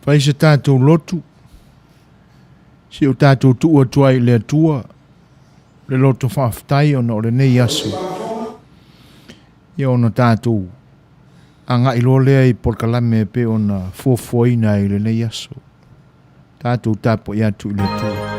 Fai se tatou lotu, si o tatou tuu atu ai i le Atua le loto faafetai ona o lenei aso. Ia ona tatou agai loa lea i polokalame e pei ona fuafuaina ai i lenei aso. Tatou tapuai atu i le Atua.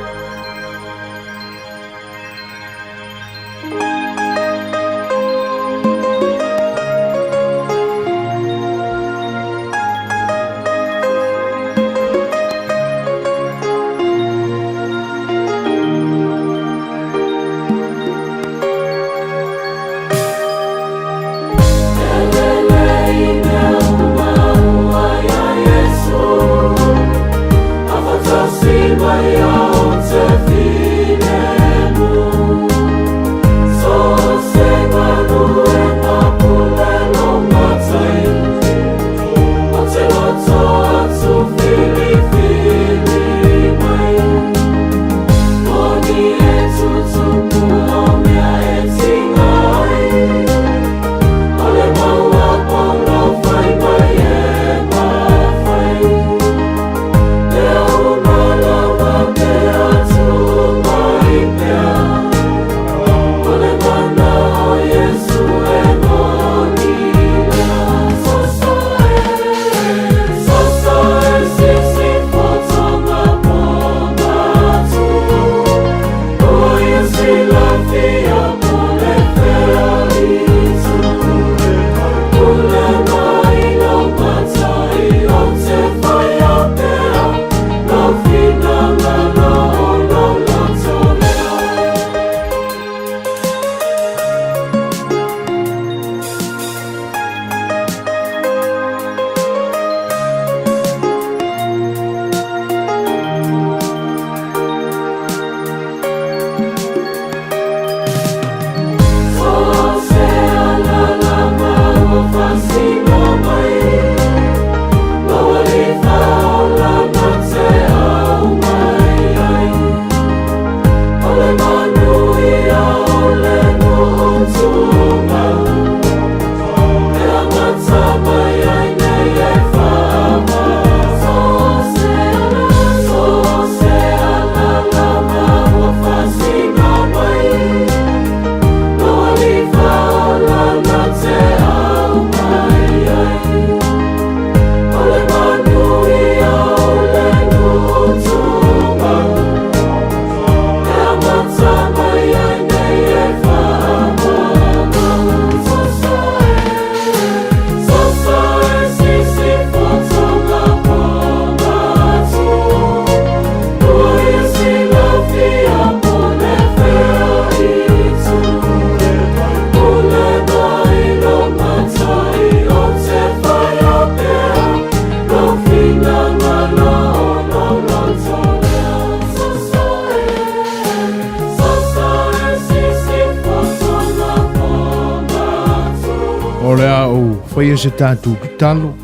O le a ou faia se tatou tatalo,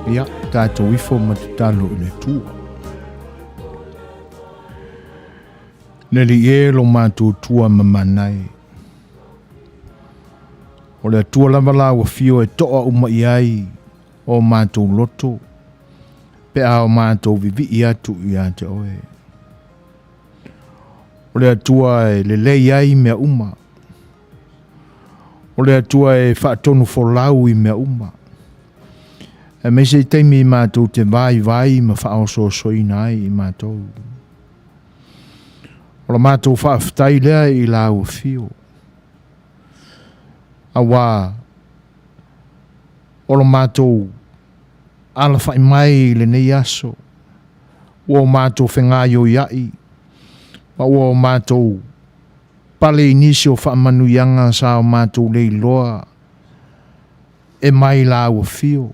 ia, tatou ifo ma tatalo i le Atua. Le Alii e lo matou Atua ma manai. O le Atua lava la ua fio e toa uma i ai o matou loto, pe a o matou vivii atu ia te oe. O le Atua e lelei ai mea uma. O le Atua e faatonu folau i mea uma. Aemaise i taimi i matou te vaivai ma faaosoosoina ai i matou. O la matou faafetai lea i lau afio. Auā o lo matou alafai mai i lenei aso, ua o matou fegaioiai ma ua o matou pale i nisi o faamanuiaga sa o matou le iloa e mai lau afio,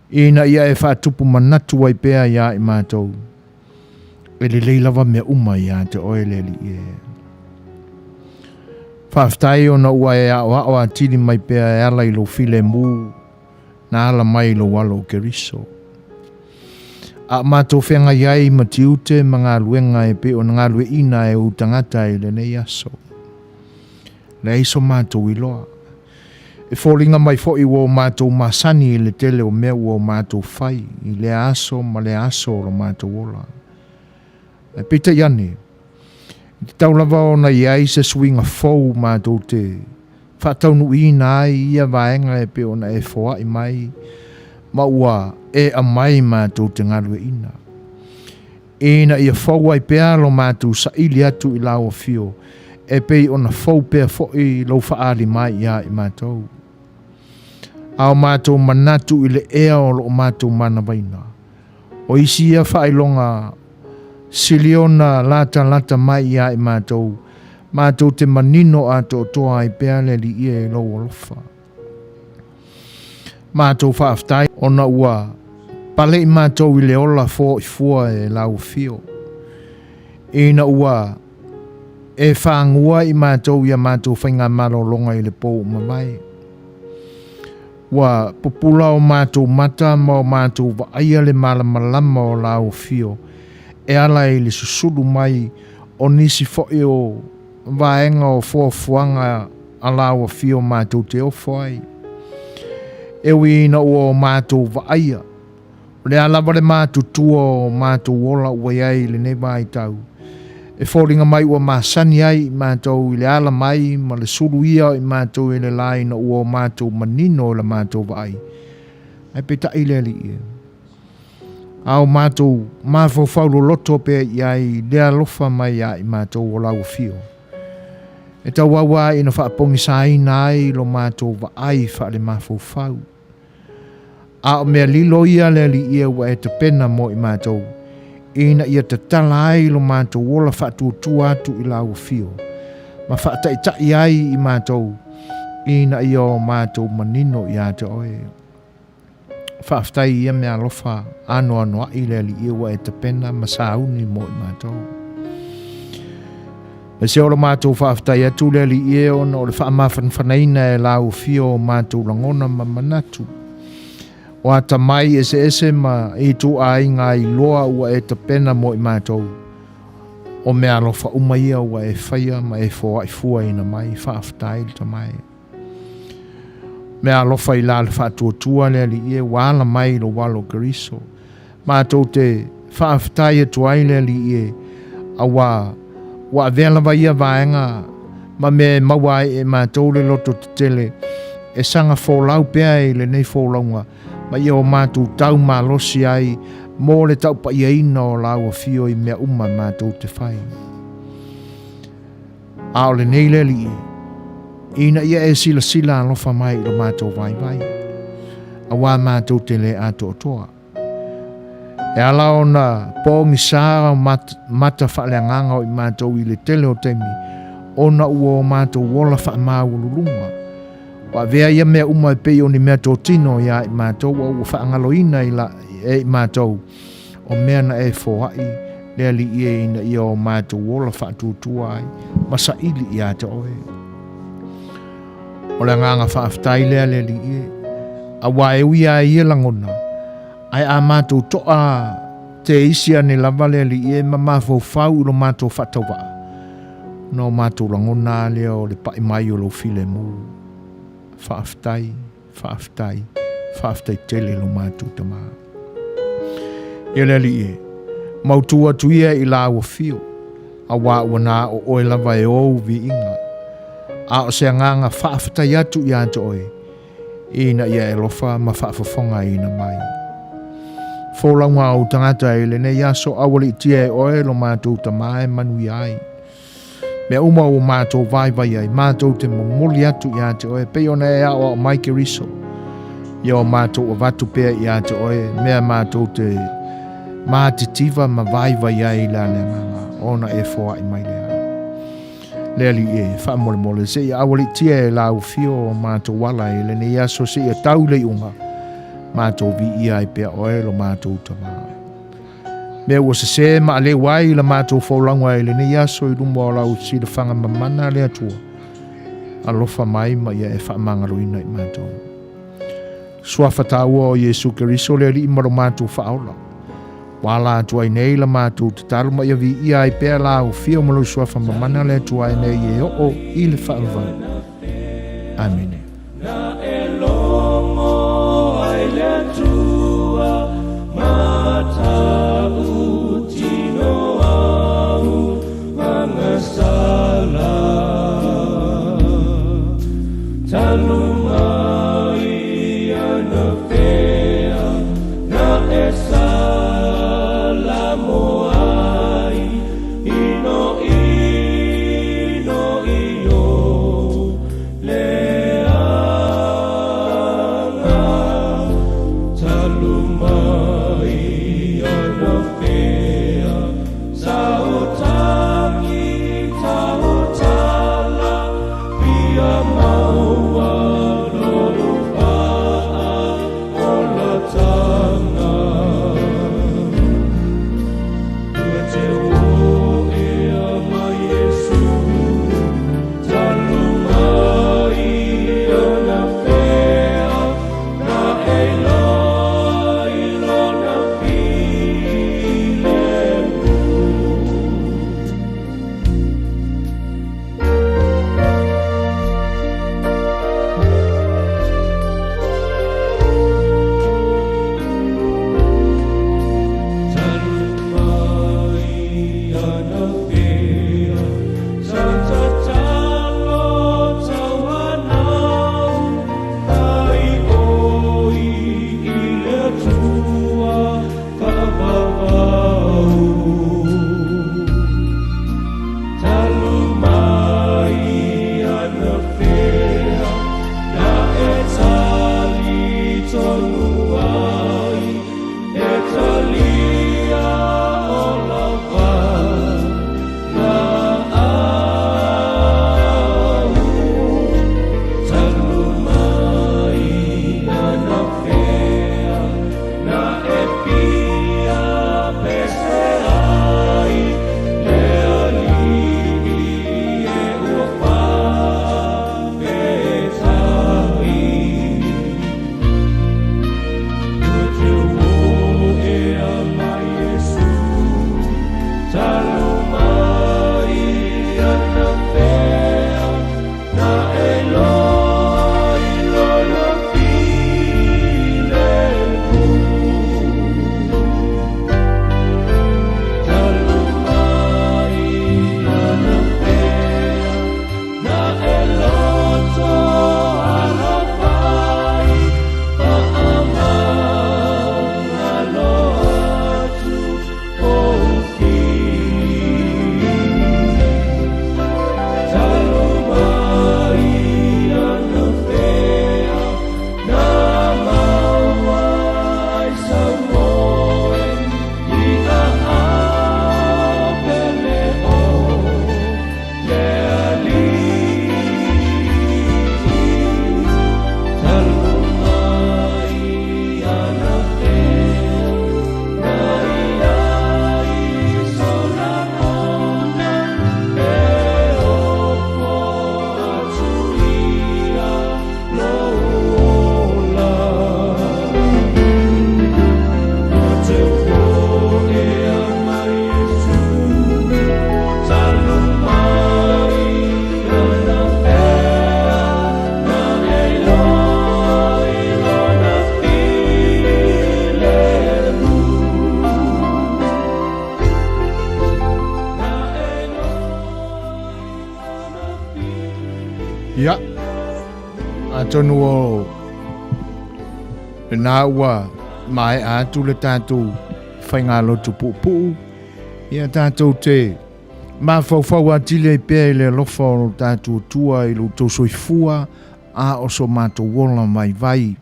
ina ia e faatupu manatu ai pea iā i matou, e lelei lava mea uma ia te oe le Alii e. Faafetai ona ua e aoao atili mai pea e ala i lou filemu na ala mai i lou alo o Keriso. A o matou feagai ai ma tiute ma galuega e pei ona galueina e ou tagata i lenei aso. Leai so matou iloa. E foliga mai foi ua o matou masani i le tele o mea ua o matou fai i lea aso ma lea aso o lo matou ola. Ae peitai ane, e tatau lava ona i ai se suiga fou matou te faataunuuina ai ia vaega e pei ona e foai mai ma ua e aumai matou te galueaiina. Ina ia fou ai pea lo matou saili atu i lau afio, e pei ona fou pea foi lou faaali mai iā i matou. A o matou manatu i le ea o lo o matou manavaina, o isi ia faailoga sili ona latalata mai iā i matou, matou te manino atoatoa ai pea le Alii e i lou alofa. Matou faafetai ona ua pale i matou i le ola foifua e lau afio, ina ua e fagua i matou i a matou faigamalologa i le po ua mavae. Ua pupula o matou mata ma o matou vaaia le malamalama o lau afio e ala i le susulu mai o nisi foi o vaega o fuafuaga a lau afio matou te ofo ai. E ui ina ua o matou vaaia, o le a lava le matutua o matou ola ua i ai i lenei vaitau, e foliga mai ua masani ai i matou i le ala mai ma le suluia o i matou e le la ina ua o matou manino i la matou vaai. Ae peitai le Alii e. A o matou mafaufau loloto pea i ai i le alofa mai iā i matou o lau afio. E tauau lava ina faapogisaina ai lo matou vaai faalemafaufau. A o mea lilo ia le Alii e ua e tapena mo i matou, ina ia tatala ai lo matou ola faatuatua atu i lau afio, ma faataitai ai i matou, ina ia o matou manino iā te oe. Faafetai i ia mea alofa anoanoai le Alii ua e tapena ma sauni mo i matou. E se o lo matou faafetai atu le Alii e ona o le faamafanafanaina e lau afio o matou lagona ma manatu. O atamai eseese ma ituaiga iloa ua e tapena mo i matou. O mea alofa uma ia ua e faia ma e foai fuaina mai. Faafetai le Tama e. Mea alofa i la le faatuatua le Alii e ua ala mai i lou alo Keriso. Matou te faafetai atu ai le Alii e, auā ua avea lava ia vaega ma mea e maua ai e matou le loto tetele e saga folau pea i lenei folauga ma ia o matou tau malosi ai mo le taupaiaina o lau afio i mea uma matou te fai. A o lenei le Alii, ina ia e silasila alofa mai i lo matou vaivai, auā matou te lē atoatoa. E ala ona pogisa o mata faaleagaga o i matou i le tele o taimi, ona ua o matou ola faamaualuluga. Ua avea ia mea uma e pei o ni mea totino iā i matou a ua faagaloina i la, e i matou, o mea na e foai le Alii e ina ia o matou ola faatuatua ai ma saili iā te oe. O le agaga faafetai lea le Alii e, auā e ui lava i ia lagona, ae a matou toa te isi ane lava le Alii e ma mafaufau i lo matou faatauvaa, ona o matou lagona lava lea o le pai mai o lou filemu. Faafetai. Faafetai, faafetai tele lo matou Tama. E le Alii e, mautu atu ia i lau afio, auā ua na o oe lava e ou viiga. A o se agaga faafetai atu iā te oe, ina ia e alofa ma faafofogaina mai. Folauga a ou tagata i lenei aso aualiitia e oe lo matou Tama e manuia ai. Mea uma ua matou vaivai ai, matou te momoli atu iā te oe, pei ona e aoao mai Keriso, ia o matou avatu pea iā te oe, mea matou te matitiva ma vaivai ai i le aleagaga, ona e foai mai lea. Le Alii e, faamolemole, seia aualiitia e lau afio o matou ala i lenei aso, seia tau i le iuga, matou viia ai pea oe lo matou Tama. Mea ua sesē ma aleu ai la matou folauga i lenei aso i luma o lau silafaga mamana le Atua, alofa mai ma ia e faamagaloina i matou. Suafa taua o Iesu Keriso le Alii ma lo matou Faaola. Ua ala atu ai nei la matou tatalo ma ia viia ai pea lau afio ma lou suafa mamana le Atua e nei e oo i le faavavau. Amene. Ia, atonu o lena ua maea atu le tatou faigalotu puupuu, ia tatou te mafaufau atili ai pea i le alofa o lo tatou Atua i lo outou soifua a o so matou ola vaivai.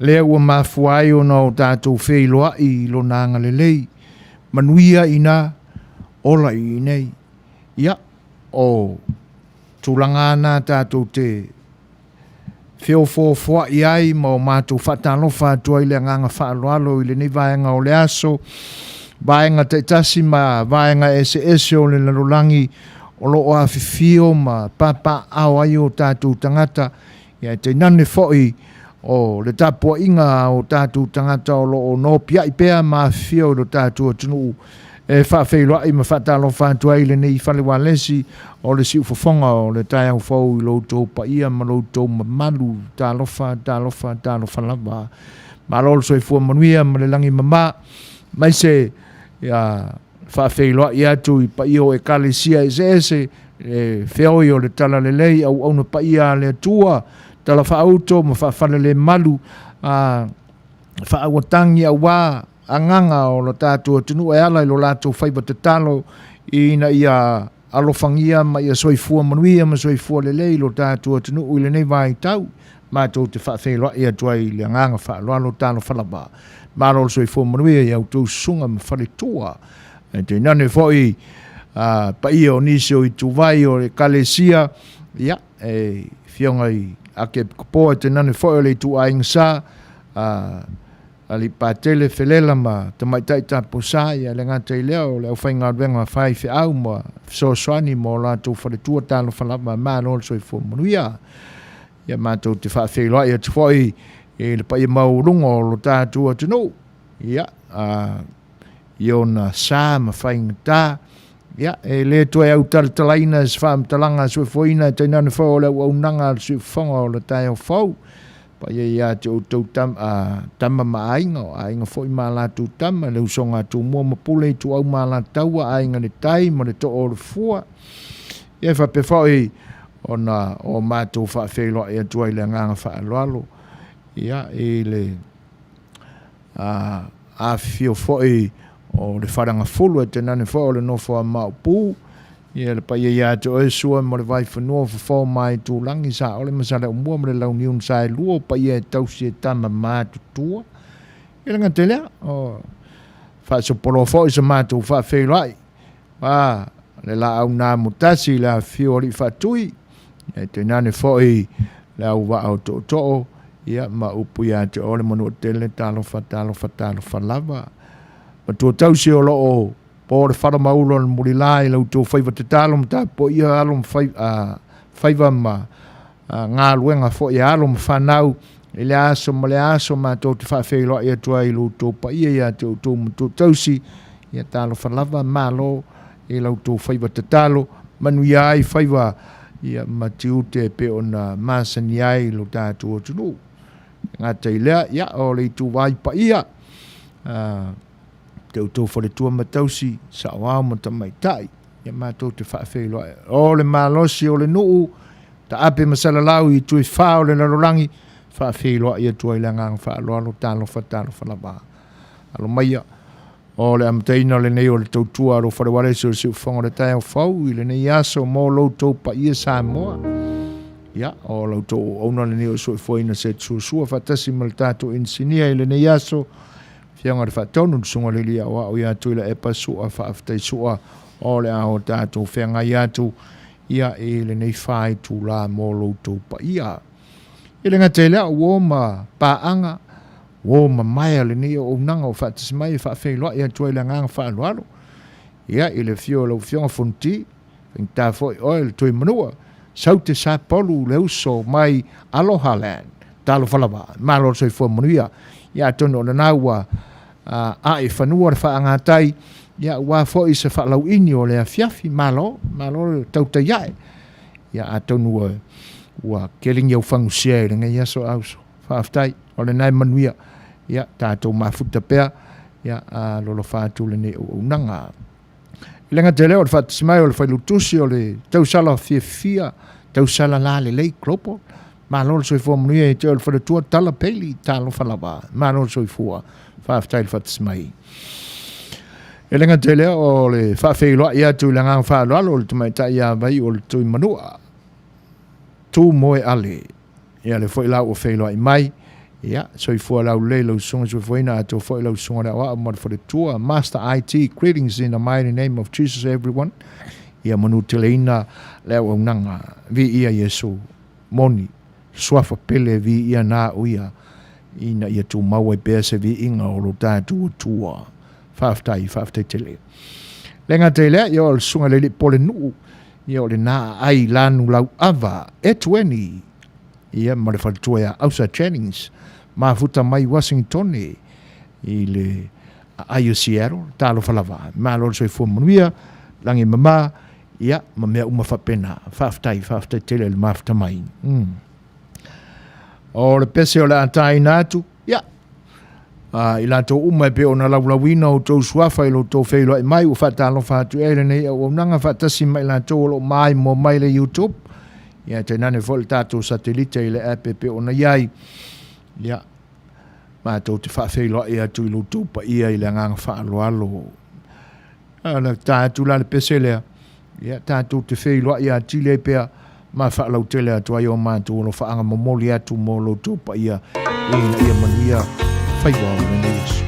Lea ua mafua ai ona o tatou feiloai i lona agalelei, manuia i ina, ola i inei. Ia, o tulaga lava na tatou te feofoofoai ai ma o matou faatalofa atu ai i le agaga faaaloalo i lenei vaega o le aso, vaega taitasi ma vaega eseese o le lalolagi o lo o afifio ma papaaao ai o tatou tagata, ia e tainane foi o le tapuaiga a o tatou tagata o lo o nopiai pea ma afifio i lo tatou atunuu e faafeiloai ma faatalofa atu ai i lenei fale ualesi o le siufofoga o le taeao fou i lo outou paia ma lo outou mamalu. Talofa, talofa, talofa lava. Malo le soifua manuia ma le lagi mama, aemaise ia faafeiloai atu i paia o Ekalesia eseese, e feoi o le Talalelei, auauna paia a le Atua, tala faauto ma faafalelemalu, a faauatagi aua agaga o lo tatou atunuu e ala i lo latou faiva tatalo ina ia alofagia ma ia soifua manuia ma soifua lelei lo tatou atunuu i lenei vaitau. Matou te faafeiloai atu ai i le agaga faaaloalo talofa lava. Malo le soifua manuia i a outou susuga ma faletua. Ae tainane foi a paia o nisi o ituvai o Ekalesia, ia, e afioga i Ake Kopoa, tainane foi o le ituaiga sa, a Alii Patele Felela ma Tamaitai Taposa, ia le gata i lea o le aufaigaluega faifeau ma fesoasoani mo latou faletua talofa lava, malo le soifua manuia. Ia matou te faafeiloai atu foi i le paia maualuga o lo tatou atunuu, ia, a, i ona sa ma faigata, ia, e le toe autalatalaina se faamatalaga a soifuaina e tainane foi o le auaunaga a le siufofoga o le taeao fou, paia ia te outou tam, a, tama ma aiga, o aiga foi ma latou tama, le usoga a Tumua ma Pule, Ituau ma Alataua, Aiga i le Tai ma le Too o le Fua. Ia e faapea foi ona o matou faafeiloai atu ai le agaga faaaloalo, ia, i le a, afifio foi o le Faleagafulu, ae tainane foi o le nofo a Maopu, ia le paia ia te oe Sua ma le Vaifanua, Fofo ma Aitulagi, Saole ma Saleaaumua ma le Launiu na Saelua, o paia e tausi e tama matutua. Ia le gata i lea, o faasopoloa foi sa matou faafeiloai, a le laau na amotasi i le afifio o Alii Faatui, ae tainane foi le auvaa o Tootoo, ia ma upu ia te oe le Manuatele, talofa, talofa, talofa lava. Matua tausi o lo o po le fala ma ulo o le mulila i la outou faiva tatalo ma tapuaia alo ma fai, a, faiva ma a, galuega foi a alo ma fanau i le aso ma le aso matou te faafeiloai atu ai i lo outou paia ia te outou matua tausi. Ia talofa lava, malo i la outou faiva tatalo, manuia ai faiva ia ma tiute e pei ona masani ai lo tatou atunuu. E gata i lea, ia o le ituvai paia, a, te outou faletua ma tausi, saoao ma tamaitai, ia matou te faafeiloai. O le malosi o le nuu, taape ma salalau i itu e fa o le lalolagi, faafeiloai atu ai le agaga faaaloalo, talofa, talofa lava. Alo maia, o le amataina lenei o le tautua a lou falewalesi o le siufofoga o le taeao fou i lenei aso mo lo outou paia Samoa. Ia, o la outou auauna lenei o soifuaina se suasua faatasi ma le tatou inisinia i lenei aso, Afioga i le Faatonu, le Susuga i le Alii Aoao ia Tuilaepa Sua, faafetai Sua o le a o tatou feagai atu ia i lenei faitulā mo lo outou paia. E le gata i lea, ua o ma paaga, ua o mamae lenei auaunaga o faatasi mai e faafeiloai atu ai le agaga faaaloalo ia i le afio o lau Afioga Fonoti, faigata foi oe le Tuimanua, Saute Sapolu le uso mai Aloha Land. Talofa lava, malo le soifua manuia. Ia atonu o lena ua ae fanua le faagatai, ia aua foi se faalauini o le afiafi, malo, malo le tautai ae. Ia atonu ua, ua kelegi au fagusia i lenei aso auso. Faafetai, o lena e manuia. Ia tatou mafuta pea, ia a lolofa atu lenei auaunaga. I le gata i lea o le faatasi mai o le Failautusi o le Tausala Fiafia, Tausala Lalelei Global, malo le soifua manuia ia te oe le faletua Tala Bailey, talofa lava, malo le soifua, faafetai le faatasi mai. E le gata i lea o le faafeiloai atu i le agaga faaaloalo o le tamaitai ia Vaiu o le Tuimanua, Tu Moe Ale, Ia lea foi la ua feiloai mai. Ia, soifua laulelei lau susuga soifuaina atoa foi lau susuga le aoao ma le faletua. Master IT, greetings in the mighty name of Jesus everyone. Ia manuteleina le auaunaga. Viia Iesu. Moni, suafa pele viia na au ia ina ia tumau ai pea se viiga o lo tatou Atua. Faafetai, faafetai tele. Le gata i lea, ia o le susuga le alii Polenuu, ia o lena aai lanu lauava, Etueni, ia ma le faletua ia Ausa Jennings, mafuta mai Uasingitone i le aai o Seattle, talofa lava, malo le soifua manuia, lagi mama, ia ma mea uma faapena. Faafetai, faafetai tele i le mafuta mai. O le pese o le a taina atu, ia, I latou uma e pei ona laulauina outou suafa i lo outou feiloai mai, ua faatalofa atu i ai lenei auaunaga faatasi ma i latou o lo o maimoa mai le YouTube, ia tainane foi le tatou satelite i le app e pei ona i ai. Ia, matou te faafeiloai atu i lo outou paia i le agaga faaaloalo. A ta atu la le pese lea, ia tatou te feiloai atili ai pea ma faalautele atu ai o matou alofaaga momoli atu mo lo outou paia ina ia manuia faiva o lenei aso.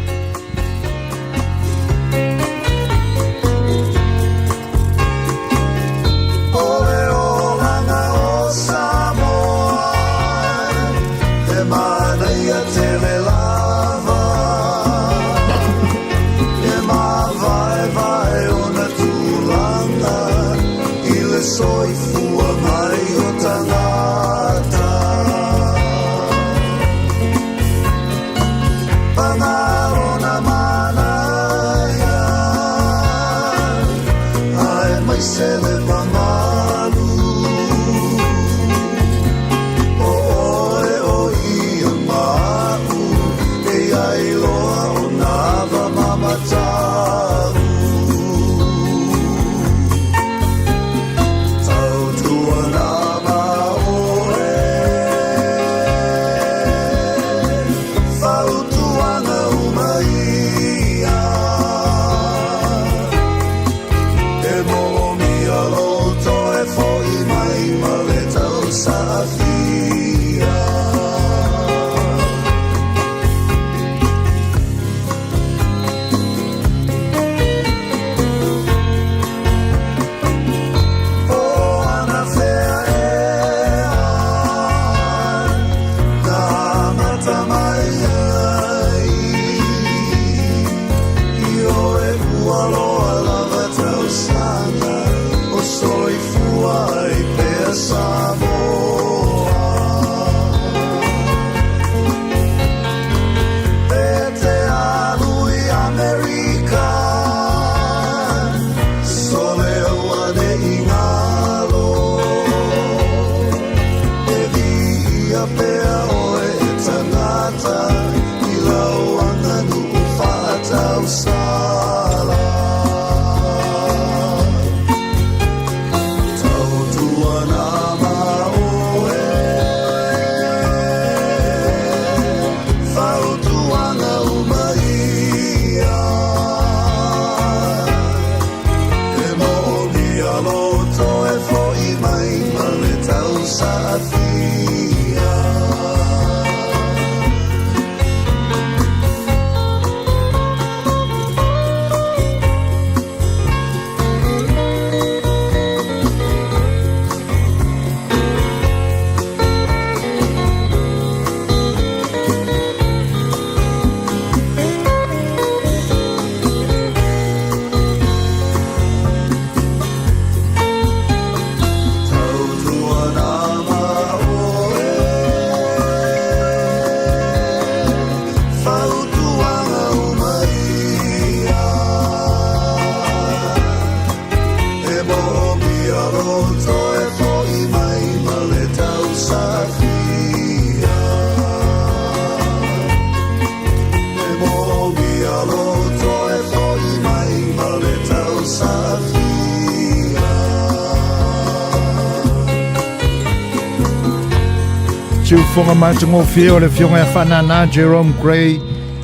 Siufofoga matagofie o le Afioga ia Faanana Jerome Gray,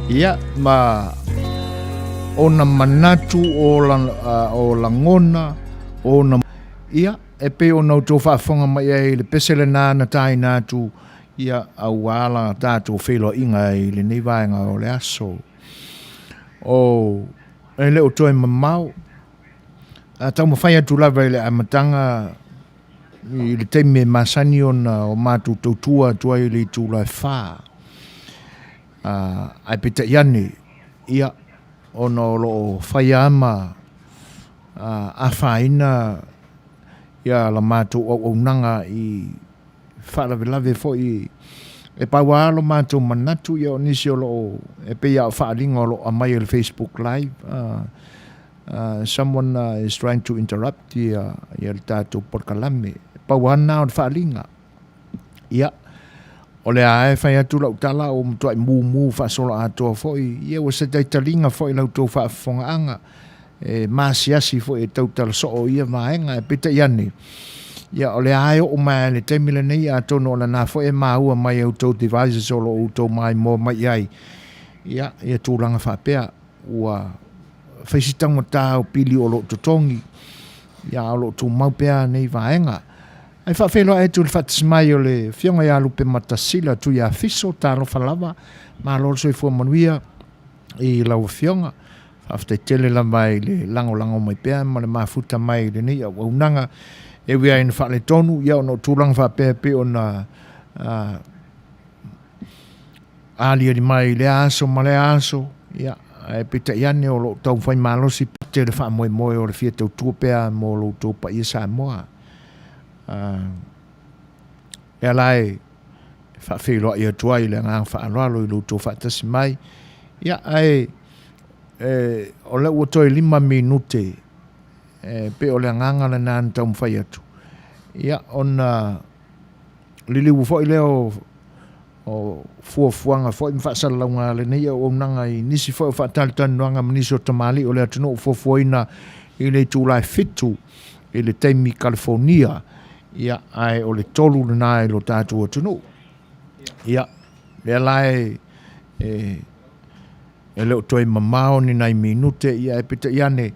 ia ma ona manatu o, la, o lagona ona ia e pei ona outou faafofoga mai ai i le pese lena na taina atu ia auā la tatou feiloaiga i lenei vaega o le aso. O e le o toe mamao, a taumafai atu lava i le amataga i le taimi e masani ona o matou tautua atu ai i le itula e 4. Ae peitai ane, ia, ona o lo o faia lava ma afaina ia la matou auaunaga i faalavelave foi e pau lava lo matou manatu, ia o nisi o lo o e pei lava o faaaliga o lo o aumai e le Facebook Live, someone is trying to interrupt ia le tatou polokalame. E pau lava lena o le faaaliga. Ia. O lea lava e fai atu lau tala ua matuai mumu faasoloatoa foi, ia ua se taitaliga foi i la outou faafofogaaga e maasiasi foi e tautala soo i ia vaega. Ae peitai ane, ia o lea lava e oo mai lava i le taimi lenei, atonu o lena foi e maua mai e outou devices o lo o outou maimoa mai i ai, ia, ia tulaga faapea ua fai si taugata o pili o lo o totogi, ia a o lo o tumau pea nei vaega. Ae faafeiloai atu i le faatasi mai o le Afioga ia Lupematasila Tuiafiso, talofa lava, malo le soifua manuia i lau Afioga. Faafetai tele lava i le lagolago mai pea ma le mafuta mai i lenei auaunaga. E ui lava ina faaletonu, ia ona o tulaga faapea e pei ona aliali mai i lea aso ma lea aso, ia, ae peitai ane o lo o taumafai malosi tele faamoemoe o le fia tautua pea mo lo outou paia Samoa. Lea la e faafeiloai atu ai i le agaga faaaloalo i lo outou faatasi mai. Ia, ae o lea ua toe 5 minute e pei o le agaga lena na taumafai atu. Ia, ona liliu foi lea o fuafuaga foi ma faasalalauga a lenei auaunaga i nisi foi o faatalitanoaga ma nisi o tamalii o le atunuu fuafuaina i le itula e 7 i le taimi Kalifonia, ia, ae o le 3 lena i lo tatou atunuu. Ia, lea la e le o toe mamao ni nai minute, ia, ae peitai ane,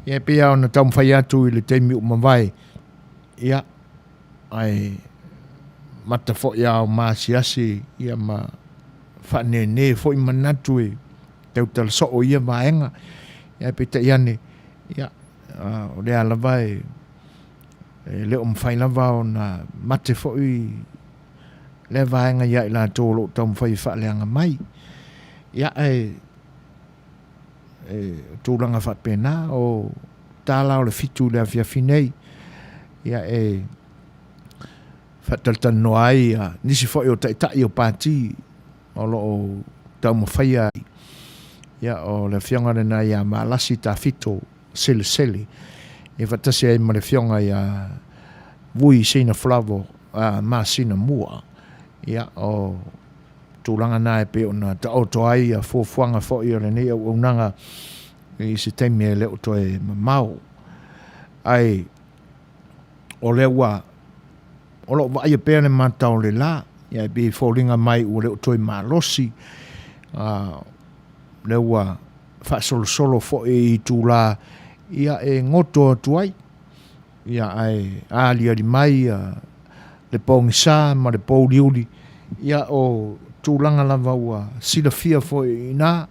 ia, e pei lava ona taumafai atu i le taimi ua mavae, ia, ae mata foi a o maasiasi ia ma faanēnē foi manatu e tautala soo i ia vaega, ae peitai ane, ia, o lea lava e le o mafai lava ona mate foi lea vaega ia i latou o lo o taumafai e faaleaga mai. Ia, ae o tulaga faapena, o tala o le 7 i le afiafi nei, ia e faatalatalanoa ai nisi foi o taitai o pati o lo o taumafaia, ia o le afioga lena ia Malasi Tafito Selesele, e faatasi ai ma le afioga ia Vui Seina Flavo Masina Mua. Ia o tulaga na e pei ona taoto ai ia fuafuaga foi o lenei auaunaga i se taimi e le o toe mamao. Ae o lea ua o lo o vaaia pea le mata o le la, ia e pei e foliga mai ua le o toe malosi, lea ua faasolosolo foi i itula ia e goto atu ai, ia ae aliali mai ia le pogisa ma le pouliuli, ia o tulaga lava ua silafia foi i ina,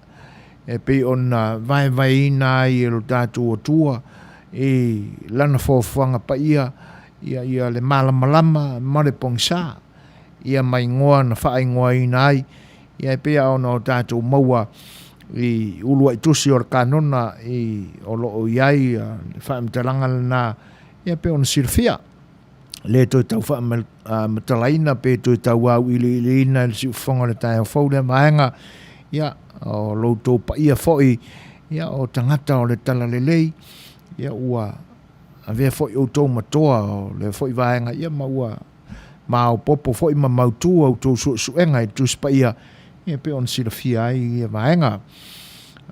e pei ona vaevaeina ai e lo tatou Atua i Lana foafoaga paia, ia, ia le malamalama ma le pogisa, ia ma igoa na faaigoaina ai, ia e pei lava ona o tatou maua i uluai tusi o le kanona i, o lo o i ai le faamatalaga lena, ia pei ona silafia. Le toe tau faamatalaina pe toe tau auiliiliina i le siufofoga o le taeao fou lea vaega, ia, o lo outou paia foi, ia, o tagata o le talalelei, ia, ua avea foi outou ma toa o lea foi vaega, ia, ma ua maopoopo foi ma mautu a outou suesuega i le Tusi Paia, ia, pei ona silafia ai ia vaega.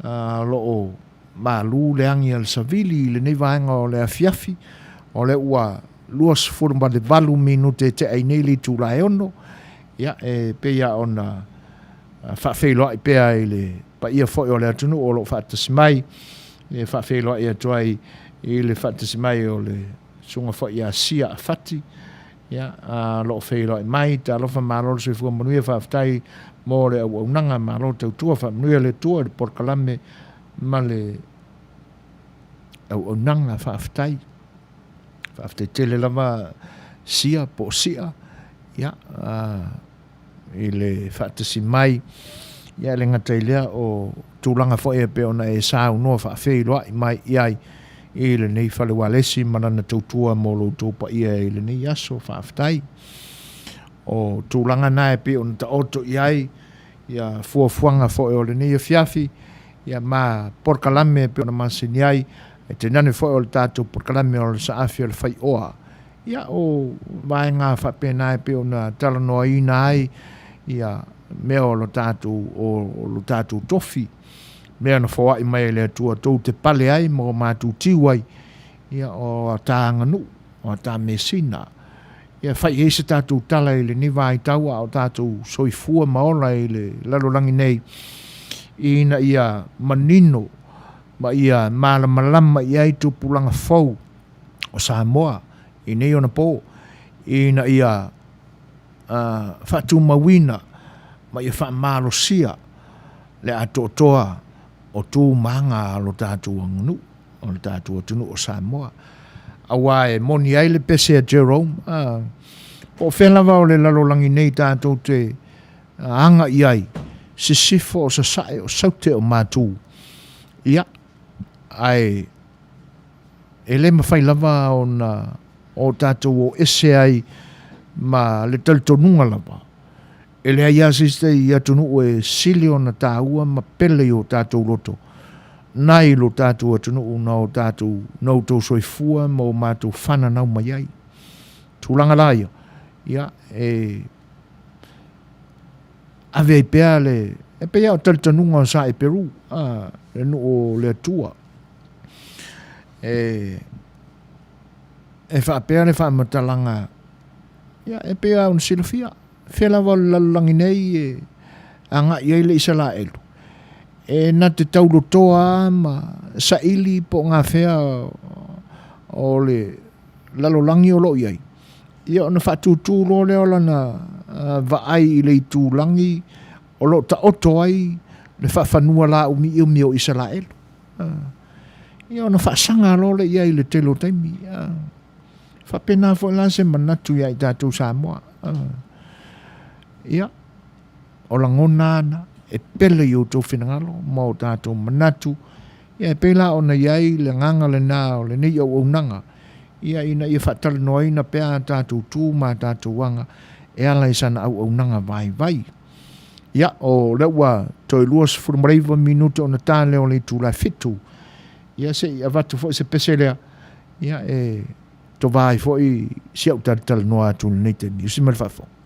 O lo o malu le agi a le savili i lenei vaega o le afiafi, o lea ua 28 minute e tea ai nei le itula e 6, ia, e pei lava ona faafeiloai pea i le paia foi o le atunuu o lo o faatasi mai, e faafeiloai atu ai i le faatasi mai o le susuga foi ia Sia Afati, ia, o lo o feiloai mai, talofa malo le soifua manuia, faafetai mo le auaunaga, malo tautua, faamanuia le Atua i le polokalame ma le auaunaga, faafetai. Faafetai tele lava Sia po o Sia, ia, i le faatasi mai, ia e le gata i lea o tulaga foi e pei ona e saunoa faafeiloai mai i ai i lenei fale ualesi ma lana tautua mo lo outou paia i lenei aso, faafetai. O tulaga na e pei ona taoto i ai ia fuafuaga foi o lenei afiafi, ia ma polokalame e pei ona masani ai, e tainane foi o le tatou polokalame o le saafi o le faioa. Ia, o vaega faapena e pei ona talanoaina ai Ia, mea o lo tatou, o lo tatou tofi, mea na foai mai e le Atua tou te pale ai ma o matou tiu ai, ia, o a ta aganuu, o a ta measina. Ia, fai i ai se tatou tala i lenei vaitau a o tatou soifua ma ola i le lalolagi nei, ina ia manino ma ia malamalama i ai tupulaga fou o Samoa i nei ona po, ina ia faatumauina ma ia faamalosia le atoatoa o tu ma aga a lo tatou aganuu, o le tatou atunuu o Samoa. Aua e moni ai le pese a Jerome, po o fea lava o le lalolagi nei tatou te aga i ai, sisifo o sasae o saute o matu, ia, ae e le mafai lava ona o tatou o ese ai ma le talitonuga lava, e leai lava se isi atunuu e sili ona taua ma pele i o tatou loto, nai lo tatou atunuu na o tatou, na outou soifua ma o matou fananau mai ai. Tulaga la ia, ia, e ave ai pea le, e pei lava o talitonuga o Saeperu, a, le nuu o le Atua. E, e faapea le faamatalaga, ia, e pei lava ona silafia, fea lava o le lalolagi nei e agai ai le Isalaelu, e na te taulotoa lava ma saili po o gafea o le lalolagi o lo o i ai, ia ona faatūtū loa lea o lana vaai i le itulagi o lo o taoto ai le faafanua laumiumi o Isalaelu. Ia ona faasaga loa lea i ai i le tele o taimi. Faapena foi la se manatu ia i tatou Samoa. Ia, o lagona ana e pele i outou finagalo ma o tatou manatu, ia e pei la ona i ai le agaga lena o lenei auaunaga, ia ina ia faatalanoaina pea a tatou tu ma a tatou aga e ala i sana auaunaga vaivai. Ia, o lea ua toe 29 minute ona ta lea o le itula e 7. Ia, se i avatu foi se pese lea, ia, e tova ai foi si au talatalanoa atu i lenei taimi. Usi mai le faafofoga.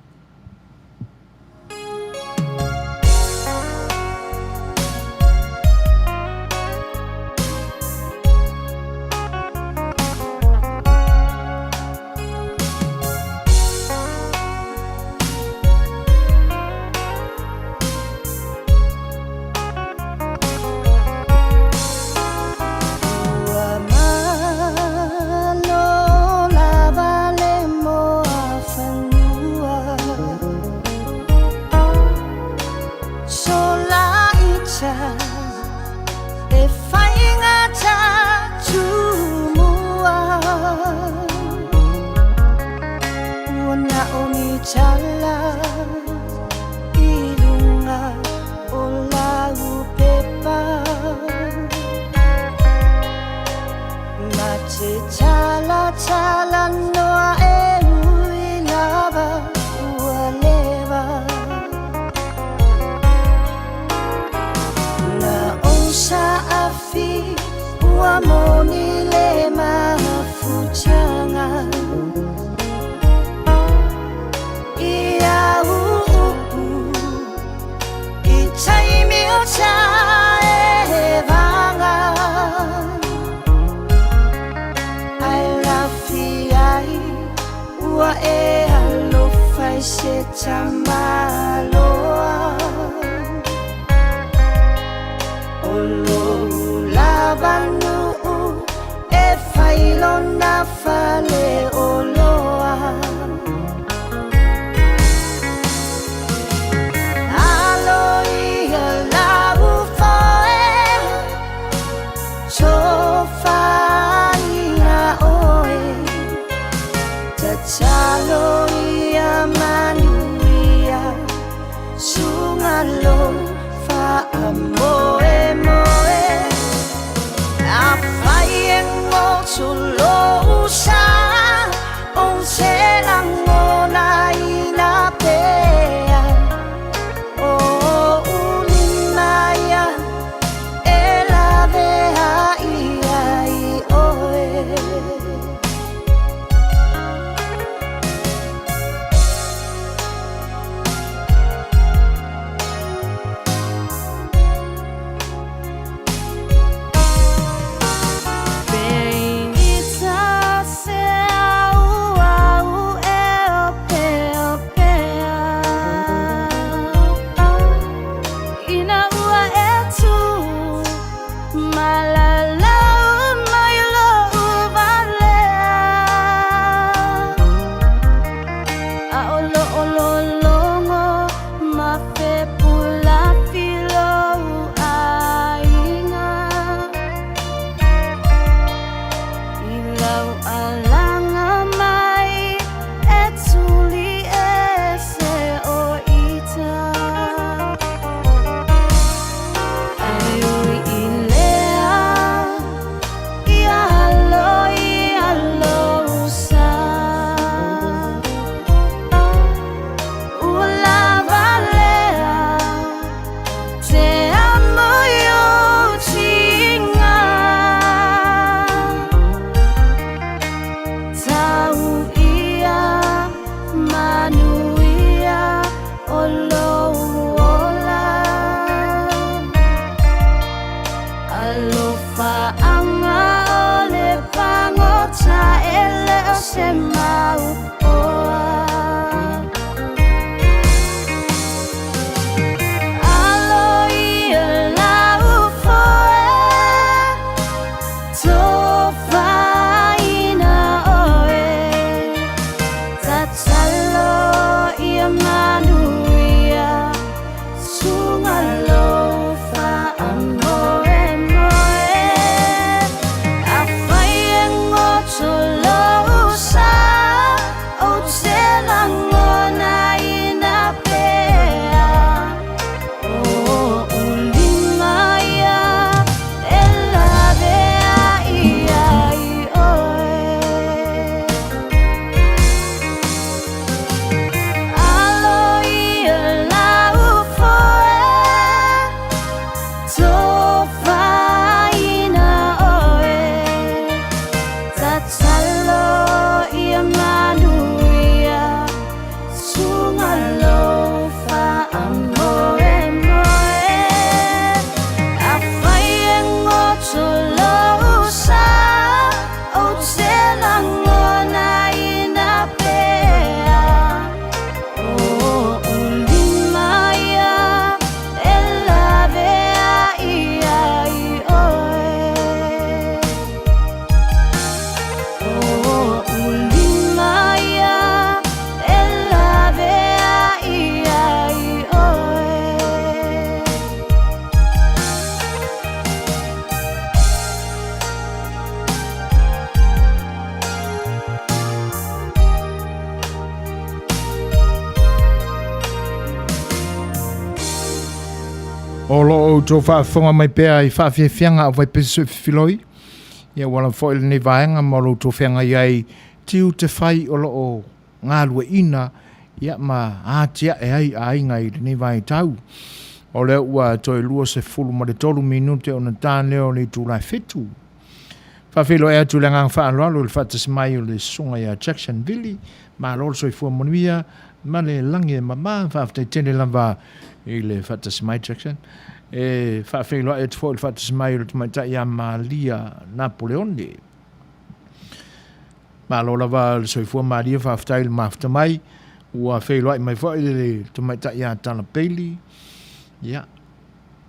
O lo o outou faafofoga mai pea i faafiafiaga a Vaipese Soififiloi, ia ua lava foi lenei vaega ma o lo outou feagai ai tiute fai o lo o galueaiina ia ma atiae ai aiga i lenei vaitau. O lea ua toe 23 minute ona ta lea o le itula e 7. Faafeiloai atu i le agaga faaaloalo i le faatasi mai o le susuga ia Jackson Vili. Malo le soifua manuia ma le lagi e mama. Faafetai tele lava i le faatasi mai Jackson. E faafeiloai atu foi i le faatasi mai o le tamaitai ia Malia Napoleone. Malo lava le soifua Malia, faafetai i le mafuta mai. Ua feiloai mai foi le tamaitai ia Tala Bailey. Ia,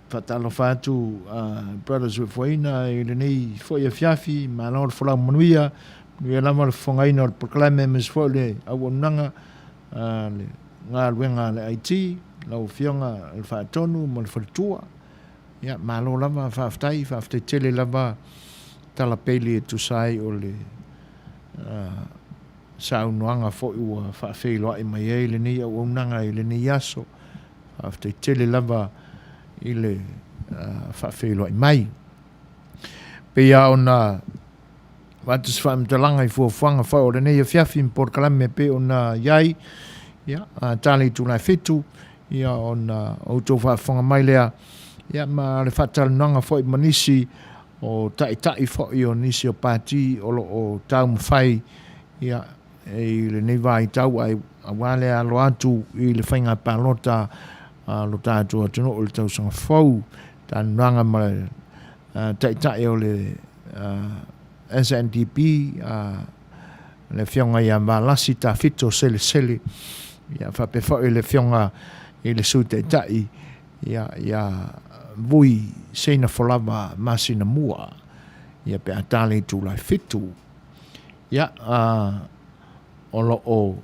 faatalofa atu brother soifuaina i lenei foi afiafi, malo le folau manuia, manuia lava le fofogaina o le polokalame aemaise foi le auaunaga le galuega a le IT, lau Afioga i le Faatonu ma le Faletua. Ia, malo lava, faafetai, faafetai tele lava Tala Bailey e tusa ai o le saunoaga foi ua faafeiloai mai ai lenei auaunaga i lenei aso. Faafetai tele lava i le faafeiloai mai. Pei lava ona avatu se faamatalaga i fuafuaga foi o lenei afiafi ma polokalame pei ona i ai, ia, a ta le itula e 7, ia ona outou faafofoga mai lea, ia ma le faatalanoaga foi ma nisi o taitai foi o nisi o pati o lo o taumafai, ia, i lenei vaitau ae aua le alo atu i le faiga palota a lo tatou atunuu i le tausaga fou, talanoaga ma le taitai o le SNDP, le Afioga ia Valasi Tafito Selesele, ia faapea foi le Afioga i le Sui Taitai ia Vui Seinafolava Masinamua, ia pe a ta le itula e 7. Ia, o lo o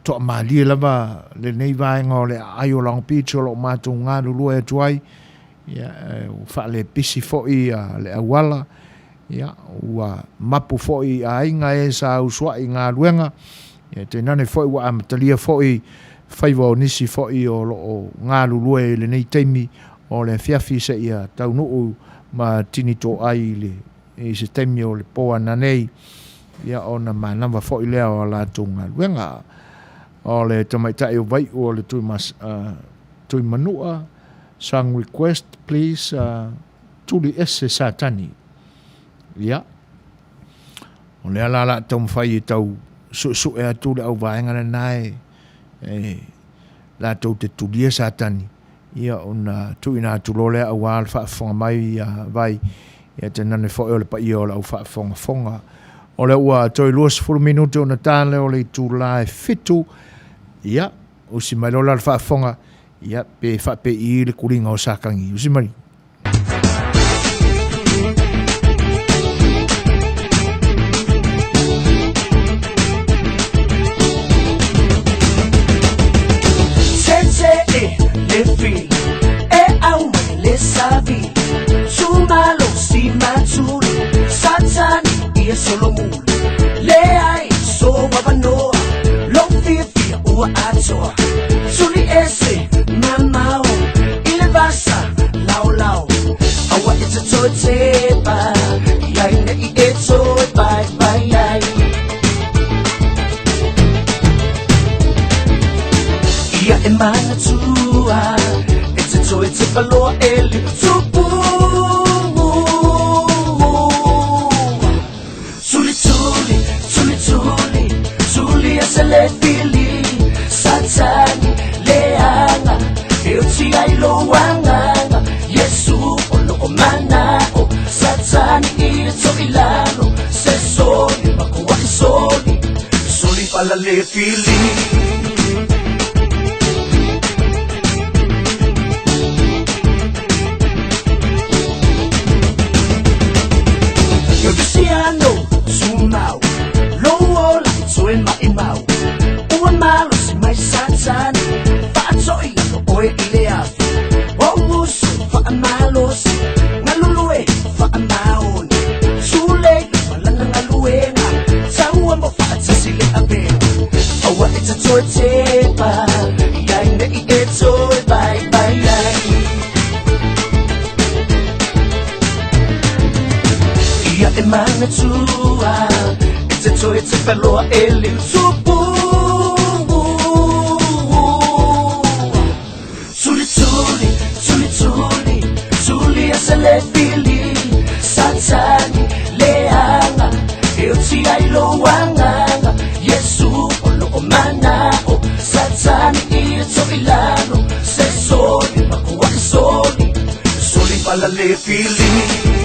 toamalie lava lenei vaega o le aai o Long Beach o lo o matou galulue atu ai. Ia, ua faalepisi foi le auala, ia, ua mapu foi i aiga e sa usuai i galuega, ia, tainane foi ua amatalia foi faiva o nisi foi o lo o galulue i lenei taimi o le afiafi seia taunuu ma tini toai i le I se taimi o le po ananei, ia ona manava foi lea o a latou galuega. O le tamaitai o Vai'u o le Tuimanua, song request please, Tuli Ese Satani. Ia, o lea la la taumafai e tau su'esu'e atu le auvaega lena e latou te tulia Satani. Ia ona tuuina atu loa lea aua le faafofoga mai ia Vai, ia tainane foi o le paia o le au faafogafoga. O lea ua toe 20 minute ona ta lea o le itula e 7, ia usi mai loa la le faafofoga, ia pe faapei le kuliga o Satani. Usi mai. manatua E te toe te whaloa e le tupu Tuli tuli, tuli tuli, tuli a se le pili Satani, leaga, e oti ai lou agaga Iesu o lo o manao Satani ia toilalo Se soli, makua ke soli Soli pala le pili.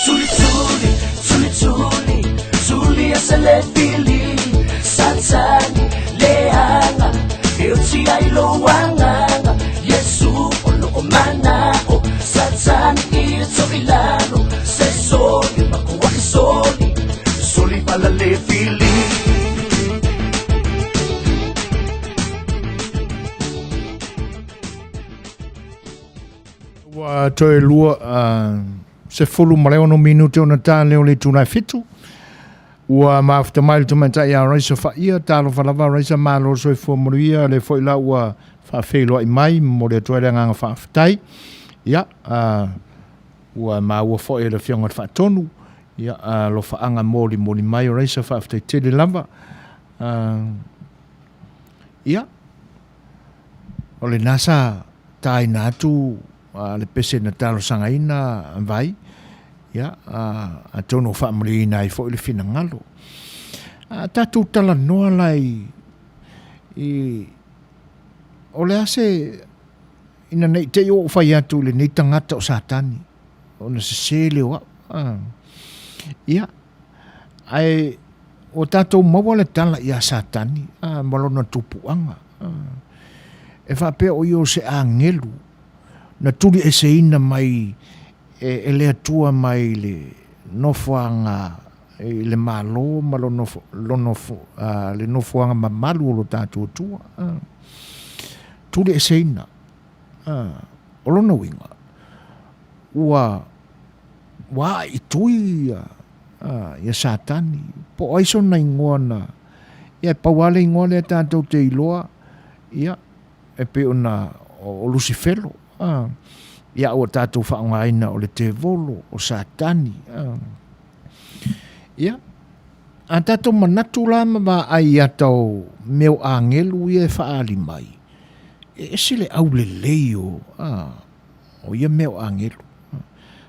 Tuli tuli, tuli tuli, tuli a se le pili Satani, leaga, e oti ai lou agaga Iesu o lo o manao Satani ia toilalo Se soli, makua ke soli Soli pala le fili. Ua toe lua 16 minute ona ta leo le itula e fitu. Ua mafuta mai le tamaitai ia Raisa Faia, talofa lava Raisa, malo le soifua manuia, le foi la ua faafeiloai mai, momoli atu ai le agaga faafetai. Ia, ua maua foi e le Afioga i le Faatonu, ia, alofaaga molimoli mai o Raisa, faafetai tele lava. Ia, O lena sa taina atu le pese na talosagaina Vai, ia, atonu o faamalieina ai foi le finagalo. A tatou talanoa la i, i o le a se, ina ne i te i ua ou fai atu i lenei tagata o Satani, ona sese lea o au. Ia, ae ua tatou maua le tala ia Satani ma lona tupuaga. E faapea o ia o se agelu na tulieseina mai e le Atua mai le nofoaga i le Malo ma le nofoaga mamalu o lo tatou Atua. Tulieseina. O lona uiga, ua ua ae i tui ia, ia Satani, po o ai sona igoa na, ia e pau lava le igoa lea tatou te iloa, ia, e pei ona o Lusifelo, a, ia ua tatou faaaogaina o le tevolo, o Satani, a. Ia, a tatou manatu la ma vaai i ata o mea o agelu ia e faaali mai, e ese le aulelei o, a, o ia mea o agelu.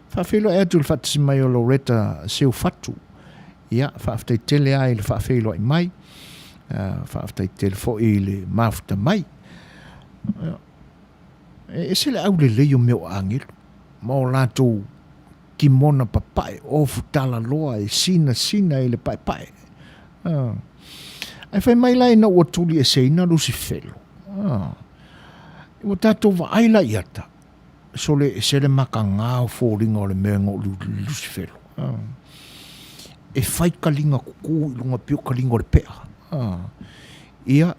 Faafeiloai atu i le faatasi mai o Loretta Seufatu. Ia, faafetai tele lava i le faafeiloai mai. Faafetai tele foi i le mafuta mai. E ese le aulelei o mea o agelu ma o latou kimona papae, ofu talaloa e sinasina i le paepae. Ae fai mai la ina ua tulieseina Lusifelo, ua tatou vaai la i ata, sole ese le makaga o foliga o le mea e go Lusifelo. E fai kaliga kuku i luga pei o kaliga o le pea. Ia,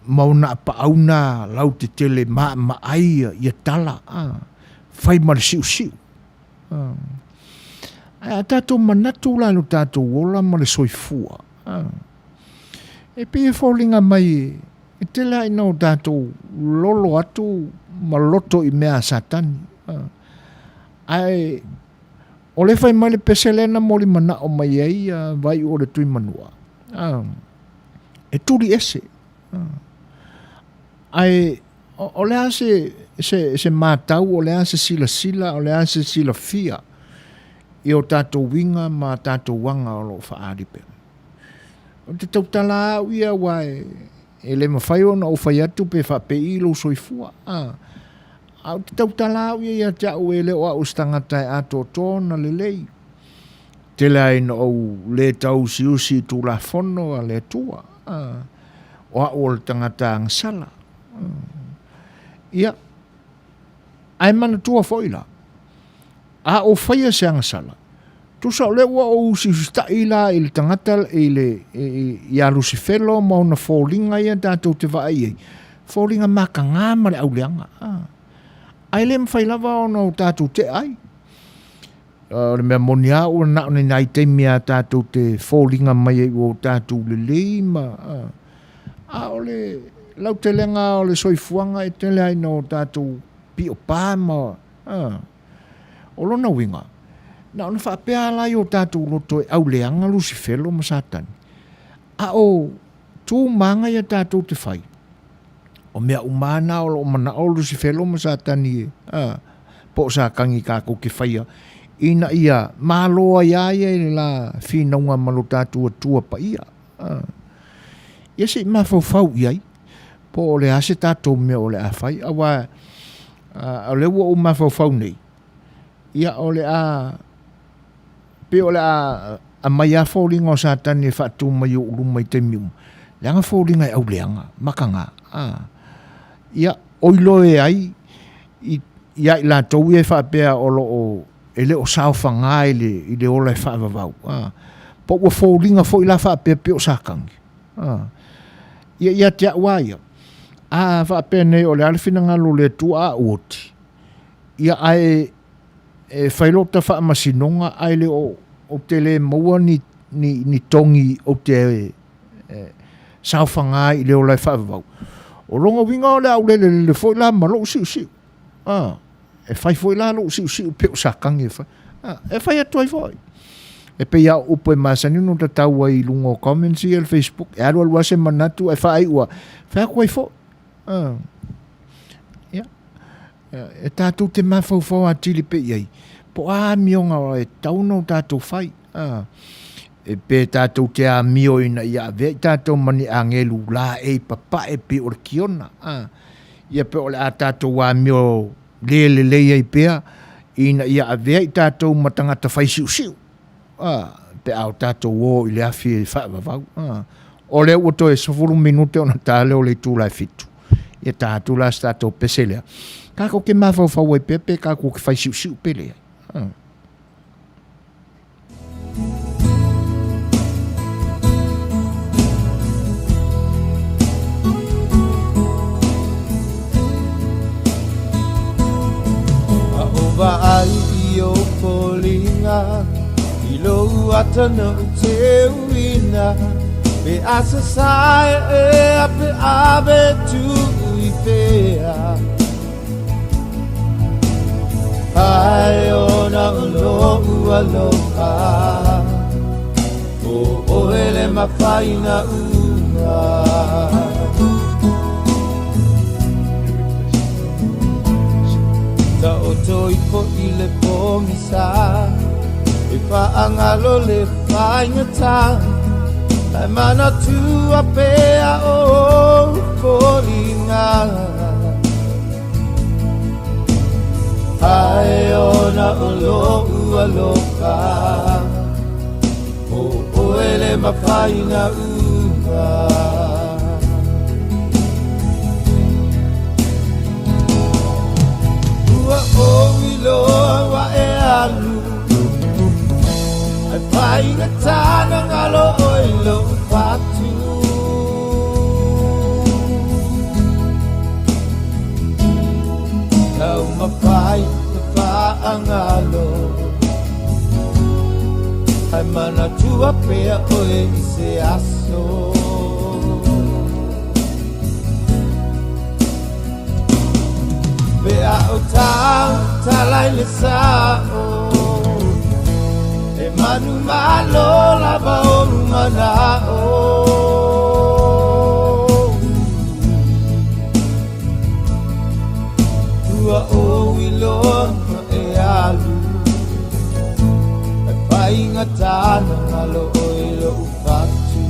ma ona apaau na lautetele maamaai ia tala, fai ma le siusiu. Ae a tatou manatu la i lo tatou ola ma le soifua, e pei e foliga mai e tele lava ina o tatou lolo atu ma loto i mea a Satani. Ae o lea e fai mai le pese lea na molimanao mai ai Vaiuu o le Tuimanua, e tuli ese. Ae o le a se, se, se matau, o le a se silasila, o le a se silafia i o tatou uiga ma a tatou aga o lo o faaali pea. Ou te tautala au ia aua e, e le mafai ona ou fai atu pe faapei lou soifua. A. Ae ou te tautala au ia ia te au e le o au o se tagata e atoatoa ona lelei. Tele ai ina ou le tauusiusi i Tulafono a le Atua, a, o au o le tagata agasala. Ia, ae manatua foi la, a ou faia se agasala, tusa o lea ua ou usiusitai la i le tagata i le ia Lusifelo ma ona foliga ia tatou te vaai i ai, foliga mataga ma le auleaga. Ae le mafai lava ona o tatou tea ai. O le mea moni lava ua na o ni nai taimi lava tatou te foliga mai ai ua o tatou lelei ma a o le lautelega o le soifuaga e tele lava ina o tatou piopa ma O lona uiga, na ona faapea lava la i o tatou loto e auleaga Lusifelo ma Satani, a o tu ma aga ia tatou te fai, o mea uma lava na o lo o manao Lusifelo ma Satani e, a, po o Satani tatou te faia, ina ia malo ai lava ia i le la finauga ma lo tatou Atua Paia. A. Ia se i mafaufau i ai, po o le a se tatou mea o le a fai, aua o lea ua ou mafaufau nei, ia o le a, pei o le a aumai lava foliga o Satani e faatu mai i ou luma i taimi uma, leaga foliga e auleaga, makaga, a. Ia, oi loa e ai ia i latou ia e faapea o lo o e le o saofaga i le, i le ola e faavavau, a. Po ua foliga foi la faapea pei o Satani, a. Ia ia te au lava ia, a faapea nei o le a le finagalo o le Atua a ou oti, ia ae e fai lota faamasinoga ae le o ou te le maua ni, ni, ni togi ou te e, saofaga ai i le ola e faavavau. O lona uiga o le a ou lelelele foi la ma lou siusiu. A, e fai foi la lou siusiu pei o Satani e fai. A, e fai atu ai foi. E pei lava o upu e masani ona tatau ai i luga o comments ia le Facebook, e alualu lava se manatu ae faaiu lava, fai atu ai foi. A, ia, e tatou te mafaufau atili pea i ai, po o a amioga e tatau ona o tatou fai. A, e pe tatou te amio ina ia avea i tatou ma ni agelu laei papae pei o le kiona. A, ia pe o le a tatou amio le lelei ai pea ina ia avea i tatou ma tagata fai siusiu, a, pe a o tatou o i le afi e faavavau. A, o lea ua toe 10 minute ona ta lea o le itula e 7. Ia ta atu la se tatou pese lea. Tatou te mafaufau ai pea pe tatou te fai siusiu pe leai. A. A o vaai i ou foliga I lou ata na ou teuina Pe a sasae ea pe ave tuu i fea Ai ona o lo'u aloha O oe le mafaina uma Taoto ifo i le pogisa E faagalo le faigata Ae manatua pea ou foliga Ai ona o lo'u aloha O oe le mafaina uma Ua ou iloa ua e alu Ai faigata na galo oe i lou fatu Taumafai te faagalo Ae manatua pea oe i se aso Pe a o tautala i le sao E manumalo lava ou manao Ua ou iloa na e alu E faigata na galo oe i lou fatu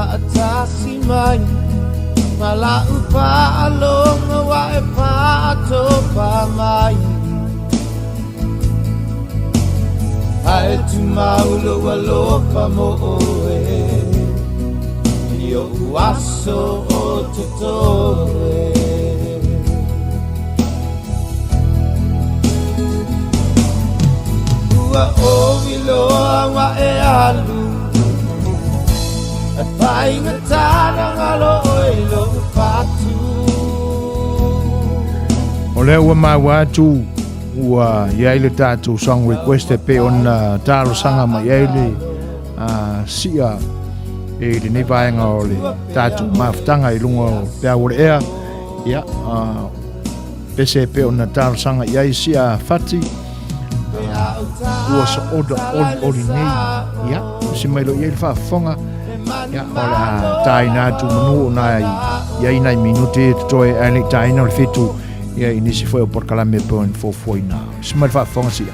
Faatasi mai ma la'u faalogo ua e faatopa mai. Ae tumau lou alofa mo oe i o'u aso o totoe. Ua umi loa ua e alu E faigata ona galo oe i lou fatu. O lea ua maua atu ua i ai le tatou song request e pei ona talosaga mai ai le sia i lenei vaega o le tatou mafutaga i luga o peau o le ea. Ia, pese e pei ona talosaga i ai sia fati ua so'oda olioli nei. Ia, usi mai loa i ai le faafofoga, ia, o le a tāina atu manu ona i ai nai minute e totoe ae le i tāina o le 7, ia, i nisi foi o polokalame e pei ona fuafuaina. Usi mai le faafofoga sia.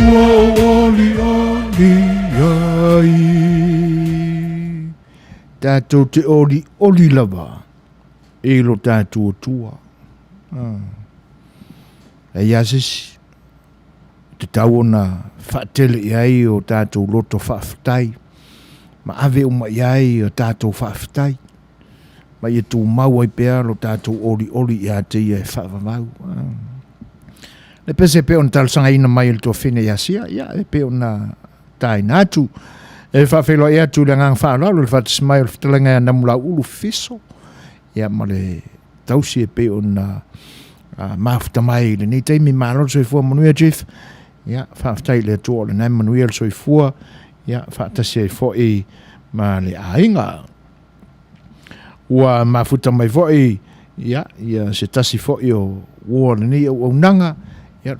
Ua olioli ai. Tatou te olioli lava e lo tatou Atua. Leai lava se isi e tatau ona faatele i ai o tatou loto faafetai ma ave uma i ai o tatou faafetai ma ia tumau ai pea lo tatou olioli ia te ia e faavavau. Le pese e pei ona talosagaina mai e le tuafine ia Sia, ia e pei ona taina atu. E faafeiloai atu i le agaga faaaloalo i le faatasi mai o le fetalaiga ia Namulauulu Fiso, ia ma le tausi e pei ona mafuta mai i lenei taimi. Malo le soifua manuia Jeff. Ia, faafetai i le Atua o lena e manuia le soifua, ia, faatasi ai foi ma le aiga. Ua mafuta mai foi, ia, ia se tasi foi o ua lenei auaunaga, ia,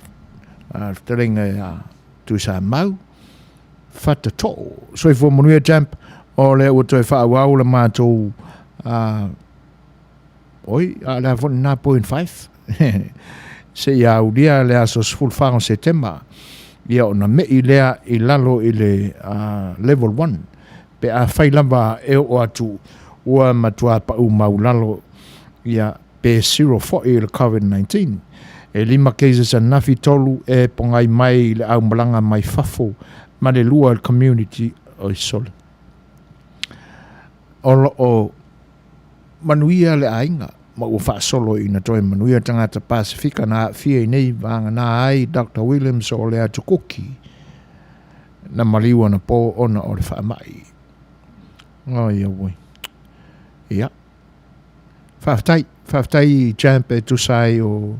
le fetalaiga ia Tuisamau Fatatoo. Soifua manuia Champ, o lea ua toe faaauau le matou oi, a o le a foi lena point five seia aulia le aso 14 o Setema, ia ona me'i lea i lalo i le level 1 pe afai lava e oo atu ua matua pau maulalo ia pe zero foi le Covid-19. E lima cases ananafi, tolu e pogai mai i le aumalaga mai fafo ma le lua i le community o Isole. O lo o manuia le aiga ma ua faasolo ina toe manuia tagata Pasefika na aafia i nei vagana ai Doctor Williams o le atu Kuki na maliu anapo ona o le faamai. Oi auoi. Ia. Faafetai, faafetai Champ e tusa ai o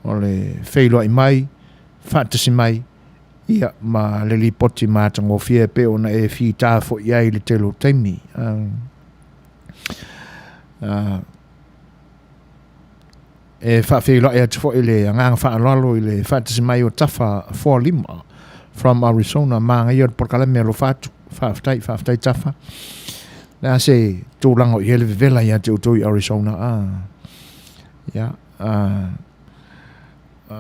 o le feiloai mai, faatasi mai, ia ma le lipoti matagofie e pei ona e fita foi i ai i le tele o taimi. E faafeiloai atu foi le agaga faaaloalo i le faatasi mai o Tafa 45 from Arizona, manaia le polokalame alofa atu. Faafetai, faafetai Tafa. Le a se tulaga o i ai le vevela ia te outou i Arizona? Ah, ia, ah,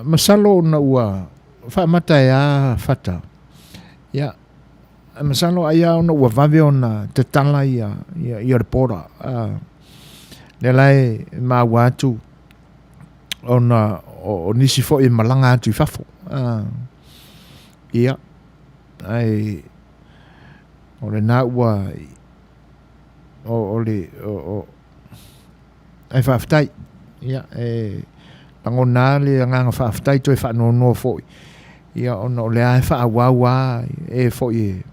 masalo ona ua faamata e a fata. Ia, masalo ai lava ona ua vave ona tatala ia, ia, ia le border. Ah, lea la e maua atu ona o, o nisi foi e malaga atu i fafo. Ah, ia, ai o lena ua o, o le o, o, ai faafetai. Ia, e lagona lava le agaga faafetai toe faanoanoa foi. Ia, ona o lea e faaauau lava e foi e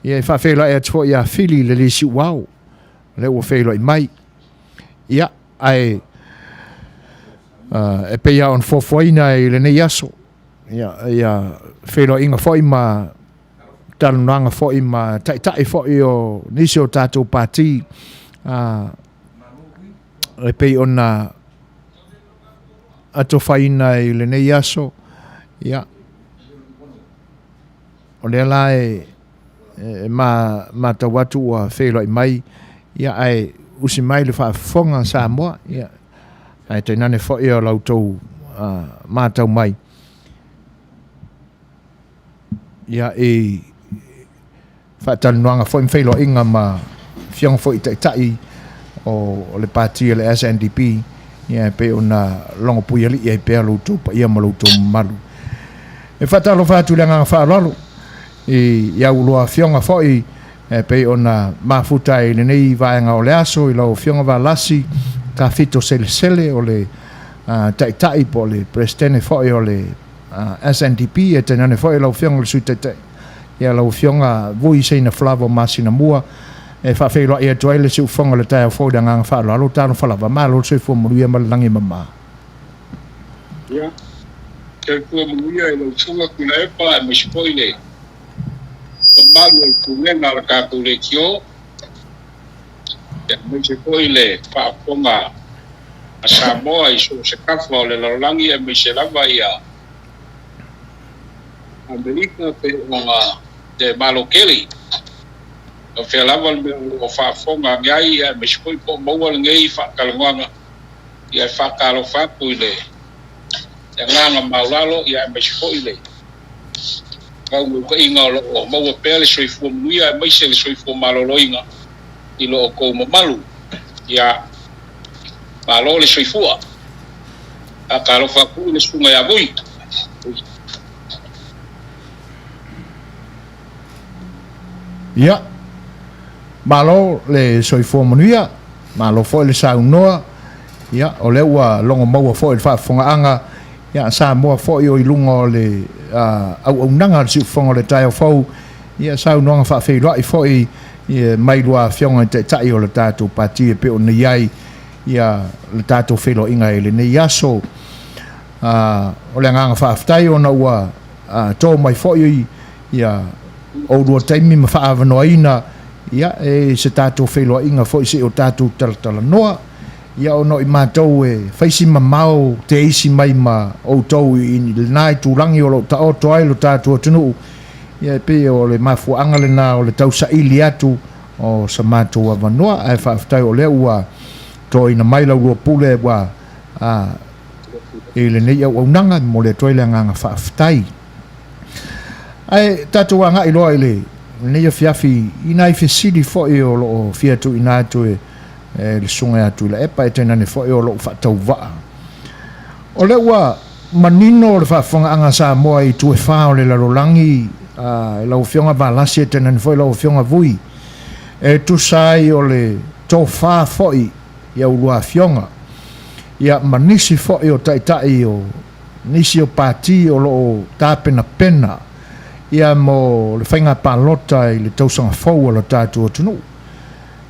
Ia, e faafeiloai atu foi ia Fili i le lisi uao, lea ua feiloai mai. Ia, ae e pei lava ona fuafuaina i lenei aso, ia, ia feiloaiga foi ma talanoaga foi ma taitai foi o nisi o tatou pati e pei ona atofaina i lenei aso. Ia, o lea la e, e ma, matau atu ua feiloai mai, ia, ae usi mai le faafofoga Samoa, ia, ae tainane foi o la outou matau mai. Ia, i faatalanoaga foi ma feiloaiga ma afioga foi i taitai o le pati o le SNDP, ia e pei ona logopuialii ai pea lo outou paia ma lo outou mamalu. E faatalofa atu i le agaga faaaloalo i au lua afioga foi e pei ona mafuta ai i lenei vaega o le aso i lau afioga Valasi Tafito Selesele o le taitai po o le Peresetene foi o le SNDP, e tainane foi lau Afioga i le Sui Taitai, ia lau Afioga Vui Seina Flavo Masinamua, e faafeiloai atu ai le siufofoga o le taeao fou i le agaga faaaloalo, talofa lava, malo le soifua manuia ma le lagi e mama. Ia, soifua manuia i lau Susuga Tuilaepa aemaise foi le mamalu o le Pulega a le tatou Leitio, aemaise foi le faafofoga a Samoa i so o se tafa o le lalolagi aemaise lava ia Amerika pe ona le Malo tele. O fea lava le mea o lo o faafofoga ane ai aemaise foi po o maua lenei faatalanoaga, ia e faatalofa atu i le agaga maualalo aemaise foi le naunautaiga o lo o maua pea le soifua manuia aemaise le soifua maloloina i lo outou mamalu. Ia, malo le soifua. Faatalofa atu i le susuga ia Vui. Ia, malo le soifua manuia, malo foi le saunoa. Ia, o lea ua logo maua foi i le faafofogaaga, ia, Samoa foi o i luga o le auaunaga a le siufofoga o le taeao fou, ia, saunoaga faafeiloai foi mai lua afioga i Taitai o le tatou Pati e pei ona i ai ia le tatou feiloaiga i lenei aso. O le agaga faafetai ona ua to mai foi ia oulua taimi ma faaavanoaina ia e se tatou feiloaiga foi se i o tatou talatalanoa. Ia ona o i matou e fai si mamao teisi mai ma outou i lena itulagi o lo o taoto ai lo tatou atunuu, ia e pei o le mafuaaga lena o le tausaili atu o sa matou avanoa. Ae faafetai o lea ua toaina mai lau lua pule ua i lenei auaunaga, e momoli atu ai le agaga faafetai. Ae tatou agai loa i lenei afiafi i nai fesili foi o lo o fia tuuina atu e le Susuga ia Tuilaepa, e tainane foi o lou faatauvaa. O lea ua manino le faafofogaaga a Samoa i itu e fa o le lalolagi, i lau Afioga Valasi e tainane foi lau Afioga Vui, e tusa ai o le tofa foi i a ulua afioga, ia ma nisi foi o taitai o nisi o pati o lo o tapenapena ia mo le faiga palota i le tausaga fou a lo tatou atunuu.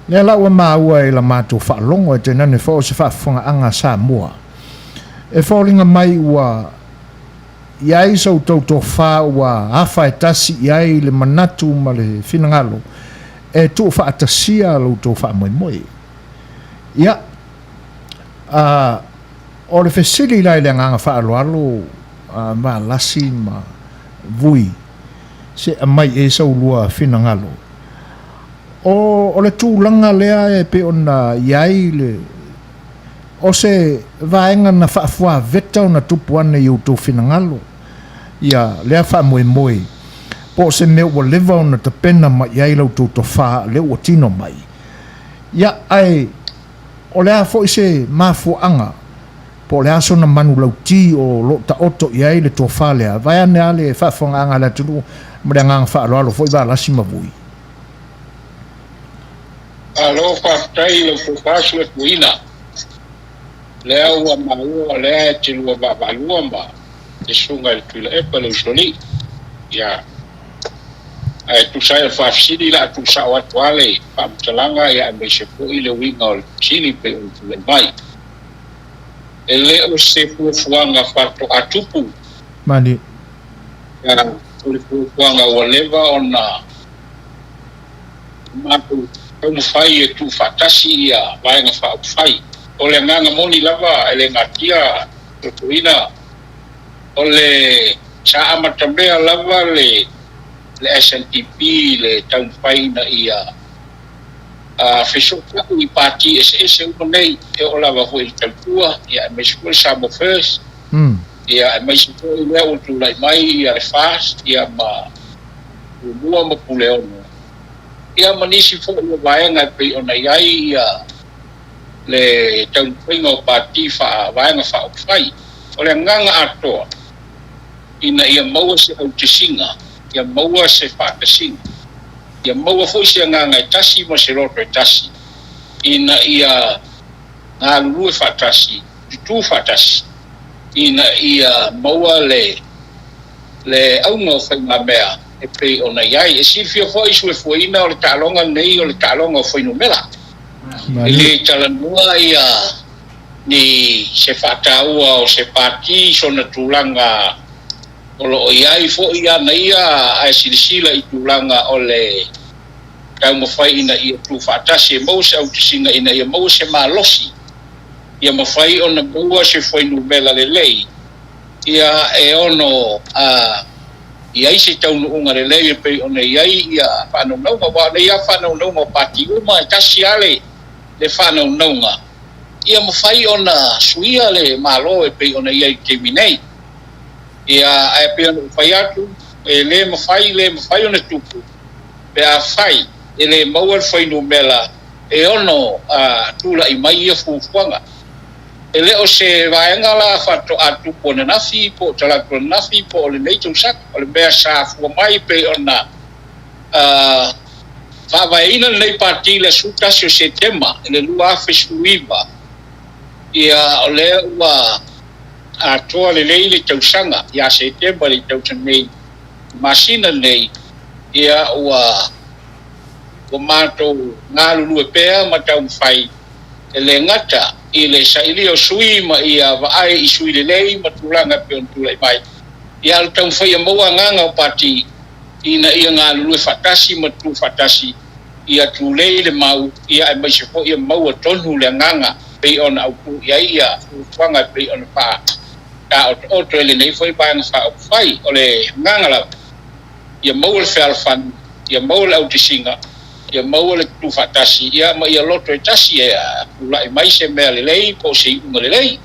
Lea la ua maua i la matou faalogo e tainane foi o se faafofogaaga a Samoa, e foliga mai ua i ai sa outou tofa ua afa e tasi i ai le manatu ma le finagalo e tuufaatasia lo outou faamoemoe. Ia, a, o le fesili la i le agaga faaaloalo a Valasi ma Vui, se aumai i ai sa ulua finagalo. O, o le tulaga lea e pei ona i ai le, o se vaega na faafuaveta ona tupu ane i outou finagalo, ia lea faamoemoe, po o se mea ua leva ona tapena mai i ai la outou tofa lea ua tino mai. Ia, ae o le a foi se mafuaaga, po o le a sona manulauti o lo o taoto i ai le tofa lea, vaeane lava le faafofogaaga a le atunuu ma le agaga faaaloalo foi Valasi ma Vui. Malo faafetai i lau tofa Suetuina. Lea ua maua o lea e te lua vaavaalua ma le susuga i le Tuilaepa le Usoalii. Ia, ae tusa ai o le faafesili, la a tuusao atu lava le faamatalaga ia aemaise foi le uiga o le fesili pei ona tulai mai. E le o se fuafuaga faatoa tupu. Mani. Ia, o le fuafuaga ua leva ona matou taumafai e tuufaatasi ia Vaega Faaupufai. O le agaga moni lava e le natia totoina, o le sa amatamea lava le SNDP i le taumafai ina ia fesootai i pati eseese uma nei, e oo lava foi i le Tautua, aemaise foi le Samoa First, aemaise foi lea ua tulai mai le FAST ma Tumua ma Puleono, ia ma nisi foi o vaega e pei ona i ai le taumafaiga o pati faa-Vaega Faaupufai. O le agaga atoa, ina ia maua se autasiga, ia maua se faatasiga, ia maua foi se agaga e tasi ma se loto e tasi, ina ia galulue faatasi, tutū faatasi, ina ia maua le le auga o faigamea e pei ona i ai. E silafia foi suefuaina o le taaloga lenei o le taaloga o fuainumera. E le talanoa ia ni se faataua o se pati i sona tulaga o lo o i ai foi ana ia ae silasila i tulaga o le taumafai ina ia tuufaatasi e maua se autasiga ina ia maua se malosi ia mafai ona maua se fuainumera lelei ia e ono a i ai se taunuuga lelei e pei ona i ai ia faanaunauga. Aua o nei lava faanaunauga o pati uma e tasi lava le le faanaunauga ia mafai ona suia le Malo e pei ona i ai i le taimi nei. Ia ae pei ona ou fai atu, e le mafai, le mafai ona tupu pe afai e le maua le fuainumera e ono tulai mai ia fuafuaga. E le o se vaega la faatoa tupu ananafi po o talaatu ananafi po o lenei tausaga. O le mea sa afua mai pei ona faavaeina lenei Pati i le 11 o Setema i le 2019, ia o lea ua atoa lelei le tausaga ia Setema i le tausaga nei, masina nei, ia ua matou galulue pea ma taumafai e le gata i le sailia o sui ma ia vaai i sui lelei ma tulaga e pei ona tulai mai, ia a o le taumafai ia maua agaga o Pati ina ia galulue faatasi ma tutu faatasi ia tulei le mau, ia aemaise foi ia maua tonu le agaga pei ona autu i ai ia fuafuaga e pei ona faataotooto e lenei foi Vaega Faaupufai. O le agaga lava, ia maua le fealofani, ia maua le autasiga, ia maua le tutu faatasi, ia ma ia loto e tasi e tulai mai se mea lelei po o se iuga lelei.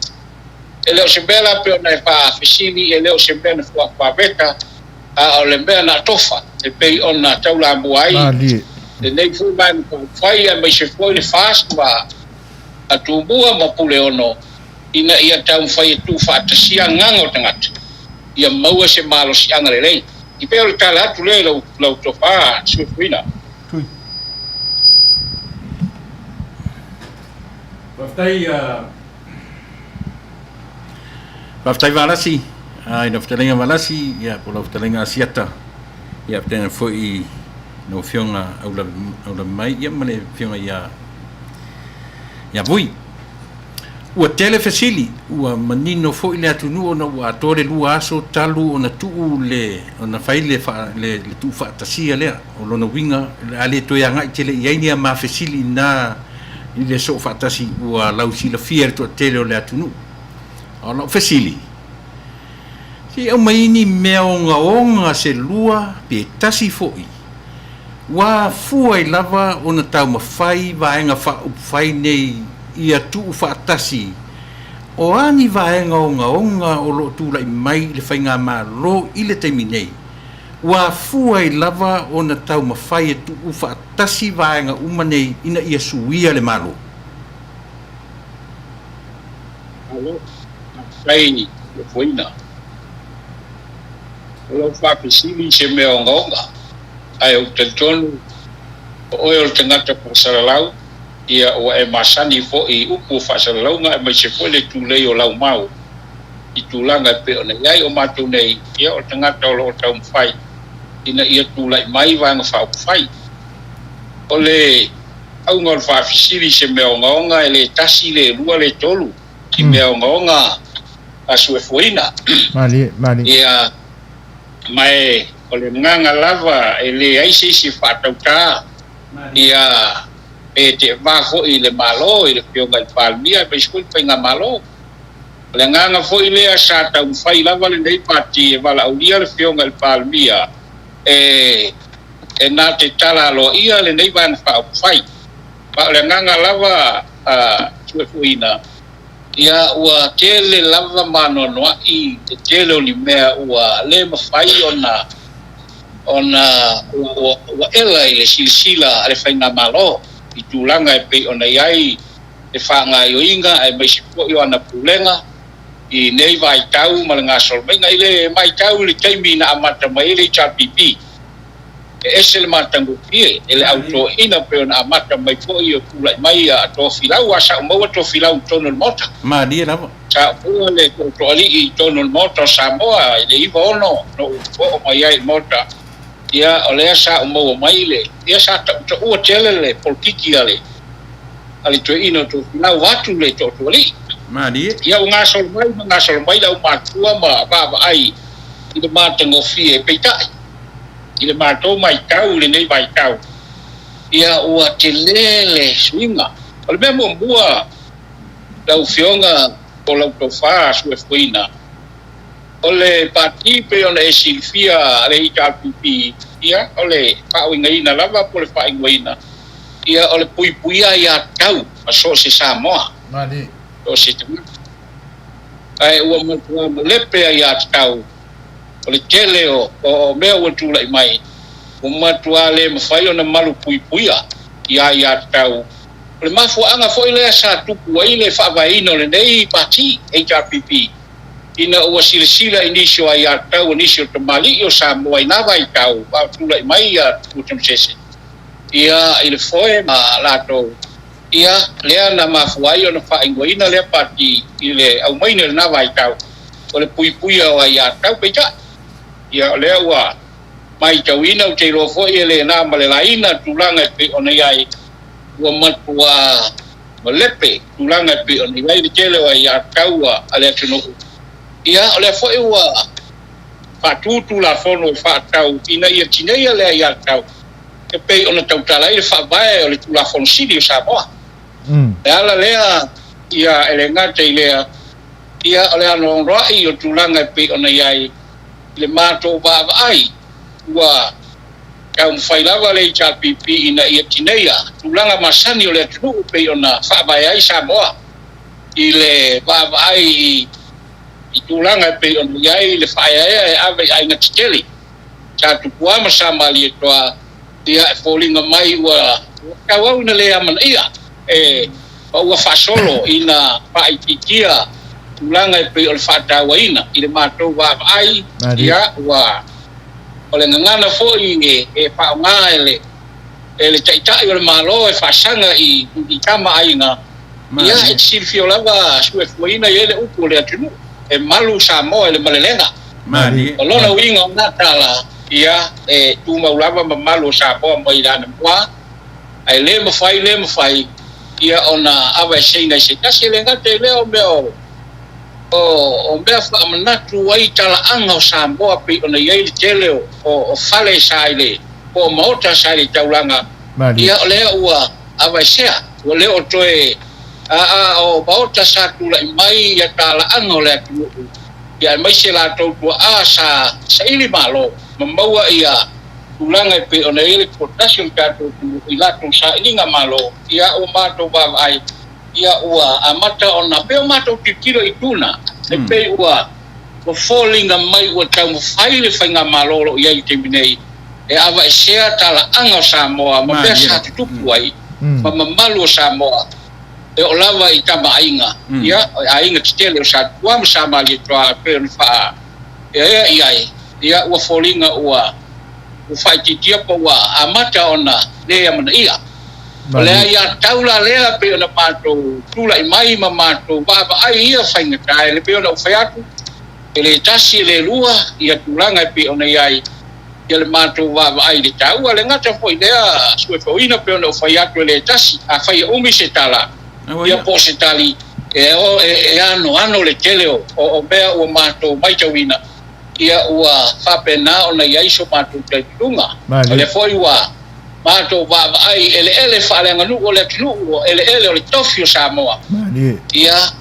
E le o se mea la pei ona e faafesili, e le o se mea na fuafuaveta, a o le mea na atofa e pei ona taulamua ai lenei foi Vaega Faaupufai aemaise foi le FAST ma Tumua ma Puleono, ina ia taumafai e tuufaatasia agaga o tagata ia maua se malosiaga lelei. E pei o le tala atu lea i lau tofa Suefuina. Faafetai Faafetai Valasi i lau fetalaiga Valasi ia po o lau fetalaiga Asiata ia faapena foi i lau Afioga Aulavimai ia ma le Afioga ia ia Vui. Ua tele fesili, ua manino foi le atunuu ona ua atoa le 2 aso talu ona tuu le ona fai le le, le tuufaatasia lea. O lona uiga o le a le toe agai tele i ai ni a ma fesili na i le soofaatasi ua lausilafia e le toatele o le atunuu. A o lau fesili, se i aumai ni mea ogaoga se lua pe tasi foi ua afua ai lava ona taumafai vaega faaupufai nei ia tuufaatasi o a ni vaega ogaoga o lo o tulai mai i le faigamalo i le taimi nei, ua afua ai lava ona taumafai e tuufaatasi vaega uma nei ina ia suia le Malo. Malo, faafetai i le foina. O lau faafesili i se mea ogaoga, ae ou te talitonu o oe o le tagata faasalalau, ia ua e masani foi i upu o faasalalauga aemaise foi le tulei o lau mau i tulaga e pei ona i ai. O matou nei, ia o le tagata o lo o taumafai ina ia tulai mai Vaega Faaupufai. O le auga o le faafesili i se mea ogaoga e le tasi, le lua, le tolu i mea ogaoga a suefuaina. Malie, malie. Ia, ma e o le agaga lava e leai se isi e faatautā, ia e teevā foi i le Malo, i le Afioga i le Palemia aemaise foi le Faigamalo. O le agaga foi lea sa taumafai lava lenei Pati e valaaulia le Afioga i le Palemia e e na te tala aloaia lenei Vaega Faaupufai. Ma o le agaga lava a Suefuina, ia ua tele lava maanoanoai le tele o ni mea ua le mafai ona ona ua ua ela i le silasila a le Faigamalo i tulaga e pei ona i ai le faagaoioiga aemaise foi o ana pulega i nei vaitau ma le gasolo maiga. I le matau i le taimi na amata mai ai le HRPP, e ese le matagofie e le au toeaina pei ona amata mai foi o tulai mai a Tofilau, a sa ou maua Tofilau i totonu o le Maota. Malie lava. Sa ou maua le Tootooalii i totonu o le Maota o Samoa i le 96 na ou oo mai ai i le Maota, ia o lea sa ou maua mai le, ia sa tautaua tele le polokiki a le a le toeaina o Tofilau vaeatu le Tootooalii. Malie. Ia ua gasolo mai ma gasolo mai le aumatua ma vaavaai i le matagofie, peitai, i le matou matau i lenei vaitau, ia ua tele le suiga. O le mea muamua lau Afioga po o lau tofa suefueina, o le Pati pei ona e silafia le HRPP, ia o le faauigaina lava po o le faaigoaina, ia o le puipuia aiatatau a so o se Samoa, so o se tagata. Ae ua matua malepe aiatatau o le tele o mea ua tulai mai, ua matua le mafai ona malupuipuia i aiatatau O le mafuaaga foi lea sa tupu ai le faavaeina o lenei Pati, HRPP, ina ua silasila i nisi o aiatatau a nisi o tamalii o Samoa i na vaitau a o tulai mai ia Tupua Tamasese ia i le foe ma latou ia lea na mafua ai ona faaigoaina lea Pati i le aumaiga i lena vaitau o le puipuia o aiatatau. Peitai, ia o lea ua matauina, ou te iloa foi e le na ma le laina tulaga e pei ona i ai, ua matua malepe tulaga e pei ona i ai le tele o aiatatau a le atunuu. Ia, o lea foi ua faatu Tulafono e faatatau ina ia tineia le aiatatau e pei ona tautala ai le Faavae o le Tulafono Sili o Samoa. Le ala lea, ia, e le gata i lea, ia, o le anoanoai o tulaga e pei ona i ai i le matou vaavaai, ua taumafai lava le HRPP ina ia tineia tulaga masani o le atunuu pei ona faavae ai Samoa i le vaavaai i tulaga e pei ona i ai le faaeaea e ave i aiga tetele sa Tupua ma sa Malietoa, ia e foliga mai ua tauau ina le amanaia e ma ua faasolo ina faaitiitia tulaga e pei o le faatauaina i le matou vaavaai, ia ua o le gagana foi e faaaoga e le e le Taitai o le Malo e faasaga i i tama aiga, ia e te silafia lava suefuaina i ai le upu o le atunuu, e malu Samoa i le malelega. O lona uiga o na tala, ia e tumau lava mamalu o Samoa mai le anamua, ae le mafai le mafai ia ona aveeseina i se tasi. E le gata i lea o mea o o mea faamanatu ai talaaga o Samoa pei ona i ai le tele o fale sa i le po o maota sa i le taulaga, ia o lea ua aveesea, ua le o toe a o maota sa tulai mai ia talaaga o le atunuu, ia aemaise latou tuaa sa saili malo ma maua ia tulaga e pei ona i ai le toatasi o le tatou atunuu i latou sailiga malo, ia ua matou vaavaai ia ua amata ona pei o matou tilotilo i tuna e pei ua foliga mai ua taumafai le faigamalo o lo o i ai i le taimi nei e aveesea talaaga o Samoa ma mea sa tutupu ai ma mamalu o Samoa e oo lava i tama aiga, ia, aiga tetele o Satupua ma Samalietoa e pei ona faaeaea i ai, ia ua foliga ua faaitiitia po ua amata ona le amanaia. O le aiatatau la lea e pei ona matou tulai mai ma matou vaavaai i ia faigata, e pei ona ou fai atu, e le tasi e le lua ia tulaga e pei ona i ai ia le matou vaavaai i le taua. E le gata foi i lea suefuaina e pei ona ou fai atu e le tasi, afai e umi se tala ia po o se tali, e anoano le tele o mea ua matou matauina, ia ua faapena ona i ai so matou talitonuga. O lea foi ua matou vaavaai i eleele faaleaganuu o le atunuu, o eleele o le tofi o Samoa. Ia,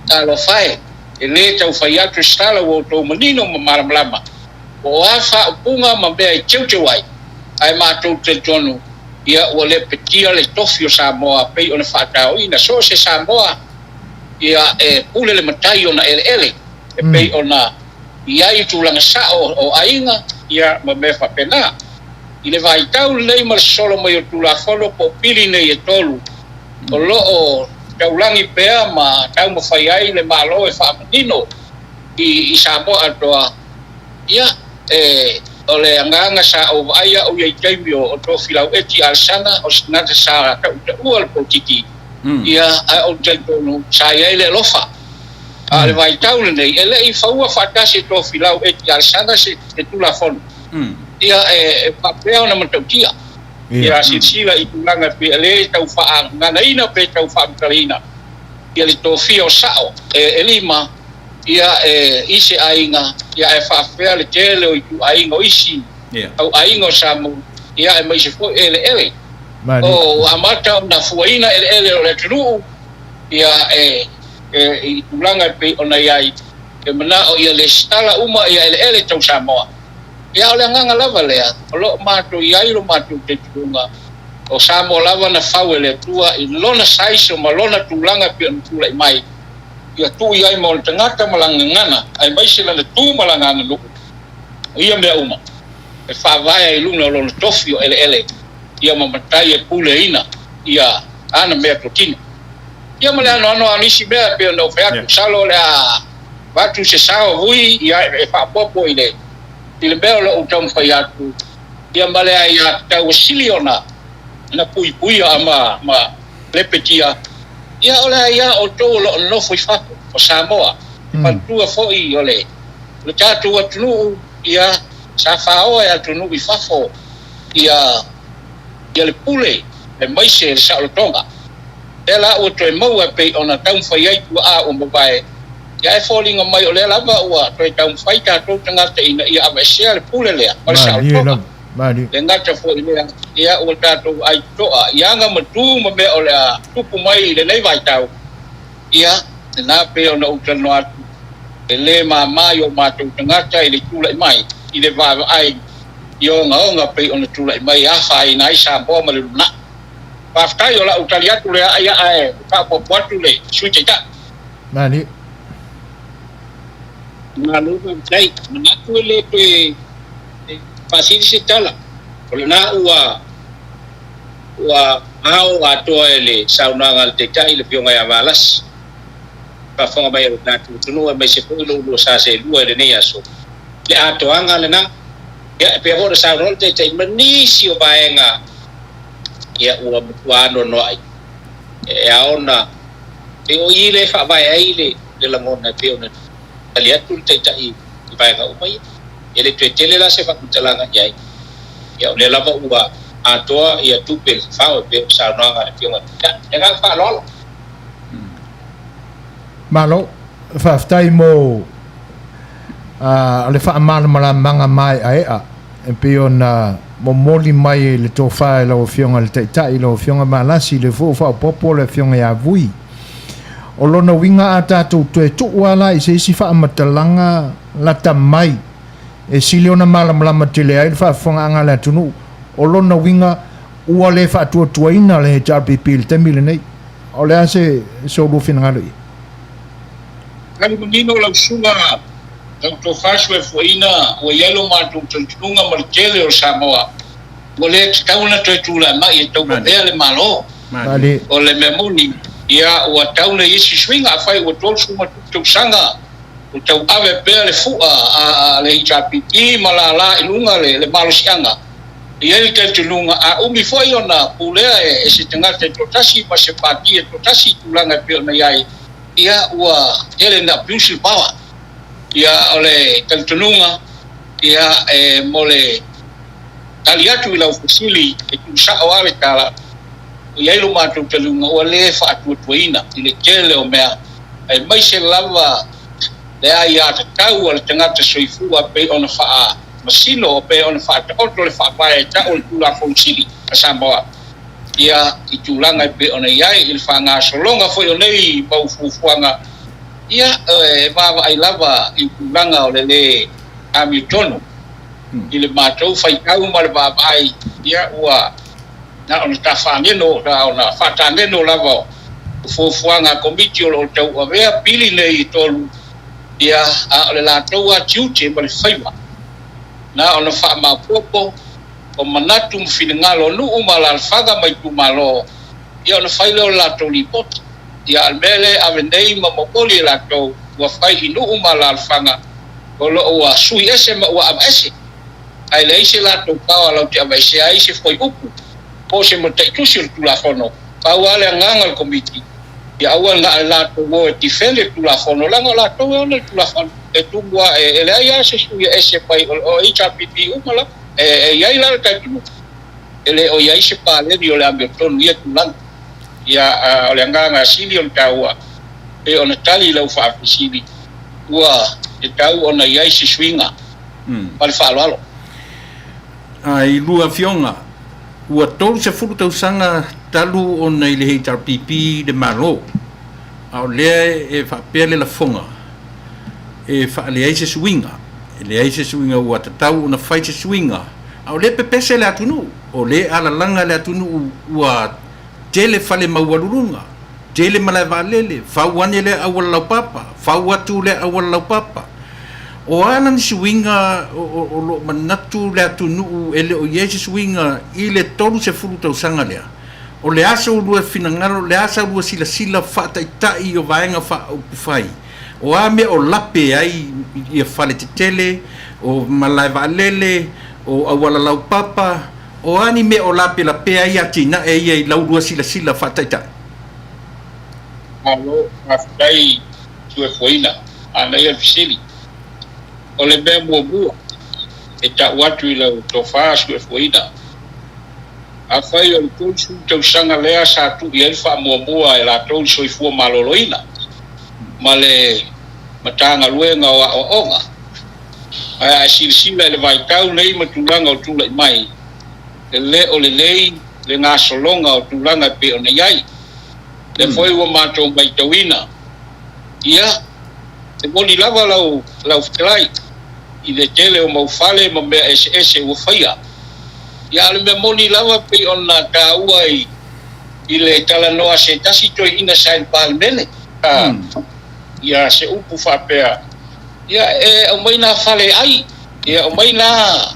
talofa e, e le tau fai atu se tala ua outou manino ma malamalama, po o a faaupuga ma mea e teuteu ai, ae matou te talitonu, ia ua lepetia le tofi o Samoa pei ona faataoina. So o se Samoa, ia e pule le matai i ona eleele, e pei ona i ai tulaga sao o aiga, ia ma mea faapena. I le vaitau lenei ma le sosolo mai o Tulafono po o pili nei e tolu, o lo o taulagi pea ma taumafai ai le Malo e faamanino i Samoa atoa, ia, e, o le agaga sa ou vaai au ia i taimi o Tofilau Eti Alesana, o se tagata sa tautaua le polokiki, ia, ae ou te talitonu sa i ai le alofa. A o le vaitau lenei, e le i faua faatasi e Tofilau Eti Alesana se Tulafono. Ia e faapea ona matautia. Ia silasila i tulaga pe le tau faaganaina pe tau faamatalaina ia le tofia o sao e lima ia e i se aiga ia ae faapea le tele o ituaiga o isi au aiga o Samoa ia aemaise foi eleele o ua amata ona fuaina eleele o le atunuu ia e i tulaga e pei ona i ai e manao ia lesitala uma ia eleele tau Samoa. Ia, o le agaga lava lea, o lo o matou i ai lo matou talitonuga, o Samoa lava na fau e le Atua i lona saiso ma lona tulaga e pei ona tulai mai, ia tuu i ai ma ona tagata ma lana gagana, aemaise lana tu ma lana aganuu. O ia mea uma, e faavae ai i luna o lona tofi o eleele, ia ma matai e puleaina ia. ana meatotino. Ia ma le anoano lava o nisi mea e pei ona ou fai atu, masalo o le a avatu se sao vui ia e faaopoopo i le i le mea o lo o ou taumafai atu, ia ma le aiatatau e sili ona na puipuia ma ma lepetia, ia o le aia o outou o lo o nonofo i fafo o Samoa, manatua foi o le le tatou atunuu, ia sa faoa e atunuu i fafo ia ia le pule aemaise le saolotoga. Lea la ua toe maua e pei ona taumafai ai tuaa ua mavae, ia ae foliga mai o lea lava ua toe taumafai tatou tagata ina ia aveesea le pule lea ma le saolotoga. Le gata foi lea, ia ua tatou vaai totoa i aga ma tu ma mea o le a tupu mai i lenei vaitau, ia lena pei ona ou talanoa atu, e le mama i o matou tagata i le tulai mai i le vaavaai i ogaoga pei ona tulai mai e afaina ai Samoa ma le lumanai. Faafetai, o lau tali atu lea ia ae faaopoopo atu le Sui Taitai. Malie. Malo faafetai. Manatu e le toe faasili se tala. O lena ua ua ao atoa e le saunoaga a le Taitai le Afioga ia Valasi, faafofoga mai a lo tatou atunuu aemaise foi lo ulua sa seelua i lenei aso. Le atoaga lena. Ia, e pei foi ona saunoa le Taitai ma nisi o vaega ia ua matua anoanoai e ao ona pei o i lea e faavae ai le le lagona e pei ona tali atu le Taitai i vaega uma ia. E le toe tele la se faamatalaga i ai, ia o lea lava ua atoa ia tupe i le fafao e pei o saunoaga a le Afioga i le Taitai. Le agaga faaaloalo. Malo, faafetai mo le faamalamalamaga maeaea e pei ona momoli mai e le tofa e lau Afioga i le Taitai, lau Afioga Valasi, lea foi ua faaopoopo le Afioga ia Vui. O lona uiga a tatou toe tuu lava la i se isi faamatalaga lata mai e sili ona malamalama tele ai le faafofogaaga a le atunuu, o lona uiga ua le faatuatuaina le HRPP i le taimi lenei. O le a se se olua finagalo i ai? Tali manino lau susuga lau tofa suefuaina ua i ai lo matou talitonuga ma le tele o Samoa ua le tatau ona toe tulai mai e tauavea le Malo. O le mea moni, ia ua tau ona i ai se suiga afai ua 30 tausaga o tauave pea le fua a le HRPP ma lala i luga le malosiaga. E i ai le talitonuga a umi foi ona pulea e se tagata e toatasi ma se pati e toatasi i tulaga e pei ona i ai, ia ua tele ina abuse le power. Ia o le talitonuga, ia e mo le tali atu i lau fesili e tuusao lava le tala, ua i ai lo matou talitonuga ua le faatuatuaina i le tele o mea, aemaise lava le aiatatau a le tagata soifua pei ona faa masino pei ona faataoto le Faavae e tau o le Tulafono Sili a Samoa ia i tulaga e pei ona i ai i le faagasologa foi o nei mau fuafuaga, ia e vaavaai lava i tulaga o le le amiotonu i le matou faitau ma le vaavaai, ia ua na ona tafaneno, na ona faataneno lava o fuafuaga a Komiti o lo o tauavea pili nei e tolu. Ia, a o le latou lava tiute ma le faiva, na ona faamaopoopo o manatu ma finagalo o nuu ma alaalafaga ma itumalo, ia ona fai lea o le latou lipoti. Ia, a o le mea lea e ave nei ma momoli e latou, ua fai i nuu ma alaalafaga o lo o ua sui ese ma ua aveese, ae leai se latou power latou te aveesea ai se fuaiupu po o se mataitusi o le Tulafono. Pau lava le agaga o le Komiti, Ia aua na o latou o e defend le Tulafono, leaga o latou e ona le Tulafono. E tumu lava, e leai lava se sui e ese mai, o HRPP uma lava. E i ai la le talitonuga, e le o i ai se paleni o le amiotonu i ia tulaga. Ia, o le agaga sili ona taua, pei ona tali i lau faafesili, ua tatau ona i ai se suiga ma le faaaloalo. I lua afioga, ua 30 tausaga talu ona i le HRPP le Malo, a o lea e faapea le lafoga e faaleai se suiga, e leai se suiga ua tatau ona fai se suiga, a o lea e pepese le atunuu, o lea e alalaga le atunuu ua tele fale maualuluga, tele malae vaalele, fau ane lea auala laupapa, fau atu lea auala laupapa. O a la ni suiga o lo o manatu le atunuu e le o i ai se suiga i le 30 tausaga lea? O le a so ulua finagalo, o le a sa ulua silasila faataitai o vaega faaupufai? O a mea o lape ai ia fale tetele, o malae vaalele, o auala laupapa, o a ni mea o lapelapea ai atinae ia i la ulua silasila faataitai? Malo faafetai Tuefuaina, manaia le fesili. O le mea muamua e tau atu i lau tofa Suefuaina, Afai o le 30 tausaga lea sa tuu i ai le faamuamua e latou le soifua maloloina ma le Matagaluega o Aoaoga, ae a e silasila i le vaitau nei ma tulaga o tulai mai, e le o lelei le gasologa o tulaga e pei ona i ai. Lea foi ua matou matauina, ia, e moni lava lau lau fetalai i le tele o mau fale ma mea eseese ua faia. Ia, a o le mea moni lava pei ona taua i i le talanoa a se tasi toeaina sa i le Palemene, a, ia se upu faapea, ia, e aumai nā fale e ai, ia aumai nā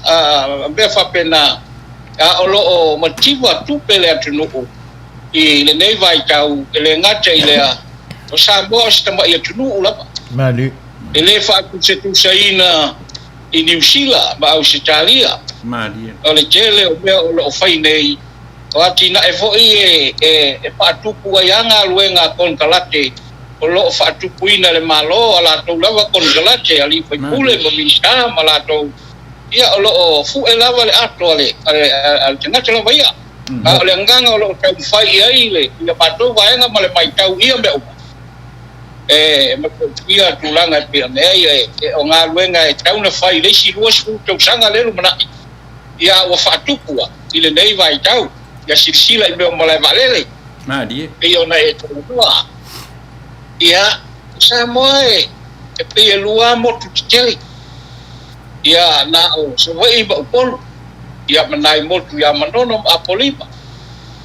a, mea faapena, a o lo o mativa tupe le atunuu i lenei vaitau, e le gata i lea, o Samoa o se tamai atunuu lava. Malie. E le faatusatusaina i Niu Sila ma Ausetalia. O le tele o mea o lo o fai nei, o atinae foi e faatupu ai lava galuega a konekarate o lo o faatupuina e le Malo a latou lava konekarate, alii faipule ma Minisita ma latou, ia o lo o fue lava le ato a le tagata lava ia. A o le agaga o lo o taumafai i ai le matou vaega ma le matau i ia mea uma, e matautia tulaga e pei ona i ai, o galuega e tatau ona fai i le isi 20 tausaga lea e lumanai, ia a ua faatupu lava i lenei vaitau. Ia silasila i mea o malae vaalele, pei ona e talanoa. Ia, o Samoa e pei e lua lava motu tetele, ia na o Savaii ma Upolu, ia ma nai motu ia Manono ma Apolima.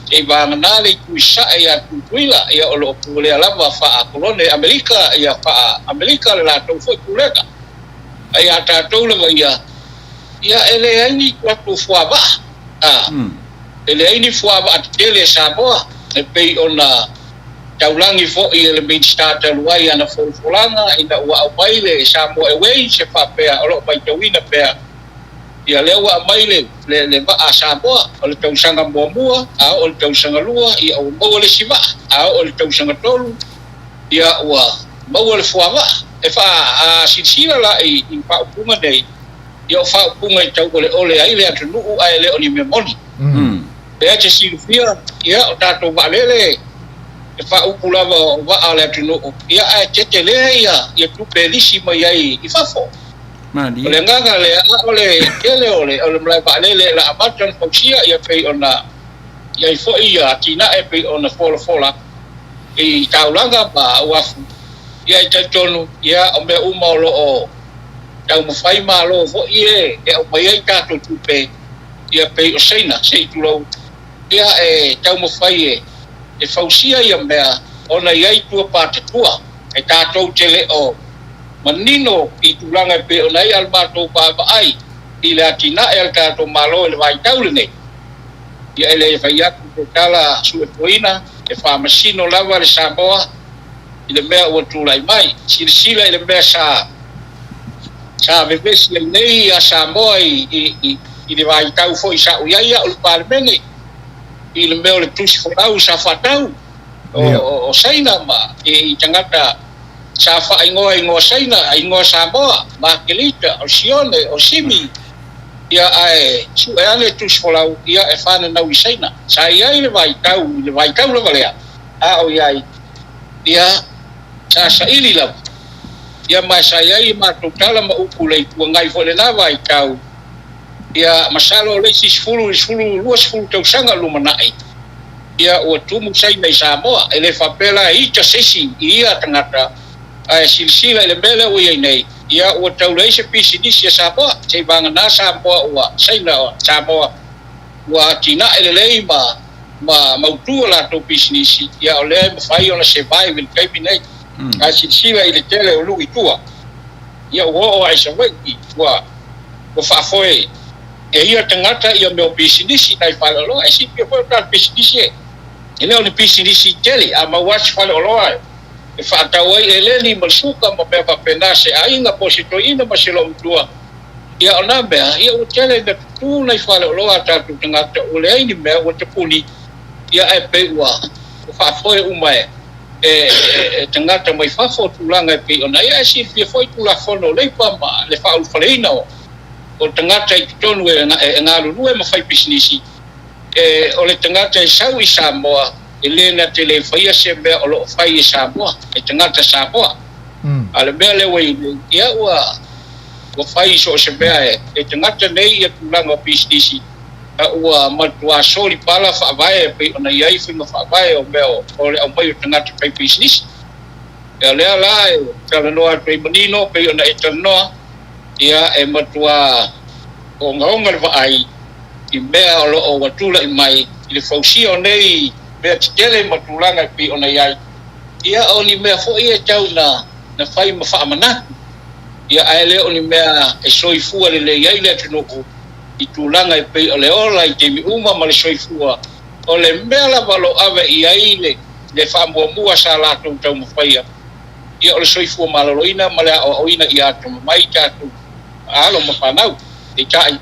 Seia vagana le itu i sasae ia Tutuila, ia o lo o pulea lava faa-kolone Amerika, ia faa-Amerika le latou foi pulega. A ia tatou lava ia, ia e leai ni tatou fuavaa, a, e leai ni fuavaa tetele a Samoa, e pei ona taulagi foi e le Minisita talu ai ana folafolaga ina ua aumai le Samoa Airways e faapea o lo o matauina pea. Ia lea ua aumai le, le, le vaa a Samoa, o le tausaga muamua, a oo i le tausaga lua, ia ua maua le isi vaa, a oo i le tausaga tolu, ia ua maua le fuavaa. E faa, a silasila la i, i faaupuga nei, ia o faaupuga e tauoleole ai le atunuu ae le o ni mea moni. Lea e te silafia, ia o tatou vaalele e faaupu lava o vaa a le atunuu, ia ae tetele ia, ia tupe e lisi mai ai i fafo. O le agaga lea, a o le tele o le o le malae vaalele o le a amata ona fausia, ia pei ona i ai foi ia atinae pei ona folafola i taulaga ma uafu, ia e talitonu, ia o mea uma o lo o taumafai Malo foi e e aumai ai tatou tupe, ia pei o Saina, se i tulou, ia e taumafai e e fausia ia mea ona i ai tua patatua e tatou te le o manino i tulaga e pei ona i ai a le matou vaavaai i le atinae a le tatou Malo i le vaitau lenei, ia e le fai atu se tala suetuaina, e faamasino lava le Samoa i le mea ua tulai mai. Silasila i le mea sa sa vevesi ai nei a Samoa i, i, i, i le vaitau foi sa ou i ai au i le Palemene, i le mea o le tusi folau sa faatau o, o, o Saina ma i, i tagata Sa faaigoa igoa Saina, igoa Samoa, Makelita, o Sione, o Simi, ia ae sue ane tusi folau, ia e fananau i Saina. Sa i ai le vaitau, i le vaitau lava lea, a o i ai, ia, sa saili lava, ia ma sa i ai a matou tala ma upu i le Itu Agai foi i lena vaitau, ia, masalo o le isi 10 i le 10, 20 tausaga o lumanai, Ia ua tumu Saina i Samoa. E le faapea la e ita se isi i ia tagata, ae silasila i le mea lea ua i ai nei, ia ua tau leai se pisinisi a Samoa. Se i vagana Samoa ua Saina Samoa ua atinae lelei ma ma mautu a latou pisinisi, ia o lea e mafai ona survive i le taimi nei. Ae silasila i le tele o nuu i tua, ia ua oo lava i Savaii ua ua faafoe. E ia tagata ia mea o pisinisi nai faleoloa e silafia foi o tatou pisinisi e E le o ni pisinisi tele, a maua lava se faleoloa e faatau ai eleni ma le suka ma mea faapena a se aiga po o se toeaina ma se loomatua, ia o na mea, ia ua tele ina tutu nai faleoloa a tatou tagata ua leai ni mea ua tapuni, ia ae pei ua faafoe uma e e tagata mai fafo tulaga e pei ona i ai. Ae silafia foi Tulafono o Leipa ma le faaulufaleina o tagata i totonu e galulue ma fai pisinisi, o le tagata e sau i Samoa e le na te le faia se mea o lo o fai e Samoa, e tagata Samoa. A o le mea lea ua i ai nei, ia ua fai so o se mea e tagata nei ia tulaga o pisinisi, a ua matuā soli pala faavae e pei ona i ai faiga faavae o mea o le aumai o tagata faipisinisi. Ia o lea la e talanoa atu ai manino pei ona e talanoa, ia e matuā ogaoga le vaai i mea o lo o ua tulai mai i le fausia o nei mea tetele ma tulaga e pei ona i ai, ia o ni mea foi e tau na fai ma faamanatu, ia ae le o ni mea e soifua lelei ai le atunuu i tulaga e pei o le ola i taimi uma ma le soifua, o le mea lava o lo o ave i ai le faamuamua sa latou taumafaia, ia o le soifua maloloina ma le aoaoina ia atamamai tatou alo ma fanau. Peitai,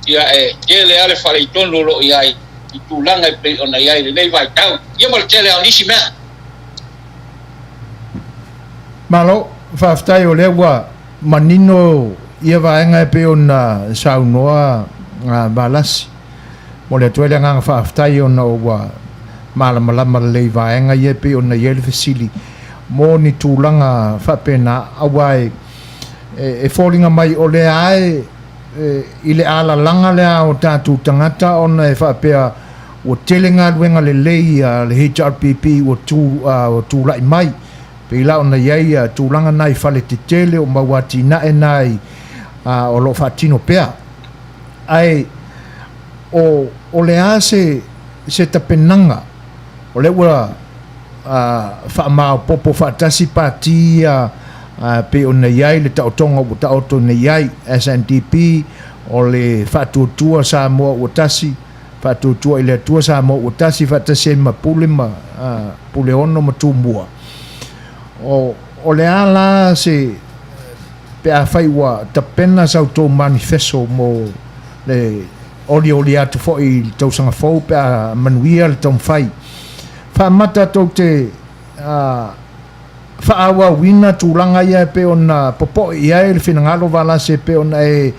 ia e tele lava le faaletonu o lo o i ai i tulaga e pei ona i ai i lenei vaitau, ia ma le tele lava o nisi mea. Malo, faafetai o lea ua manino ia vaega e pei ona saunoa Valasi. Momoli atu ai le agaga faafetai ona ua malamalama lelei i vaega ia e pei ona i ai le fesili mo ni tulaga faapena, aua e foliga mai o lea lava e i le alalaga lea o tatou tagata ona e faapea ua tele galuega lelei a le HRPP ua tulai mai. Pei la ona i ai tulaga na i fale tetele o mau atinae na i o lo o faatino pea. Ae o le a se tapenaga o lea ua faamaopoopo faatasi pati ia pei ona i ai le taotoga ua taoto nei i ai, SNDP, o le Faatuatua Samoa Ua Tasi, Faatuatua i le Atua Samoa Ua Tasi faatasi ai ma Pule ma Puleono ma Tumua. O le a la se pe afai ua tapena sa outou manifeso mo le olioli atu foi i le tausaga fou pe a manuia le taumafai faamata tou te faaauauina tulaga ia e pei ona popoe i ai le finagalo Valasi e pei ona e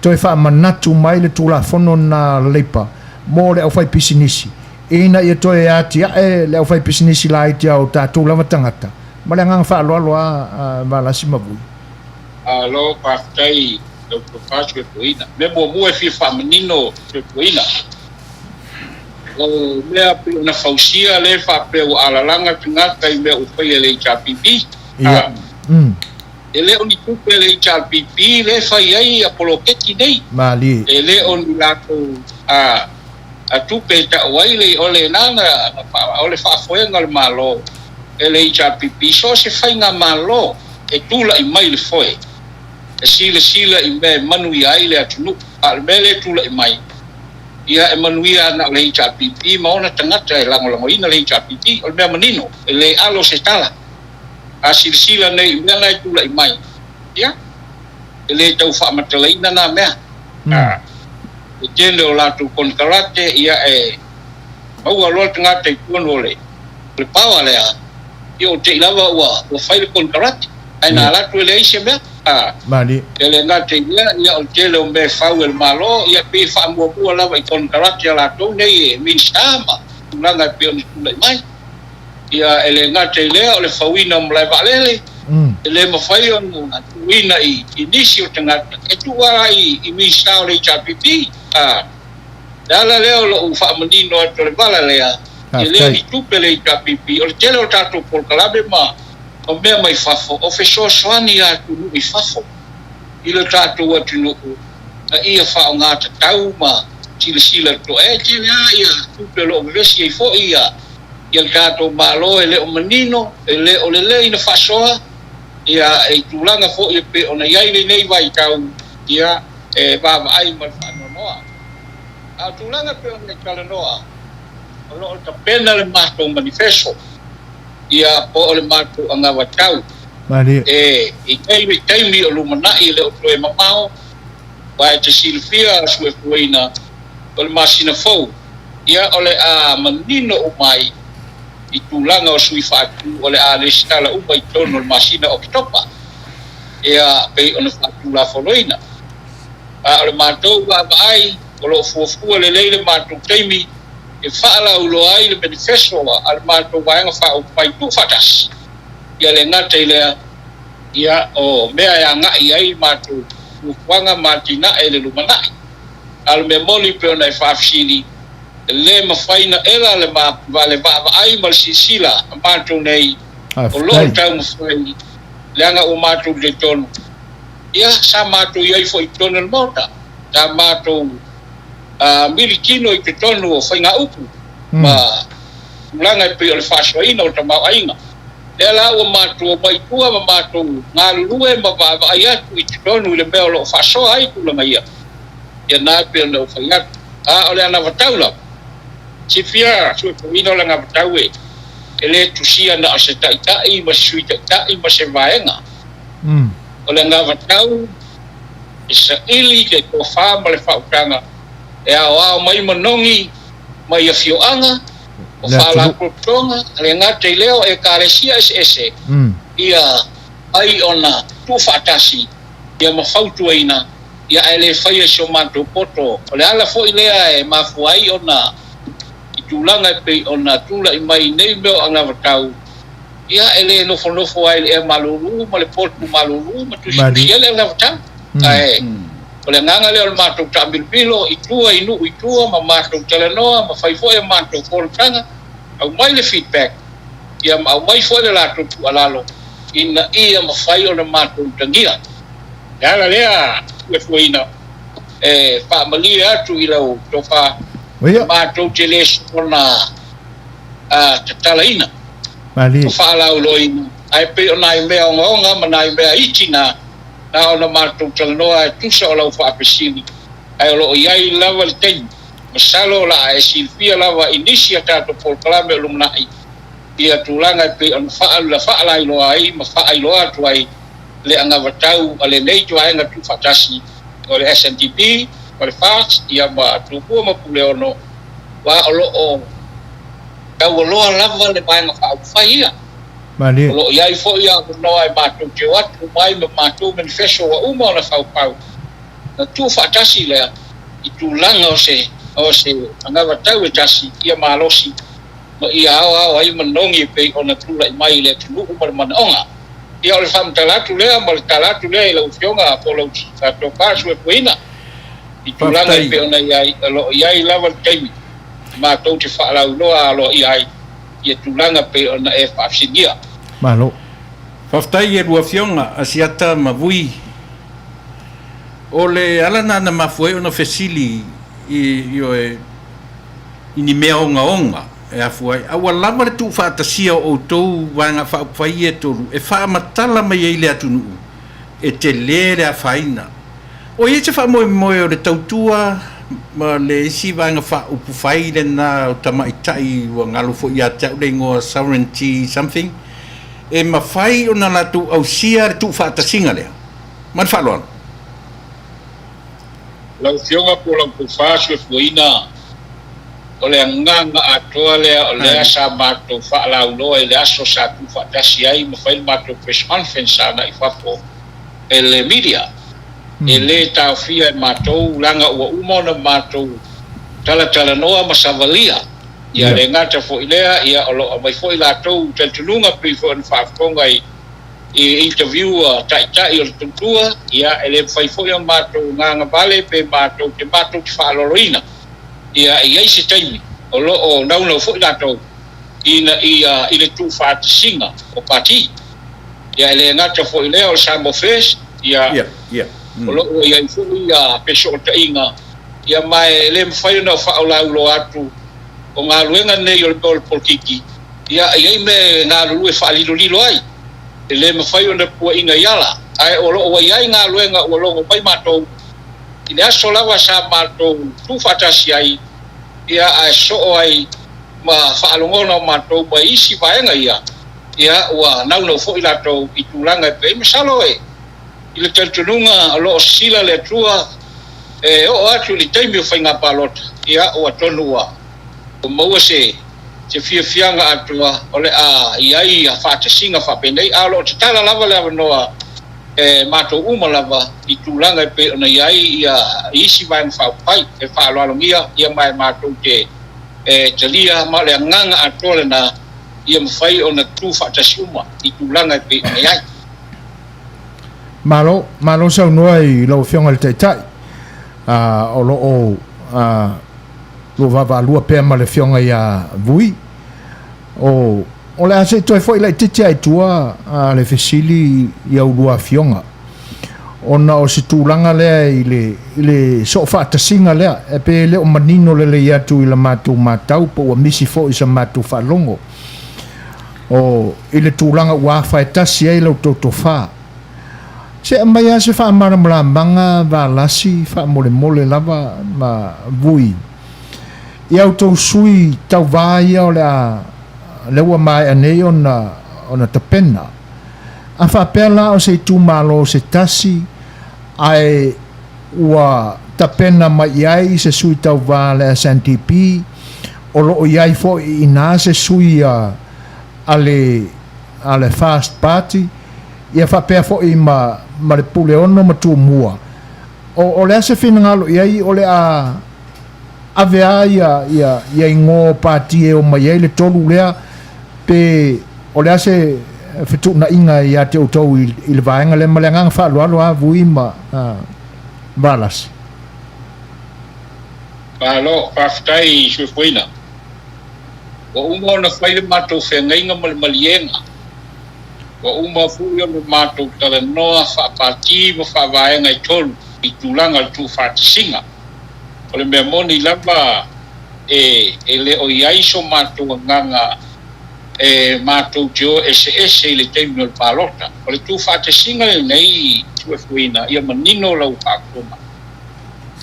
toe faamanatu mai le Tulafono na Leipa mo le aufaipisinisi ina ia toe atiae le aufaipisinisi laiti a o tatou lava tagata. Ma le agaga faaaloalo a Valasi ma Vui. Malo faafetai i lau tofa Tuetuaina. Mea muamua e fia faamanino Tuetuaina, o mea pei ona fausia lea faapea ua alalaga tagata i mea ua faia e le HRPP. Ia. E le o ni tupe a le HRPP lea e fai ai poloketi nei. Malie. E le o ni latou a tupe e tau ai le o le na o le faafoega o le Malo e le HRPP. So o se faigamalo e tulai mai le foe e silasila i mea e manuia ai le atunuu. A o le mea lea e tulai mai, ia e manuia na o le HRPP ma ona tagata e lagolagoina le HRPP. O le mea manino, e le alo se tala. A silasila nei i mea na e tulai mai, ia, e le tau faamatalaina na mea. E tele o latou konekarate, ia e maua loa le tagata i totonu o le power lea, ia ua te i lava ua fai le konekarate, ae na alu atu e leai se mea. E le gata i lea, ia o le tele o mea e fau e le Malo, ia pei e faamuamua lava i konekarate a latou nei e Minisita ma tulaga e pei ona tulai mai. Ia e le gata i lea, o le fauina o malae vaalele, e le mafai ona tuuina i nisi o tagata, e tuu lava i Minisita o le HRPP. Le ala lea o lou faamanino atu o le vala lea, e le o ni tupe le HRPP, o le tele o tatou polokalame ma mea mai fafo, o fesoasoani a atunuu i fafo i lo tatou atunuu, a ia faaaoga tatau ma silasila totoa. E tele lava tupe o lo o vevesi ai foi ia le tatou Malo, e le o manino, e le o lelei na faasoa, ia e tulaga foi e pei ona i ai lenei vaitau, ia e vaavaai ma le faanoanoa. A o tulaga e pei ona e talanoa, O lo o tapena le matou manifeso, ia, po o le matou anavatau. Malie. E i ai le taimi o lumanai e le o toe mamao, aua e te silafia suefuaina o le masina fou, ia o le a manino uma ai i tulaga o sui faatu o le a lesitala uma i totonu o le masina o Oketopa, ia pei ona faatulafonoina. A o le matou vaavaai, o lo o fuafua lelei le matou taimi e faalauiloa ai le manifesto a le matou Vaega Faaupufai Tuufaatasi, ia le gata i lea, ia o mea e agai i ai matou fuafuaga ma atinae i le lumanai. A o le mea moni pei ona e faafesili, e le mafai na ela le le vaavaai ma le silasila a matou nei o lo o taumafai leaga ua matou talitonu, ia sa matou i ai foi i totonu o le Maota, sa matou militino i totonu o faigaupu ma tulaga e pei o le faasoaina o le tamaoaiga. Lea la ua matou omai i tua ma matou galulue ma vaavaai atu i totonu i le mea o lo o faasoa ai tulaga ia, ia na e pei ona ou fai atu. A o le anavatau lava, silafia suefuaina o le anavatau e le tusia na o se taitai ma se sui taitai ma se vaega. O le anavatau e saili le tofa ma le faautaga e aoao mai manogi mai afioaga o faalapotopotoga, e le gata i lea o Ekalesia eseese, ia ai ona tuufaatasi ia ma fautuaina, ia ae le faia i so matou poto. O le ala foi lea e mafua ai ona i tulaga e pei ona tulai mai i nei mea o anavatau, ia e le nofonofo ai i le ea malulu ma le potu malulu ma tusitusi ai le anavatau. Ae o le agaga lea o le matou taamilomilo i tua i nuu i tua ma matou talanoa ma fai foi a matou fonotaga, aumai le feedback, ia ma aumai foi le latou tuualalo ina ia mafai ona matou utagia. Le ala lea fuefueina e faamalie atu i lau tofa, matou te le soona tatalaina, ma faalauiloaina, ae pei o nai mea ogaoga ma nai mea iti na, na ona matou talanoa e tusa o lau faafesili, ae o lo o i ai lava le taimi. Masalo o le a e silafia lava i nisi a tatou polokalame o lumanai ia tulaga e pei ona faalailoa ai ma faailoa atu ai le anavatau a lenei vaega tuufaatasi o le SNDP ma le FAST ia ma Tumua ma Puleono, aua o lo o taualoa lava le Vaega Faaupufai ia. Malie. O lo o i ai foi avanoa e matou te o atu uma ai ma matou manifesto ua uma ona faufau, ona tuufaatasi lea i tulaga o se o se anavatau e tasi ia malosi ma ia aoao ai manogi e pei ona tulai mai i le atunuu ma le manaoga. Ia o le faamatala atu lea ma le tala atu lea i lau Afioga po o lau tofa suefueina i tulaga e pei ona i ai, o lo o i ai lava le taimi matou te faalauiloa aloaia ai ia tulaga pei ona e faafesiligia. Malo. Faafetai i lua Afioga, Asiata ma Vui. O le ala lena na mafua ai ona fesili i, ioe, i ni mea ogaoga e afua ai, a ua lava le tuufaatasia o outou Vaega Faaupufai ia e tolu e faamatala mai ai le atunuu e tele le afaina. O i ai se faamoemoe o le tautua ma le isi Vaega Faaupufai lena o tamaitai ua galo foi ia te au le igoa Sovereignty something, e mafai ona latou ausia le tuufaatasiga lea? Ma le faaaloalo. Lau Afioga po o lau tofa soifuaina, o le agaga atoa lea o lea sa matou faalauiloa i le aso sa tuufaatasi ai ma fai le matou press conference agai i fafo e le media. E le taofia e matou leaga ua uma ona matou talatalanoa ma savalia. Ia le gata foi lea, ia o lo o aumai foi latou talitonuga pei foi ona faafofoga i i interview a taitai o le tautua, ia, e le mafai foi ona matou gagavale pe matou te matou te faaaloaloina. Ia, e i ai se taimi o lo o naunau foi latou ina ia i le tuufaatasiga o Pati. Ia, e le gata foi i lea o le Samoa First, ia, o lo o i ai foi ia fesootaiga, ia, ma e le mafai ona faaulauloa atu o galuega nei o le mea o le polokiki, Ia, e i ai mea e galulue faalilolilo ai, e le mafai ona puaina i ala, ae o lo o ua i ai galuega ua logo mai matou i le aso lava sa matou tuufaatasi ai, ia, ae soo ai ma faalogona o matou mai isi vaega ia, ia ua naunau foi latou i tulaga e pei. Masalo e i le talitonuga o lo o sisila le Atua e oo atu i le taimi o faiga palota, ia ua atonu ua maua se se fiafiaga atoa o le a i ai faatasiga faapenei, a o lo o tatala lava le avanoa e matou uma lava i tulaga e pei ona i ai ia isi vaega faaupufai e faaaloalogia ia ma e matou te e talia, ma o le agaga atoa lena ia mafai ona tu faatasi uma i tulaga e pei ona i ai. Malo, malo saunoa i lau Afioga i le Taitai. O lo o lua vaavaalua pea ma le Afioga ia Vui. O, o le a se i toe foi laitiiti lava i tua le fesili i a ulua afioga, ona o se tulaga lea i le, i le soofaatasiga lea, e pei e le o manino lelei atu i la matou matau po ua misi foi i sa matou faalogo, o, i le tulaga ua afa e tasi ai la outou tofa. Se aumai lava se faamalamalamaga Valasi faamolemole lava ma Vui i a outou sui tauva ia o le a lea ua maea nei ona ona tapena. A faapea la o se itumalo se tasi ae ua tapena mai i ai se sui tauva a le SNDP, o lo o i ai foi i ina se sui a a le a le Fast Party, ia faapea foi ma ma le Puleono ma Tumua, o o le a se finagalo i ai o le a ave lava ia ia ia igoa o pati e omai ai le tolu lea, pe o le a se fetuunaiga ia te outou i i le vaega lea? Ma le agaga faaaloalo lava Vui ma Valasi. Malo, faafetai Suefueina. Ua uma ona fai le matou feagaiga ma le maliega. Ua uma foi ona matou talanoa faapati ma faavaega e tolu i tulaga o le tuufaatasiga. O le mea moni lava e e le o i ai so matou agaga e matou te o eseese i le taimi o le palota. O le tuufaatasiga lenei Tuefuina, ia manino lau faafofoga.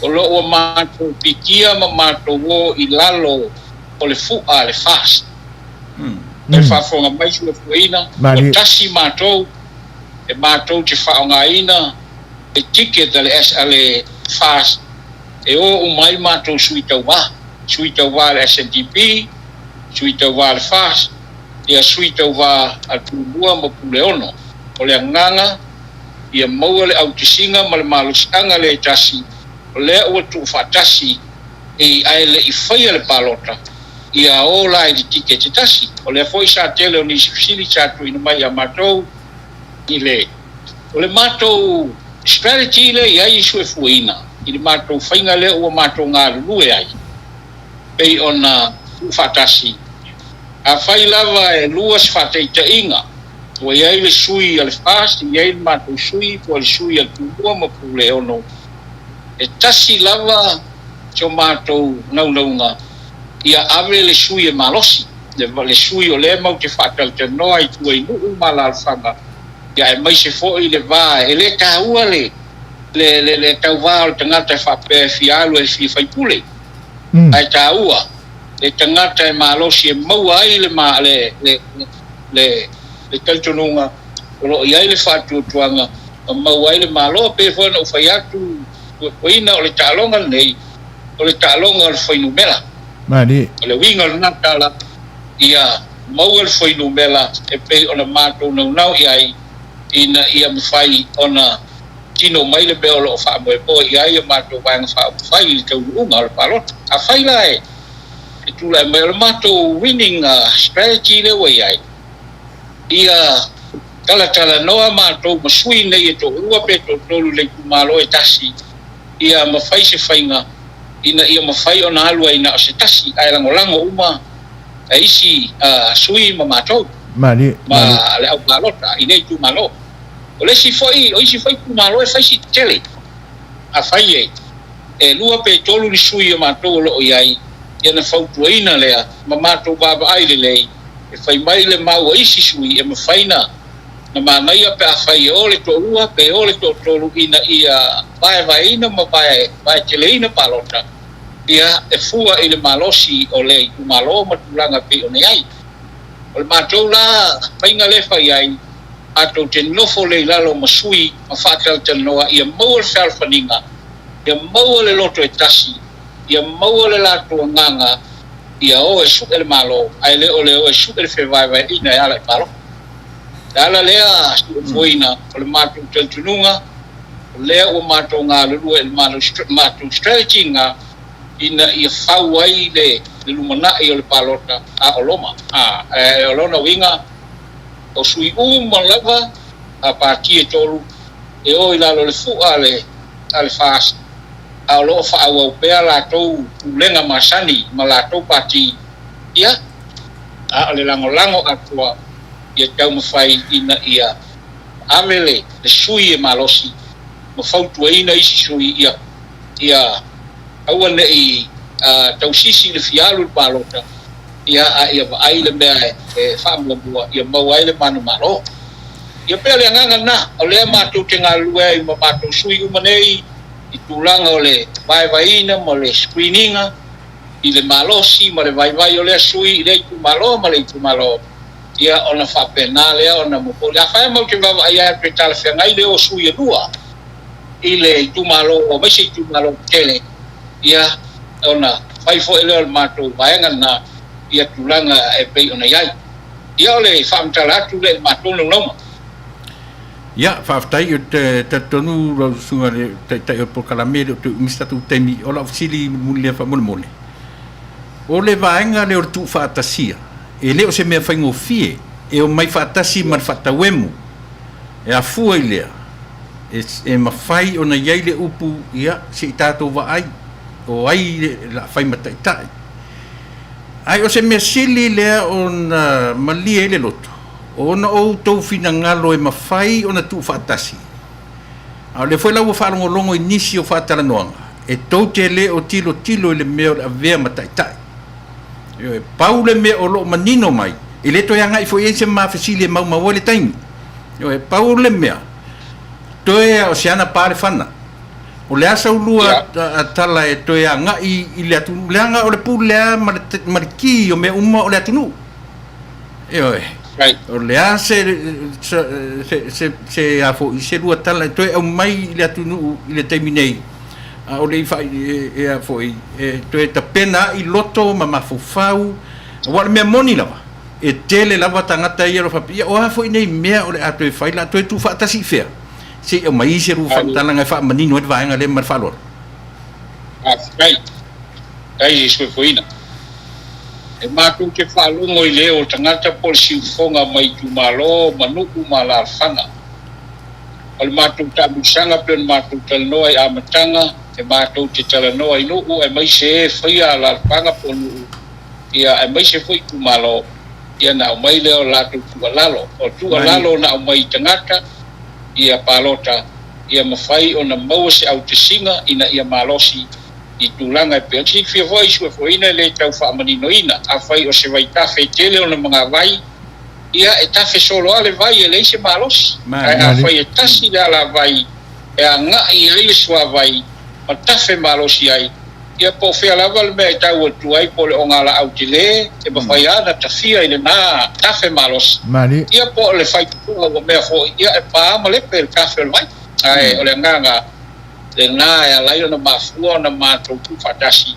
O lo o ua matou pikia ma matou o i lalo o le fu'a a le FAST. E faafofoga mai Suefueina, ua tasi matou e matou te faaaogaina le ticket a le a le FAST e o uma ai matou sui tauva, sui tauva a le SNDP, sui tauva a le FAST, ia sui tauva a Tumua ma Puleono. O le agaga ia maua le autasiga ma le malosiaga lea e tasi, o lea ua tuufaatasi i ae le i faia le palota, ia o la i le tiketi tasi. O lea foi sa tele o nisi fesili sa tuuina mai ia matou i le O le matou strategy lea e i ai i suefueina i le matou faiga lea ua matou galulue ai, pei ona tuufaatasi, afai lava e lua se faataitaiga, ua i ai le sui a le FAST, i ai le matou sui po o le sui a le Tumua ma Puleono, e tasi lava so matou naunauga ia ave le sui e malosi, le sui o lea matou te faatalatalanoa i tua i nuu ma alaalafaga, ia aemaise foi le va, e le taua le le le tauva o le tagata e faapea e fia alu e fia faipule, ae taua le tagata e malosi e maua ai le le le le le talitonuga o lo o i ai le faatuatuaga ma maua ai le Malo. E pei foi ona ou fai atu, Puepueina, o le taaloga lenei, o le taaloga o le fuainumera. Malie. O le uiga o lena tala, ia maua le fuainumera e pei ona matou naunau i ai ina ia mafai ona tino mai le mea o lo o faamoemoe i ai a matou Vaega Faaupufai i le taunuuga o le palota. Afai la e tulai mai, o le matou winning strategy lea ua i ai, ia talatalanoa matou ma sui nei e toalua pe toatolu i le itumalo e tasi, ia mafai se faiga ina ia mafai ona alu ai na o se tasi ae lagolago uma e isi sui ma matou ma le au palota i lea itumalo. O le isi foi, o isi foi itumalo e fai si tetele. Afai e lua pe tolu ni sui o matou o lo o i ai, ia ona fautuaina lea ma matou vaavaai lelei e fai mai le mau a isi sui e mafai na manaia pe afai e o le toalua pe o le toatolu ina ia vaevaeina ma vaeteleina palota. Ia, e fua i le malosi o le itumalo ma tulaga e pei ona i ai. O le matou la faiga lea e fai ai, matou te nofo lea i lalo ma sui ma faatalatalanoa ia maua le fealofaniga, ia maua le loto e tasi, ia maua le latou agaga ia o e su'e le Malo, ae le o le o e su'e le fevaevaeaiga e ala i palota. O le ala lea siufoina o le matou talitonuga, o lea ua matou galulue i le matou strategy lena ina ia fau ai le lumanai o le palota a o loma. O lona uiga, o sui uma lava a pati e tolu e o i lalo o le fu'a a le FAST, a o lo o faaauau pea latou pulega masani ma latou pati, ia, a o le lagolago atoa ia taumafai ina ia ave le sui e malosi ma fautuaina isi sui ia ia aua ne'i tausisi i le fia alu i le palota, ia, a ia vaai le mea e faamuamua ia maua ai le manumalo. Ia pei o le agaga lena, o lea matou te galulue ai ma matou sui uma nei i tulaga o le vaevaeina ma le screen ina i le malosi ma le vaivai o lea sui i lea itumalo ma le itumalo, ia ona faapena lea ona momoli. Afai matou te vaavaai atu e talafeagai le o sui e lua i le itumalo aemaise itumalo tetele, ia ona fai foi lea o le matou vaega lena ia tulaga e pei ona i ai. Ia o le faamatala atu lea i le matou naunauga. Ia, faafetai, ou te talitonu lau Susuga i le Taitai o le Polokalame e le o toe umi se tatou taimi. O lau fesili mulimuli lea faamolemole, o le vaega lea o le tuufaatasia, e le o se mea faigofie, e omai faatasi ma le faatauemu, e afua i lea, e mafai ona i ai le upu, ia, se i tatou vaai, o ai le a fai ma taitai. Ae o se mea sili lea ona malie ai le loto, ona o outou finagalo e mafai ona tuufaatasi. A o lea foi la ua faalogologo i nisi o faatalanoaga, e tou te le o tilotilo i le mea o le avea ma taitai. Ioe, pau le mea o lo o manino mai, e le toe agai foi i ai se ma fesili e maumau ai le taimi. Ioe, pau le mea, toe a o se ana pa le fana. O le a sau lua tala e toe agai i le atunuu, leaga o le pule lava ma le ki o mea uma o le atunuu. Ioe. O le a se se se a foi se lua tala e toe aumai i le atunuu i le taimi nei, a o le i fai e a foi e toe tapena ai loto ma mafaufau, aua o le mea moni lava, e tele lava tagata ia o lo o faapea, ia o a foi nei mea o le a toe fai, o le a toe tuufaatasi i fea? Se i aumai se lua faamatalaga e faamanino ai le vaega lea ma le faaaloalo. Faafetai. Faafetai i le soifuaina. E matou te faalogo i leo o tagata po o le siufofoga mai itumalo ma nuu ma alaalafaga. O le matou taamilosaga pei ona matou talanoa i amataga, e matou te talanoa i nuu aemaise e faia alaalafaga po o nuu, ia aemaise foi itumalo, ia ona aumai lea o latou tuualalo. O tuualalo na aumai i tagata, ia palota, ia mafai ona maua se autasiga ina ia malosi i tulaga e pei ona silafia foi i suefuaina e le tau faamaninoina. Afai o se vaitafe e tele ona magavai, ia e tafe solo lava le vai e leai se malosi. Ae afai e tasi le alavai e agai ai le suavai ma tafe malosi ai, ia po o fea lava le mea e tau atu ai po o le ogalaau tele e mafai lava ona tafia i lena tafe malosi, ia po o le faitotoa ua mea foi, ia e pa ma lepe le tafe o le vai. Ae o le agaga lena e ala ai ona mafua ona matou tuufaatasi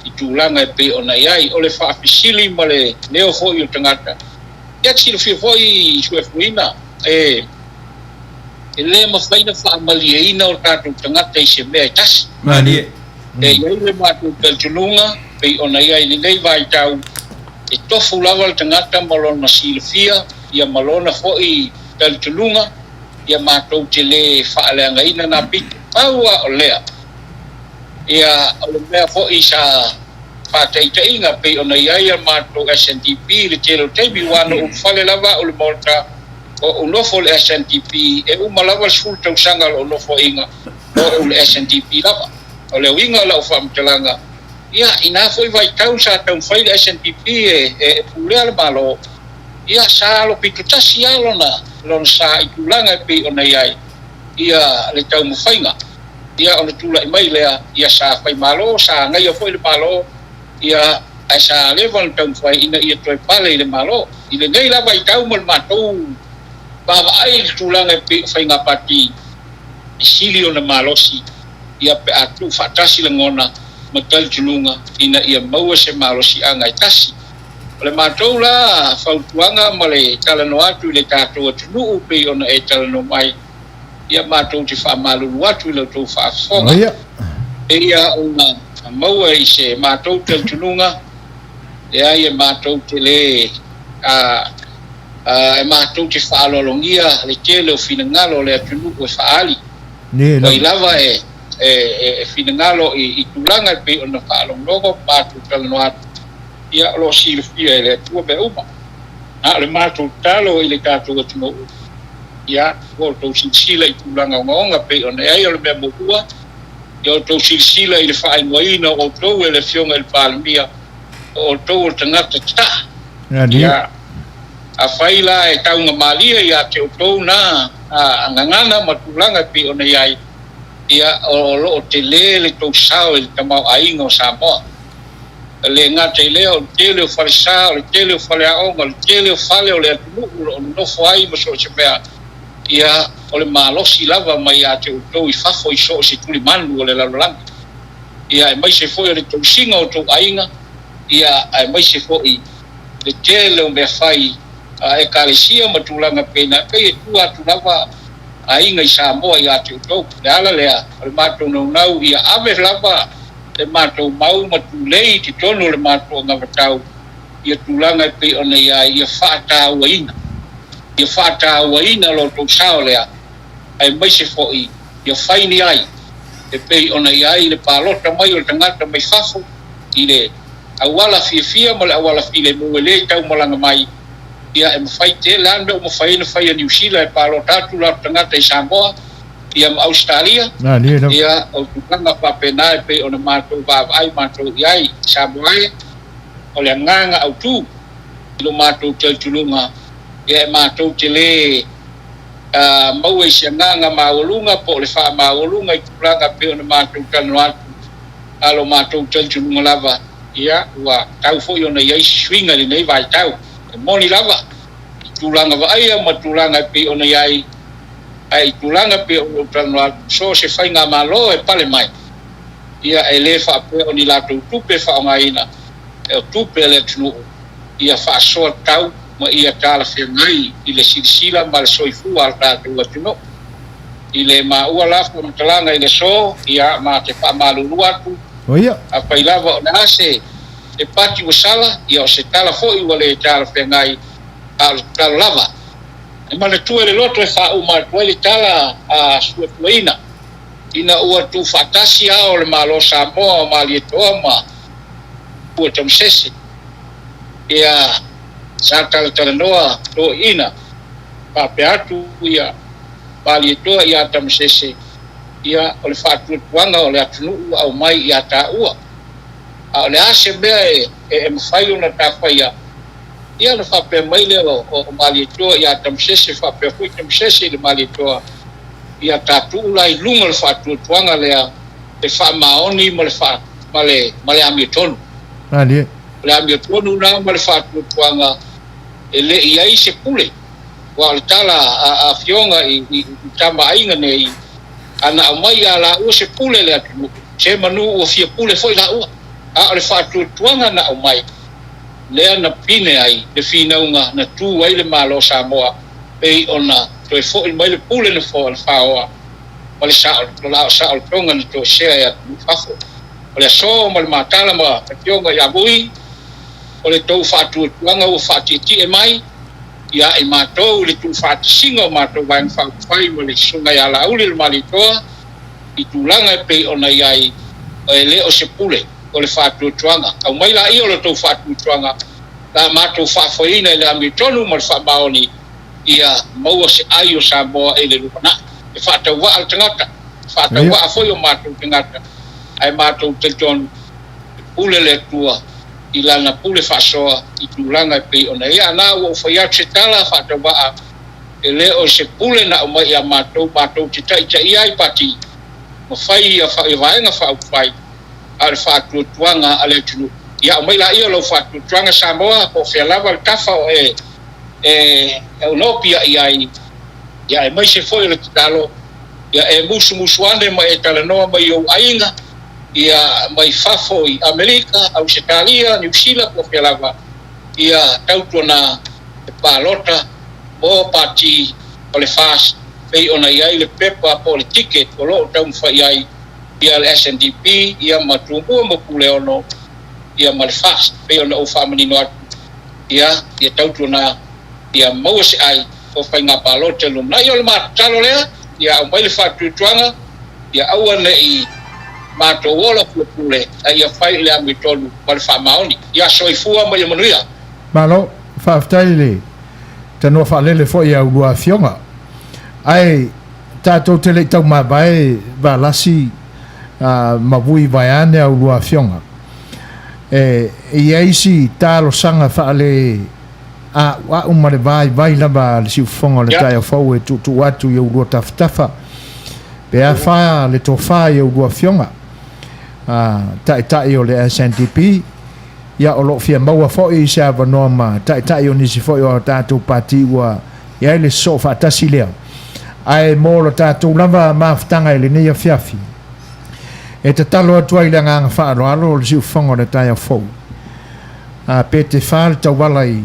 i tulaga e pei ona i ai. O le faafesili ma le leo foi o tagata, ia te silafia foi i suefuina, e le mafai ona faamalieina o tatou tagata i se mea e tasi. Malie. E i ai le matou talitonuga, pei ona i ai i lenei vaitau, e tofu lava le tagata ma lona silafia, ia ma lona foi talitonuga, ia matou te le faaleagaina nā pito. Pau lava o lea, ia, o le mea foi sa faataitaiga pei ona i ai a matou SNDP i le tele o taimi, aua na ou ulufale lava au i le Maota, o ou nofo i le SNDP, e uma lava le 10 tausaga o lou nofoaiga, o ou le SNDP lava. O le uiga o lau faamatalaga, ia, i na foi vaitau sa taumafai le SNDP e pulea le Malo, ia sa alo pitotasi lava lona sa i tulaga e pei ona i ai ia le taumafaiga. Ia ona tulai mai lea, ia sa faimalo, sa agaia foi le Malo, ia ae sa leva ona taumafai ina ia toe pale i le Malo. I lenei la vaitau ma le matou vaavaai i le tulaga e pei o faiga pati e sili ona malosi, ia pe a tuufaatasi lagona ma talitonuga ina ia maua se malosiaga e tasi. O le matou la fautuaga ma le talanoa atu i le tatou atunuu pei ona e talanoa mai, ia matou te faamalulu atu i la outou faafofoga. Pei ona maua i se matou talitonuga, leai e matou te le e matou te faaaloalogia le tele o finagalo o le atunuu e faaali. Ua i lava e finagalo i tulaga e pei ona faalogologo ma matou talanoa atu, ia o lo o silafia e le Atua mea uma. A o le matou tatalo i le tatou atunuu, ia ua outou silasila i tulaga ogaoga pei ona i ai. O le mea muamua, ia outou silasila i le faaigoaina o outou e le Afioga i le Palemia, o outou o le tagata tataa. Ia, afai la e taugamalie ia te outou na gagana ma tulaga e pei ona i ai, ia o lo o tele le tou sao i le tamaoaiga o Samoa. E le gata i lea, o le tele o falesa, o le tele o faleaoga, o le tele o fale o le atunuu o lo o nonofo ai ma so o se mea, ia, o le malosi lava mai ia te outou i fafo i so o se tulimanu o le lalolagi, ia, aemaise foi o le tausiga o outou aiga, ia, aemaise foi le tele o mea fai a Ekalesia ma tulaga pena, e pei e tua atu lava aiga i Samoa ia te outou. O le ala lea o le matou naunau ia ave lava le matou mau ma tulei i totonu o le matou anavatau ia tulaga e pei ona i ai, ia faatauaina, ia faatauaina lo outou sao lea, aemaise foi ia fai ni ai e pei ona i ai le palota mai o le tagata mai fafo i le auala fiafia ma le auala filemu e le taumalaga mai, ia e mafai tele lava le mea ua mafai ai ona fai e Niu Sila e palota atu latou tagata i Samoa, ia ma Ausetalia, ia o tulaga faapena e pei ona matou vaavaai matou i ai i Samoa e, o le agaga autu i lo matou talitonuga, ia e matou te le maua i se agaga maualuga po o le faamaualuga i tulaga e pei ona matou talanoa atu, a lo matou talitonuga lava, ia ua tau foi ona i ai se suiga i lenei vaitau. E moni lava i tulaga vaaia ma tulaga e pei ona i ai, Ae i tulaga pei ona ou talanoa atu, so o se faigamalo e pale mai, ia e le faapea o ni latou tupe e faaaogaina, o tupe a le atunuu ia faasoa tau ma ia talafeagai i le silasila ma le soifua a le tatou atunuu. I le maua la faamatalaga i le aso, ia ma te faamalulu atu, afai lava o le a se pati ua sala, ia o se tala foi ua le talafeagai, a o le tatalo lava. E manatua i le loto e faauma atu ai le tala a suetuaina ina ua tuufaatasi ao o le Malo o Samoa o Malietoa ma Pua Tamasese. Ia, sa talatalanoa toeaiina faapea atu ia Malietoa ia Tamasese, ia, o le faatuatuaga o le atunuu ua aumai ia taua. A o le a se mea e mafai ona ta faia? Ia ona faapea mai lea o Malietoa ia Tamasese, faapea foi Tamasese i le Malietoa, ia tatuu la i luga o le faatuatuaga lea le faamaoni ma le ma le ma le amiotonu. Malie. O le amiotonu lena ma le faatuatuaga e le i ai se pule. Aua o le tala a Afioga i i tama aiga nei, ana aumai ia laua se pule i le atunuu, se manu ua fia pule foi laua. A o le faatuatuaga na aumai, lea na pine ai le finauga na tu ai le Malo o Samoa pei ona toe foi mai le pule na faoa ma le saolotoga na toesea e atunuu i fafo. O le aso ma le matala ma Afioga ia Vui, o le tou faatuatuaga ua faatietie mai ia i matou i le tuufaatasiga o matou Vaega Faaupufai ma le Susuga ia Laauli le Malietoa i tulaga e pei ona i ai, e le o se pule. o le faatuatuaga. Aumai laia o le tou faatuatuaga, la matou faafoeina i le amiotonu ma le faamaoni, ia maua se ai o Samoa i le lumanai. E faatauvaa le tagata, e faatauvaa foi o matou tagata, ae matou talitonu, e pule le Atua i Lana pule faasoa i tulaga e pei ona i ai. A na ua ou fai atu se tala faatauvaa, e le o se pule na aumai ia matou, matou te taitaia ai Pati. ma fai ia Vaega Faaupufai, a o le faatuatuaga a le atunuu. Ia aumai laia o lau faatuatuaga Samoa, po o fea lava le tafa o e e nopiai ai, ia aemaise foi o le tatalo, ia e musumusu ane ma e talanoa mai i ou aiga, ia mai fafo i Amerika, Ausetalia, Niu Sila po o fea lava, ia tautuana le palota mo pati o le FAST pei ona i ai le pepa po o le ticket o lo o taumafai ai ia le SNDP ia ma Tumua ma Puleono ia ma le FAST pei ona ou faamanino atu ia ia tautuana ia maua se ai o faiga palota i le lumanai. O le matatalo lea ia aumai le faatuatuaga ia aua ne i matou ola pulepule a ia fai i le amiotonu ma le faamaoni. Ia soifua ma ia manuia. Malo, faafetai le tanoa faalele foi i a ulua afioga. Ae tatou te le i taumavae Valasi ma Vui vaeane a ulua afioga. E i ai si talosaga faale a'ua'u ma le vaivai lava a le siufofoga o le taeao fou e tuutuu atu i ou lua tafatafa, pe afa le tofa i ou lua afioga, Taitai o le SNDP, ia o lo o fia maua foi se avanoa ma Taitai o nisi foi o a tatou Pati ua i ai le sosoo faatasi lea. Ae mo lo tatou lava mafutaga i lenei afiafi, e tatalo atu ai i le agaga faaaloalo o le siufofoga o le taeao fou, A pe te fa le tauala i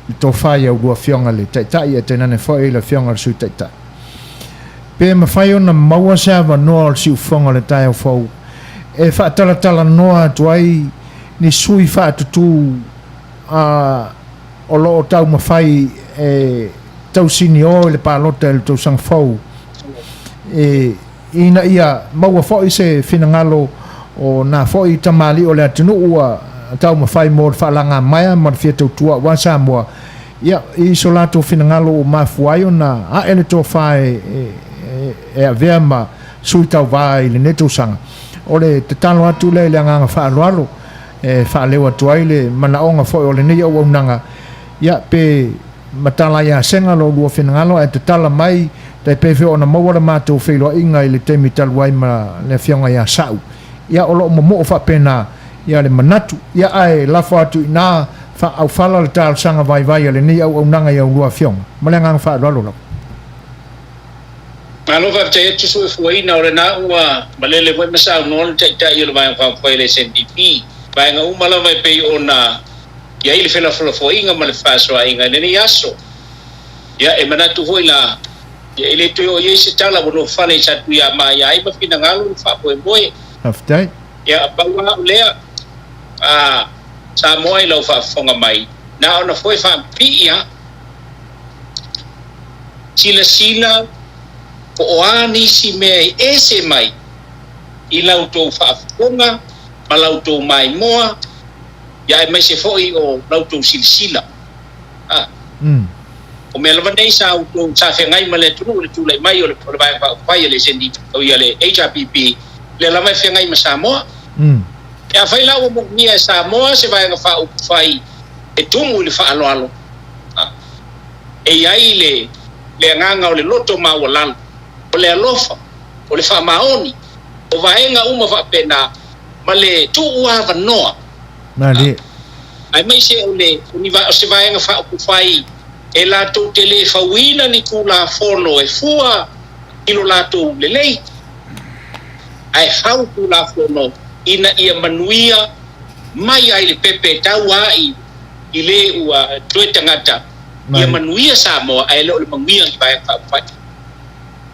le tofa i a ulua Afioga i le Taitai ae tainane foi le Afioga i le Sui Taitai. Pe mafai ona maua se avanoa o le siufofoga o le taeao fou e faatalatalanoa atu ai ni sui faatutu a o lo o taumafai e tausinio i le palota i le tausaga fou e ina ia maua foi se finagalo o nā foi tamalii o le atunuu ua taumafai mo le faalagamaea ma le fia tautua aua Samoa, ia, i so latou finagalo ua mafua ai ona ae le tofa e avea ma sui tauva i lenei tausaga. O le tatalo atu lea i le agaga faaaloalo e faaleo atu ai le manaoga foi o lenei auaunaga, ia, pe Matala ia Sega lo lua finagalo ae tatala mai tai pei foi ona maua le matou feiloaiga i le taimi talu ai ma le afioga ia Sa'u. Ia o lo o momo'o faapena ia le manatu. Ia ae lafo atu i ina faa-aufala le talosaga vaivai a lenei auaunaga i au lua afioga. Ma le agaga faaaloalo lava. Malo faafetai atu soifuaina o lena ua malele foi ma saunoa le Taitai o le Vaega Faaupufai a le SNDP. Vaega uma lava e pei ona i ai le felafolafoaiga ma le fefaasoaaiga i lenei aso. Ia, e manatu foi la, ia e le toe oo i ai se tala ua nofofale i Satuiamaa ia ai ma finagalo le faamoemoe. Faafetai. Ia, pau lava au lea, a Samoa i lau faafofoga mai, na ona foe faapipii lava. Silasila po o a nisi mea e ese mai i la outou faafofoga ma la outou maimoa, ia aemaise foi o la outou silasila. A. O mea lava nei sa outou, sa feagai ma le atunuu i le tulai mai o le, o le Vaega Faaupufai a le SNDP, oi a le HRPP, lea lava e feagai ma Samoa. E afai la ua moomia e Samoa se Vaega Faaupufai e tumu i le faaaloalo, a, e i ai le, le agaga o le loto maualalo, o le alofa, o le faamaoni, o vaega uma faapena, ma le tuu avanoa, Malie. aemaise o le, o ni, o se vaega faaupufai e latou te le fauina ni Tulafono e fua i lo latou lelei, ae fau Tulafono ina ia manuia mai ai le pepe e tau ai i le ua toe tagata ia Malie. manuia Samoa ae le o le manuia i vaega faaupufai.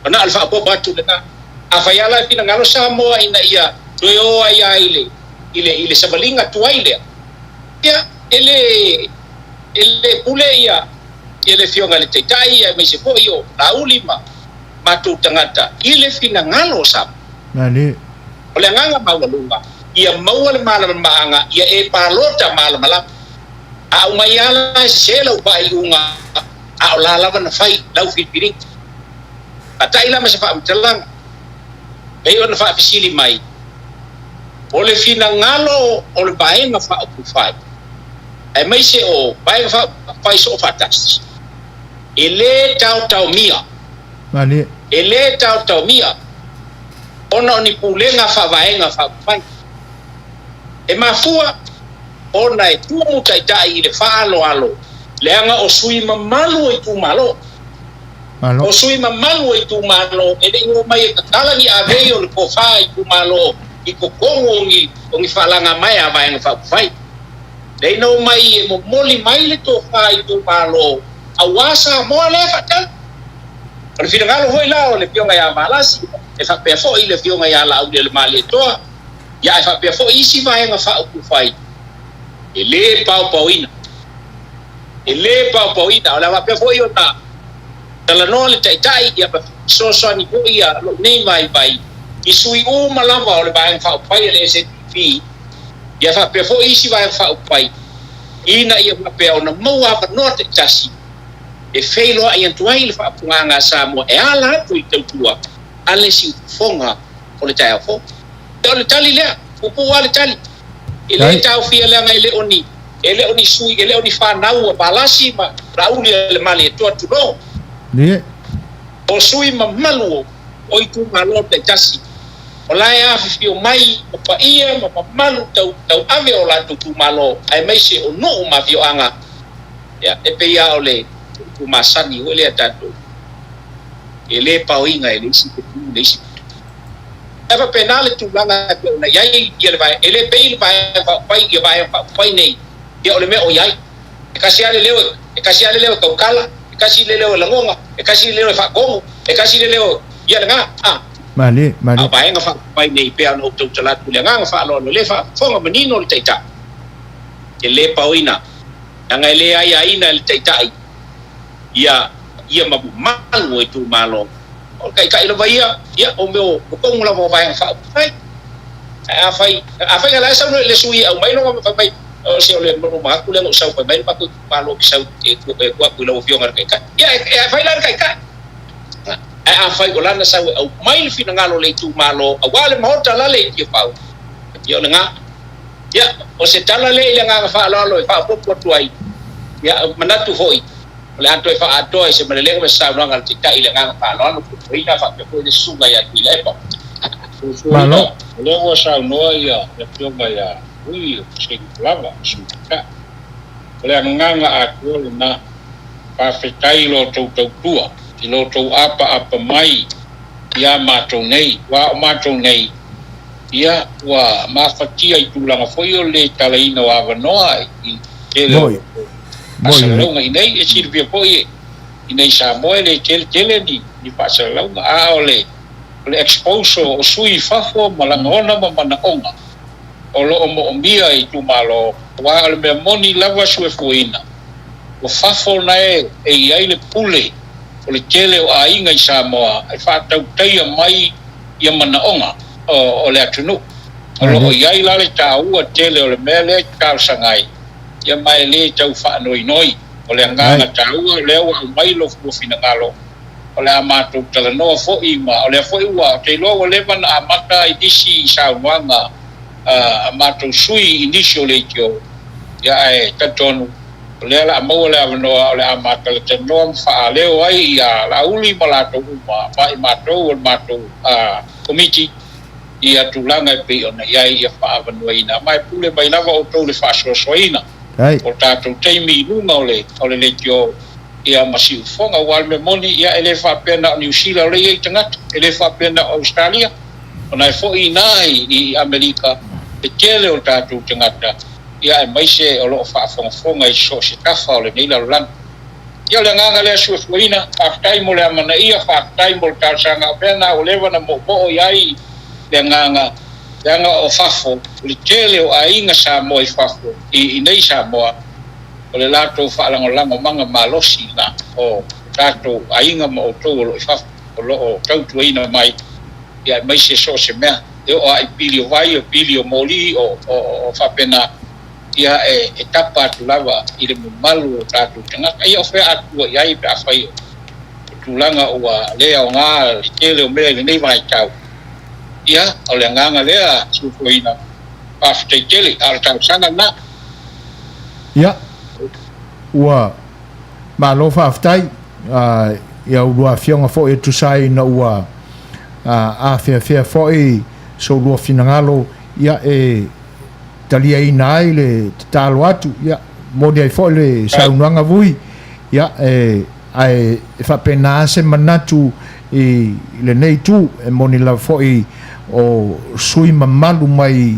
Ona o le faaopoopo atu lena. Afai lava la e finagalo Samoa ina ia toe o ai lava i le, i le, i le savaliga tuai lea, ia, e le, e le pule ia, ia le Afioga i le Taitai aemaise foi o Laauli ma matou tagata i le finagalo o Samoa. Malie. O le agaga maualuga, ia maua le malamalamaaga, ia e palota malamalama. A aumai lava la e sese lau faaiuga, a o la lava na fai lau filifiliga. Faata'i la ma se faamatalaga, pei ona faafesili mai, o le finagalo o le Vaega Faaupufai, aemaise o Vaega Faaupufai Soofaatasi, e lē taotaomia, Malie. e lē taotaomia Ona o ni pulega faa-Vaega Faaupufai. E mafua ona e tumu taitai i le faaaloalo leaga o sui mamalu o itumalo. O sui mamalu o itumalo e le i omai e tatala ni avei o le tofa itumalo i totonu o ni o ni faalagamaea a Vaega Faaupufai. Leai na omai e momoli mai le tofa itumalo aua Samoa lea e faatali. O le finagalo foi la o le Afioga ia Valasi, e faapea foi le Afioga ia Laaulialemalietoa, ia ae faapea foi isi Vaega Faaupufai, e le paopaoina. E le paopaoina. O le a faapea foi ona talanoa le Taitai, ia ma fesoasoani foi ia lou nei vaivai i sui uma lava o le Vaega Faaupufai a le SNBP, ia faapea foi isi Vaega Faaupufai, ina ia faapea ona maua avanoa taitasi e feiloai atu ai le faafofogaaga a Samoa e ala atu i le tautua a le siufofoga o le taeao fou. Ia o le tali lea, puupuu lava le tali. E le taofia leaga e le o ni, e le o ni sui, e le o ni fanau a Valasi ma Laauli a le Malietoa, tulou. O sui mamalu o itumalo taitasi, o la e afifio mai ma paia ma mamalu tau, tauave o latou itumalo aemaise o nuu ma afioaga. Ia, e pei lava o le upu masani foi lea tatou, e le paoina e le isi fetu le isi fetu. E faapena le tulaga e pei ona i ai ia le vaega, e le pei le Vaega Faaupufai ia Vaega Faaupufai nei, ia o le mea o i ai. E tasi lava le leo, e tasi lava le leo e tautala, e tasi le leo e lagona, e tasi le leo e faatonu, e tasi le leo, ia lena. A Malie, malie. O Vaega Faaupufai nei, pei ona ou tautala atu i le agaga faaaloalo, le faafofoga manino le Taitai, e le paoina. Leaga e le aiaina e le Taitai ia ia ma mamalu o itumalo. O le Taitai lava ia, ia o mea o totonu lava o Vaega Faaupufai. Ae afai, afai na la e saunoa i le sui e aumai lona fai mai, o se o le manatu lea na ou sau fai mai le matou itumalo ou te sau e tuu atu i lau Afioga i le Taitai. Ia e fai la le Taitai. Ae afai o lana sau e aumai le finagalo o le itumalo aua le Maota la le i Tiafau, ia o lena. Ia, o se tala lea i le agaga faaaloalo e faaopoopo atu ai, ia, manatu foi, o le a toe faaatoa i se malelega ma se saunoaga a le Taitai i le agaga faaaloalo, puipuiga faapea foi le Susuga ia Tuilaepa. Malo. O lea ua saunoa le Afioga ia Ui o Seiupu lava, o Sui Taitai. O le agaga atoa lena. Faafetai i lo outou tautua, i lo outou apaapa mai ia matou nei, aua o matou nei, Ia, ua mafatia i tulaga foi o le lē talaina o avanoa i le tele o faasalalauga inei. E silafia foi inei i Samoa e le tele tele ni faasalalauga, a o le expose o sui i fafo ma lagona ma manaoga o lo o moomia e itumalo, aua o le mea moni lava suefuaina, o fafo nae e i ai le pule o le tele o aiga i Samoa e faatautaia mai ia manaoga o le atunuu. O lo o i ai la le taua tele o le mea lea e talosaga ai, ia ma e le tau faanoinoi. O le agaga taua o lea ua aumai lo lua finagalo, o le a matou talanoa foi ma o lea foi ua, ou te iloa ua leva ona amata i nisi saunoaga a matou sui i nisi o leitio, ia ae talitonu o lea o le a maua le avanoa o le a matalatalanoa ma faaleo ai ia Laauli ma latou uma ma i matou o le matou Komiti ia tulaga e pei ona i ai ia faaavanoaina. Ma e pule mai lava outou i le faasoasoaina o tatou taimi i luga o le o le leitio ia ma siufofoga. Aua o le mea moni, ia e le faapea na o Niu Sila o lea e i ai tagata, e le faapea na o Ausetalia, ona e foi i ina i Amerika le tele o tatou tagata, ia aemaise o lo o faafogafoga i so o se tafa o lenei lalolagi. Ia o le agaga lea suefuaina, faafetai mo le amanaia, faafetai mo le talosaga, o mea na ua leva ona moomoo i ai le agaga, leaga o fafo, o le tele o aiga Samoa i fafo, i inei i Samoa, o le latou faalagolagomaga malosi lena o tatou aiga ma outou o lo o i fafo, o lo o tautuaina mai, ia aemaise so o se mea, e oo lava i pili o vai, o pili o moli, o faapena. Ia e tapa atu lava i le mamalu o tatou tagata. Ia o fea a tua i ai pe afai o tulaga ua le aoga le tele o mea i lenei vaitau. Ia, o le agaga lea, Suefuaina, faafetai tele, a o le talosaga lena. Ia, ua malo faafetai i a oulua afioga foi e tusa ai ina ua Afeafea foi so lua finagalo, ia, e taliaina ai le tatalo atu, ia, moni ai foi le saunoaga Vui, ia, e, ae e faapena se manatu i lenei itu. E moni lava foi o sui mamalu mai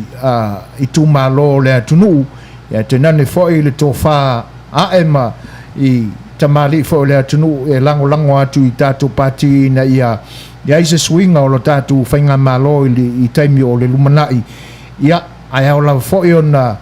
itumalo o le atunuu, ia, tainane foi le tofa ae ma i tamalii foi o le atunuu e lagolago atu i tatou pati ina ia i ai se suiga o lo tatou faigamalo i taimi o le lumanai, ia, ae ao lava foi ona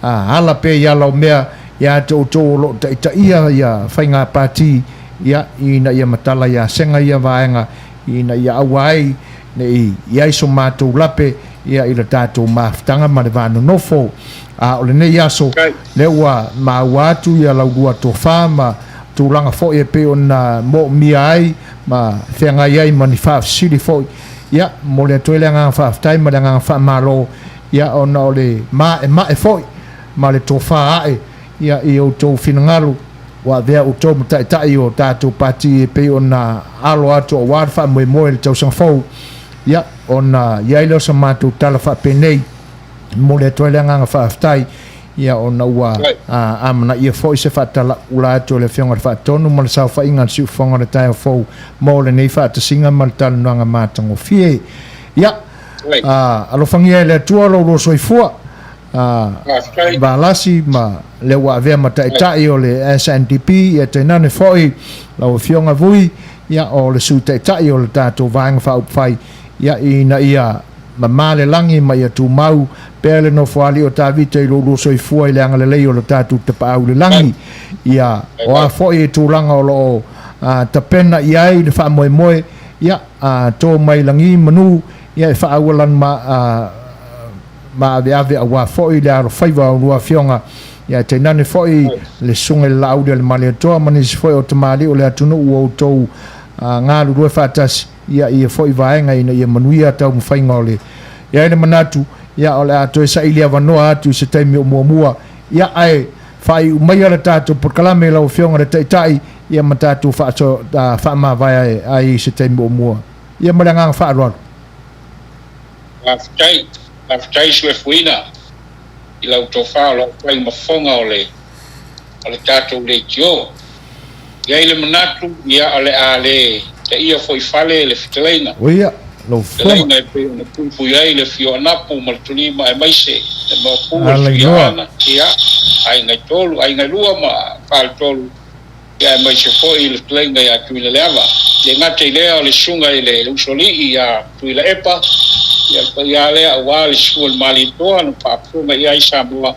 ala pea i ala o mea ia te outou o lo o taitaia ia faiga pati, ia, ina ia matala ia sega ia vaega ina ia aua ai ne i ai so matou lape, ia, i le tatou mafutaga ma le va nonofo. A o lenei aso lea ua maua atu ia laulua tofa ma tulaga foi e pei ona moomia ai ma feagai ai ma ni faafesili foi, ia, momoli atu ai le agaga faafetai ma le agaga faamalo, ia, ona o le maemae foi ma le tofa ae, ia, i outou finagalo ua avea outou ma taitai o tatou pati e pei ona alo atu aua le faamoemoe i le tausaga fou, ia, ona i ai lea o sa matou tala faapenei. Momoli atu ai le agaga faafetai, ia, ona ua amanaia foi se faatalaula atu o le Afioga i le Faatonu ma le saofaiga a le Siufofoga o le Taeao Fou mo lenei faatasiga ma le talanoaga matagofie. Ia, alofagia e le Atua lo oulua soifua, Valasi ma le ua avea ma taitai o le SNDP, ia, tainane foi lau Afioga Vui, ia, o le Sui Taitai o le tatou Vaega Faaupufai, ia, ina ia mamā le lagi ma ia tumau pea le nofoalii o Tavita i lo oulua soifua i le agalelei o le tatou Tapaau i le lagi. Ia, o a foi e tulaga o lo o tapena i ai le faamoemoe, ia, to mai lagi manu, ia, e faaaualanu ma, maaveave aua foi le alofaiva o lua afioga, ia, tainane foi le susuga i le Laauli a le Malietoa ma nisi foi o tamalii o le atunuu ua outou galulue faatasi, ia, ia foi vaega ina ia manuia taumafaiga o le. E i ai le manatu, ia, o le a toe saili avanoa atu i se taimi o muamua, ia, ae faaiu maia le tatou polokalame lau Afioga i le Taitai, ia, ma tatou faamavae ai i se taimi o mua. Ia, ma le agaga faaaloalo. Faafetai, faafetai Suefuina i lau tofa o lo o fai ma fofoga o le o le tatou leitio. E i ai le manatu, ia, o le a le taia foi fale le fetalaiga. Oia, lau fofoga. Fetalaiga e pei ona puipui ai le afio o Anapu ma le Tolima aemaise le Maopu o le Tuiaana, ia, aiga e tolu, aiga e lua ma faletolu, ia, aemaise foi le fetalaiga ia Tuilaleava. E le gata i lea o le susuga i le Usoalii ia Tuilaepa, ia, le paia lea aua le susu o le Malietoa na faafofoga i ai Samoa.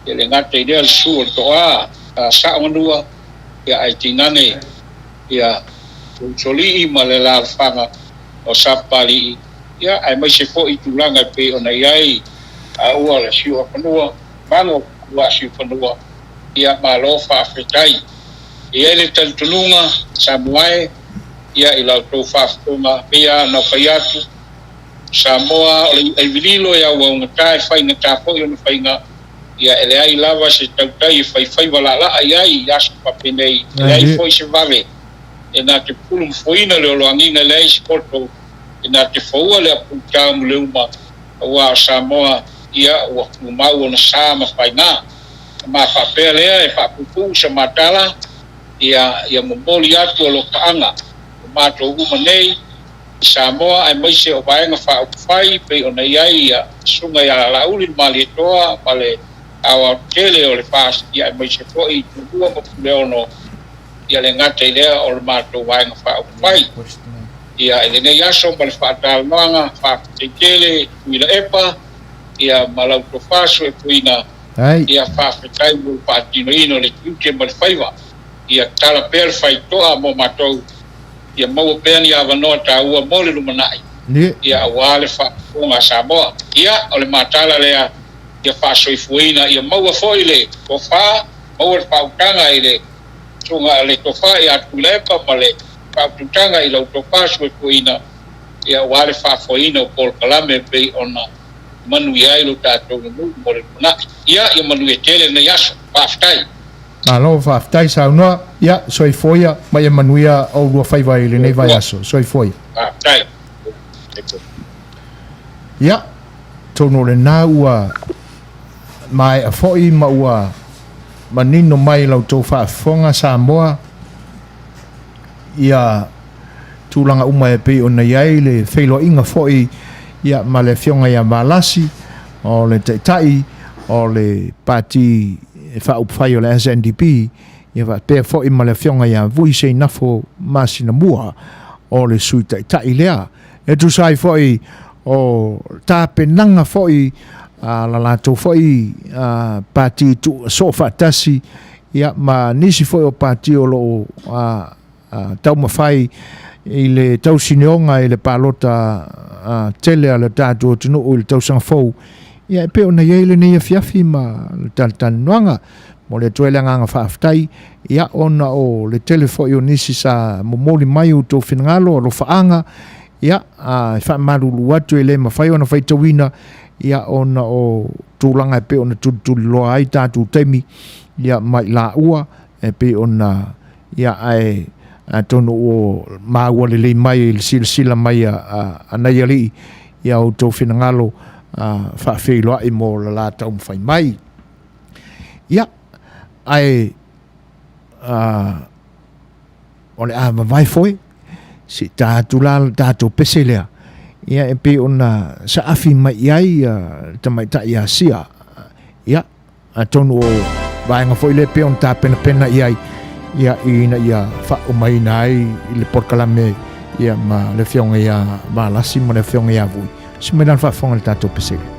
E le gata i lea le susu o le toa a Saoganua, ia, ae tainane ia Usolii ma le alaalafaga o Sapapalii, ia, aemaise foi tulaga e pei ona i ai a ua le Siuafanua, Malo ua Siufanua, ia, malo faafetai. E i ai le talitonuga, Samoa e, ia, i la outou faafofoga, pei lava ona fai atu, Samoa, o le i'a ivililo e auaugata e faigata foi ona faiga, ia e leai lava se tautai e faifaiva laalaa i ai i aso faapenei, e leai foi se vave e na te pulu mafoina le oloagiga, e leai se poto e na te foua le apuutau ma le uma, aua o Samoa, ia ua tumau ona sa ma faiga. Ma faapea lea e faapuupuu sa matala, ia, ia momoli atu alofaaga o matou uma nei, i Samoa aemaise o Vaega Faaupufai pei ona i ai ia Susuga ia Laauli le Malietoa ma le aoaotele o le FAST ia aemaise foi i Tumua ma Puleono ia le gata i lea o le matou Vaega Faaupufai ia i lenei aso ma le faatalanoaga faafetai tele Tuilaepa ia ma lau tofa Suefuina ia faafetai mo le faatinoina o le tiute ma le faiva ia tala pea le faitoa mo matou ia maua pea ni avanoa taua mo le lumanai, ia aua le faafofoga a Samoa. Ia, o le matala lea ia faasoifuaina, ia maua foi le tofa, maua le faautaga i le susuga le tofa ia Tuilaepa ma le faautautaga i lau tofa soifuaina, ia aua le faafoeina o polokalame e pei ona manuia ai lo tatou nuu mo le lumanai. Ia, ia manuia tele lenei aso. Faafetai. Malo faafetai saunoa, ia soifua ia ma ia manuia oulua faiva i lenei vaiaso. Soifua ia. Faafetai. Ia, atonu o lena ua maea foi ma ua manino mai i la outou faafofoga Samoa ia tulaga uma e pei ona i ai le feiloaiga foi ia ma le Afioga ia Valasi o le Taitai o le Pati Faaupufai o le SNDP ia faapea foi ma le Afioga ia Vui Seinafo Masinamua o le Sui Taitai lea. E tusa ai foi o tapenaga foi a la latou foi pati soofaatasi ia ma nisi foi o pati o lo o taumafai i le tausineoga i le palota tele a le tatou atunuu i le tausaga fou, ia e pei ona i ai lenei afiafi ma le talatalanoaga. Momoli atu ai le agaga faafetai, ia ona o le tele foi o nisi sa momoli mai outou finagalo, alofaaga, ia e faamalulu atu e le mafai ona faitauina, ia ona o tulaga e pei ona tulituliloa ai tatou taimi, ia ma i laua e pei ona ia ae atonu ua maua lelei mai i le silasila mai a nai alii ia outou finagalo faafeiloai mo le la taumafai mai. Ia, ae o le a vavae foe, se i ta atu la le tatou pese lea, ia e pei ona saafi mai i ai le tamaitai Asia. Ia, atonu o vaega foi lea e pei ona tapenapena i ai, ia, ina ia faaumaina ai i le polokalame ia ma le afioga ia Valasi ma le afioga ia Vui. Se mai la le faafofoga i le tatou pese lea.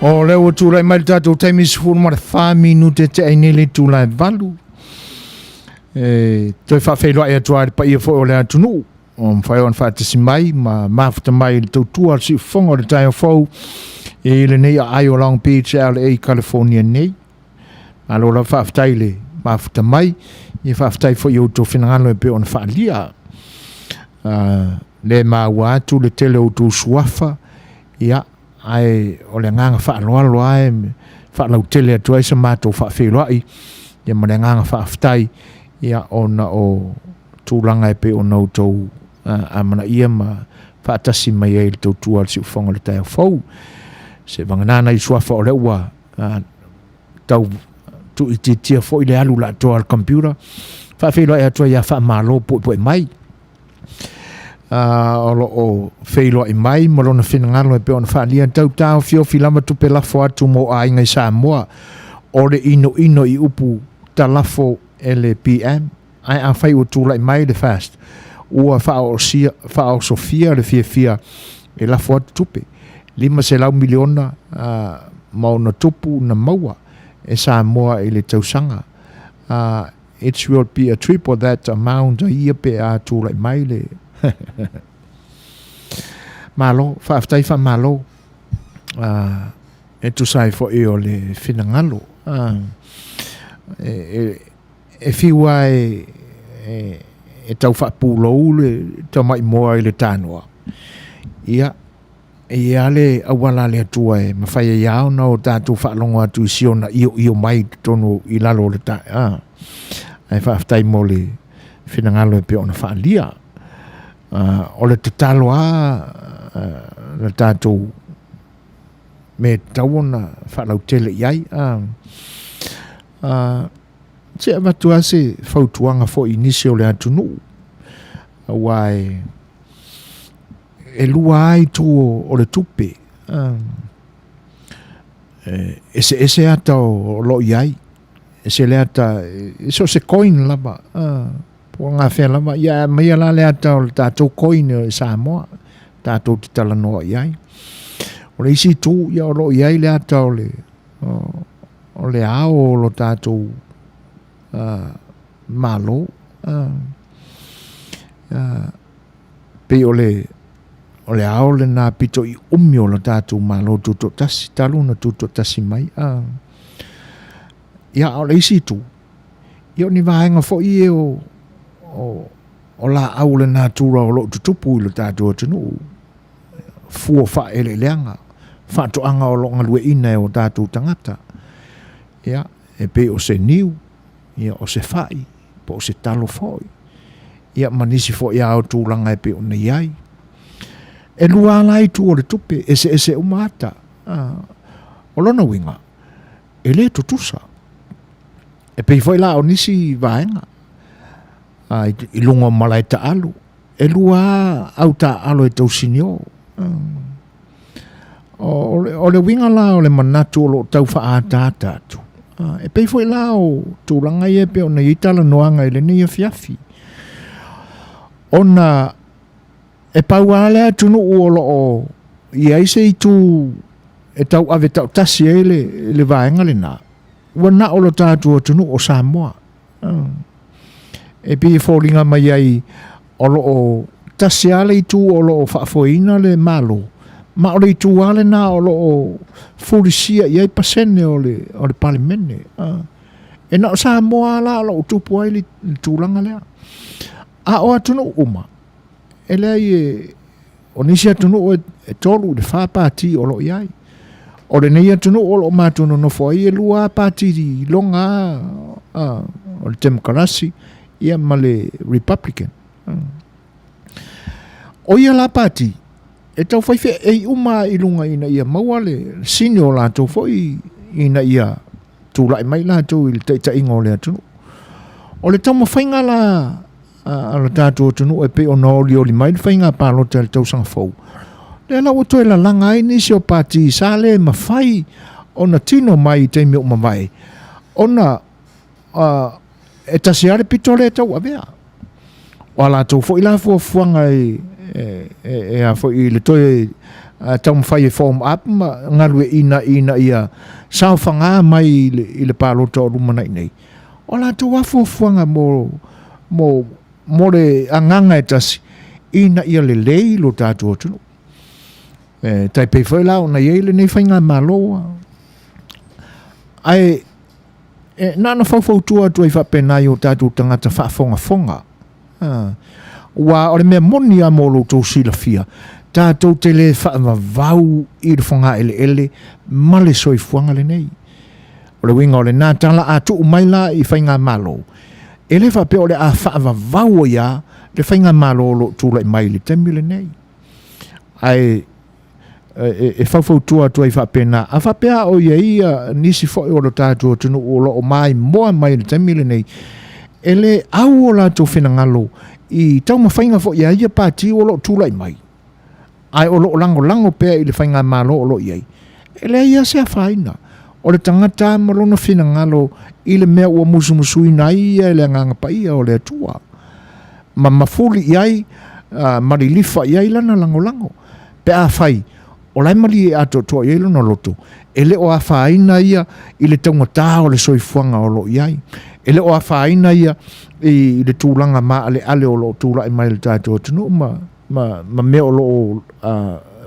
O lea ua tulai mai le tatou taimi 14 minute te ai nei le itula e 8. E toe faafeiloai atu ai le paia foi o le atunuu o mafai ona faatasi mai ma mafuta mai i le tautua a le siufofoga o le taeao fou i lenei aai o Long Beach, LA, California nei. Malo lava faafetai i le mafuta mai, ia faafetai foi i outou finagalo e pei ona faaalia. Le maua atu le tele o outou suafa, ia, ae o le agaga faaaloalo lava e faalautele atu ai sa matou faafeiloai, ia ma le agaga faafetai, ia, ona o tulaga e pei ona outou amanaia ma faatasi mai ai i le tautua a le siufofoga o le taeao fou. Se vagana nai suafa o lea ua tau tuuitiitia foi le alu laatoa a le computer, faafeiloai atu ai ia Faamalo puepue mai. O lo o feiloai mai ma lona finagalo e pei ona faaalia tau taofiofi lava tupe lafo atu mo aiga i Samoa o le inoino i upu talafo e le PM ae afai ua tulai mai le FAST ua faaosofia le fiafia e lafo atu tupe $500 miliona ma ona tupu na maua e Samoa i le tausaga. It will be a triple that amount a ia pe a tulai mai le Malo, faafetai faamalo e tusa ai foi o le finagalo. E fiu lava e tau faapulou le tamaimoa i le tanoa, ia, e i ai lava le auala a le Atua e mafai ai lava ona o tatou faalogo atu i si ona ioio mai i totonu i lalo o le ta, a. Ae faafetai mo le finagalo e pei ona faaalia. O le tatalo lava a le tatou mea e tatau ona faalautele i ai. Se avatu lava se fautuaga foi i nisi o le atunuu, aua e lua lava itu o le tupe. E eseese ata o lo o i ai, ese le ata, so o se coin lava, po o gafea lava, ia aumaia la le ata o le tatou coin i Samoa, tatou te talanoa i ai. O le isi itu, ia o lo o i ai le ata o le, o le ao o lo tatou Malo. Pei o le o le ao lena pito i umi o lo tatou Malo Tutoatasi, talu ona tutoatasi mai. Ia, a o le isi itu, ia o ni vaega foi ia o, o, o laau o le natura o lo o tutupu i lo tatou atunuu, fua faaeleeleaga, faatoaga o lo o galueaiina e o tatou tagata. Ia, e pei o se niu, ia, o se fai, po o se talo foi, ia, ma nisi foi lava o tulaga e pei ona i ai. E lua lava la itu o le tupe, eseese uma ata. O lona uiga, e le tutusa. E pei foi la o nisi vaega i luga o malae taaalo, e lua lava au taaalo e tausinio. O le uiga la o le manatu o lo o tau faaataata atu, e pei foi la o tulaga ia e pei ona i ai talanoaga i lenei afiafi, ona e pau lava le atunuu o lo o i ai se itu e tauave taotasi ai le vaega lena, ua na o lo tatou atunuu o Samoa. E pei e foliga mai ai o lo o tasi lava le itu o lo o faafoeina le Malo, ma o le itu lava lena o lo o fulisia i ai pasene o le, o le Palemene. E na o Samoa la o lo o tupu ai le tulaga lea. A o atunuu uma, e leai e, o nisi atunuu e 3 i le 4 pati o lo o i ai. O lenei atunuu o lo o matou nonofo ai, e 2 pati iloga lava, o le Temokarasi ia ma le Republican. O ia la pati, e tau fai feei uma i luga ina ia maua le sini o latou foi ina ia tulai mai latou i le taitaiga o le atunuu. O le taumafaiga la a lo tatou atunuu e pei ona olioli mai le faiga palota i le tausaga fou, lea la ua toe lalaga ai nisi o pati sa le mafai ona tino mai i taimi o mavae, ona e tasi lava le pito lea e tauavea. O a latou foi la fuafuaga e a foi i le toe taumafai e form up ma galueaiina ina ia saofaga mai i le palota o lumanai nei. O latou lava fuafuaga mo, mo, mo le agaga e tasi ina ia lelei lo tatou atunuu. E tai pei foi la ona i ai lenei faigamalo. Ae e, na ona faufautua atu ai faapena i o tatou tagata faafogafoga. Ua o le mea moni lava mo lo outou silafia, tatou te le faavavau i le fogaeleele ma le soifuaga lenei. O le uiga o lena tala a tuu mai la i faigamalo, e le faapea o le a faavavau ai lava le faigamalo o lo o tulai mai i le taimi lenei. Ae e faufautua atu ai faapena. A faapea o i ai nisi foi o lo tatou atunuu o lo o maimoa mai i le taimi lenei, e le au o latou finagalo i taumafaiga foi a ia pati o lo o tulai mai, ae o lo o lagolago pea i le faigamalo o lo o i ai, e leai lava se afaina. O le tagata ma lona finagalo i le mea ua musumusuina ai ia e le Agaga Paia o le Atua, ma mafuli i ai, ma lilifa i ai lana lagolago. Pe afai o la e malie atoatoa i ai lona loto, e le o afaina ia i le taugata o le soifuaga o lo o i ai. E le o afaina ia i le tulaga maaleale o lo o tulai mai i le tatou atunuu ma, ma, ma mea o lo o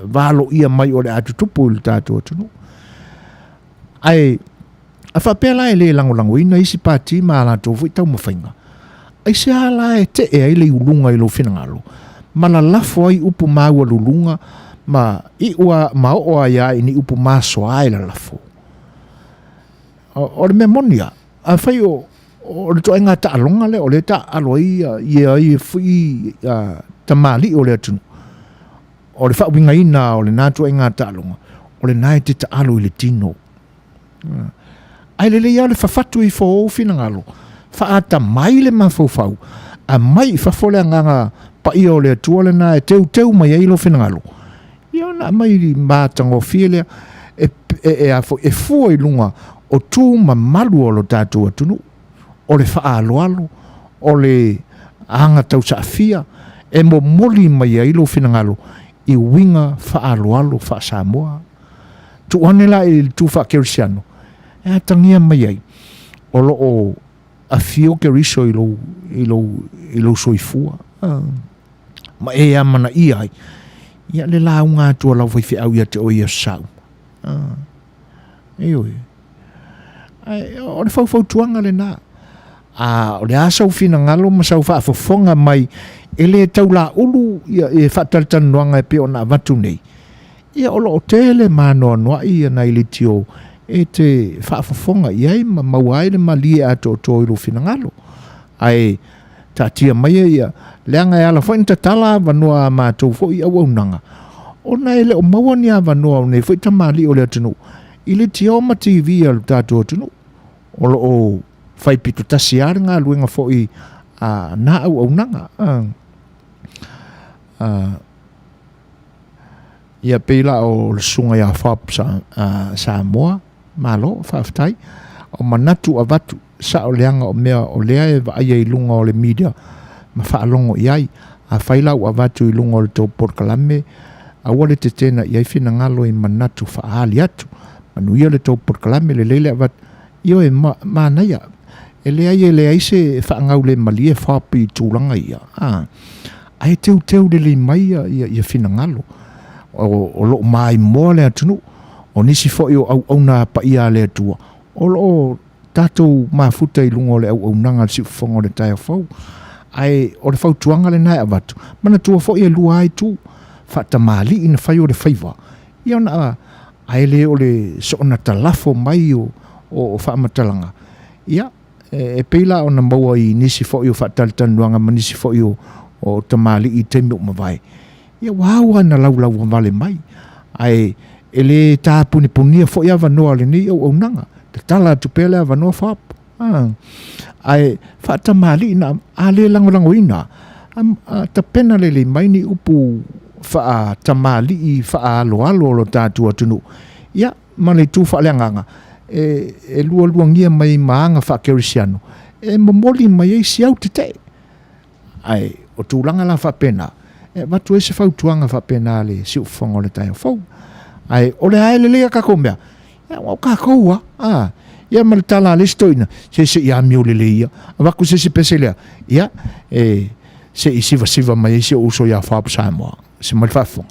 valoia mai o le a tutupu i le tatou atunuu. Ae a faapea la e le lagolagoina isi pati ma a latou foi taumafaiga, aisea la e tee ai le iuluga i lou finagalo, ma lalafo ai upu maualuluga ma iu a, ma oo ai lava i ni upu masoa e lalafo? O, o le mea moni lava, afai o, o le ituaiga taaloga lea o lea e taaalo ai ia ia foi tamalii o le atunuu, o le faauigaina o lena ituaiga taaloga, o lena e te taalo i le tino. Ae lelei lava le fafatu ifo o ou finagalo, faatamai le mafaufau, aumai i fafo le agaga paia o le Atua lena e teuteu mai ai lou finagalo, ia ona aumai matagofie lea e, e, e, a foi, e fua i luga o tu mamalu o lo tatou atunuu, o le faaaloalo, o le aga tausaafia, e momoli mai ai lou finagalo i uiga faaaloalo faa-Samoa. Tuu ane la i le tu faakerisiano, e atagia mai ai o lo o afio Keriso i lou, i lou, i lou soifua. Ma e amanaia ai ia le lauga atu a lau faifeau ia te oe i aso Sa uma. Ioe. Ae o le faufautuaga lena. A o le a sau finagalo ma sau faafofoga mai e le taulaulu ia e faatalatalanoaga e pei ona avatu nei, ia o lo o tele ma anoanoai ia nai leitio e te faafofoga i ai ma maua ai le malie atoatoa i lou finagalo. Ae taatia maia ia, leaga e ala foi ona tatala avanoa a matou foi auaunaga, ona e le o maua ni avanoa o nei foi tamalii o le atunuu i leitio ma TV a lo tatou atunuu. O lo o fai pito tasi lava le galuega foi a na auaunaga. Ia pei la o le susuga ia Fob Samoa, malo, faafetai. O manatu avatu, sao leaga o mea o lea e vaaia i luga o le media ma faalogo i ai. Afai la ua avatu i luga o le tou polokalame, aua le tetena i ai finagalo i manatu faaali atu. Manuia le tou polokalame, lelei le avatu. Ioe, ma, manaia. E leai e leai se faagaulemalie Fob i tulaga ia. Ae teuteu lelei mai ia, ia, ia finagalo. O, o lo o maimoa le atunuu, o nisi foi o auauna paia a le Atua, o lo o tatou mafuta i luga o le auaunaga a le siufofoga o le taeao fou. Ae o le fautuaga lena e avatu, manatua foi e lua ai itu, faatamalii na fai o le faiva, ia ona ae le o le soona talafo mai o, o, o faamatalaga, ia E pei la ona maua i nisi foi o faatalatalanoaga ma nisi foi o, o tamalii i taimi ua mavae, ia ua ao lava ina laulauavale mai. Ae e le tapunipunia foi avanoa o lenei auaunaga, tatala atu pea le avanoa faaopo. Ae faatamalii na, a le lagolagoina, a, tapena lelei mai ni upu faatamalii faaaloalo o lo tatou atunuu, ia, ma le itu faaleagaga e, e lualuagia mai ma aga faakerisiano e momoli mai ai si au tetee. Ae o tulaga la faapena, E avatu ai se fautuaga faapena a le siufofoga o le taeao fou. Ae o le a e lelei a tatou mea, ia aua o tatou a, a. Ia ma le tala a le isi toeaina, se se i amio lelei ia. Avatu se isi pese lea, ia, e, se i sivasiva mai ai si ou uso ia Fob Samoa. Se mai le faafofoga.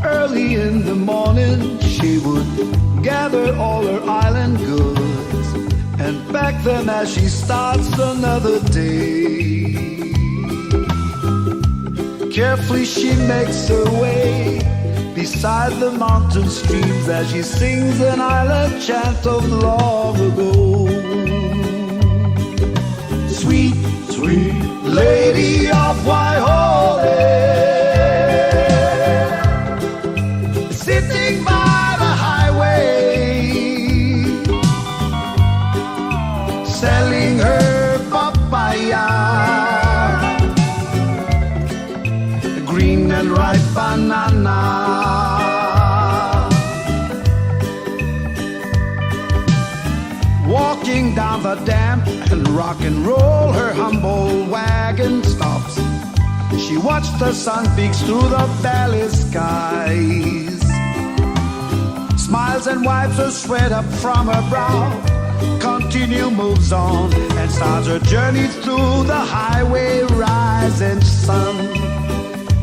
Early in the morning she would gather all her island goods and pack them as she starts another day. Carefully she makes her way beside the mountain streams as she sings an island chant of long ago. Sweet, sweet lady of Waihole, sitting by the highway, selling her papaya, green and ripe banana. Walking down the damp and rock and roll, her humble wagon stops. She watched the sun peeks through the valley skies. Smiles and wipes the sweat up from her brow. Continue moves on and starts her journey through the highway rising sun.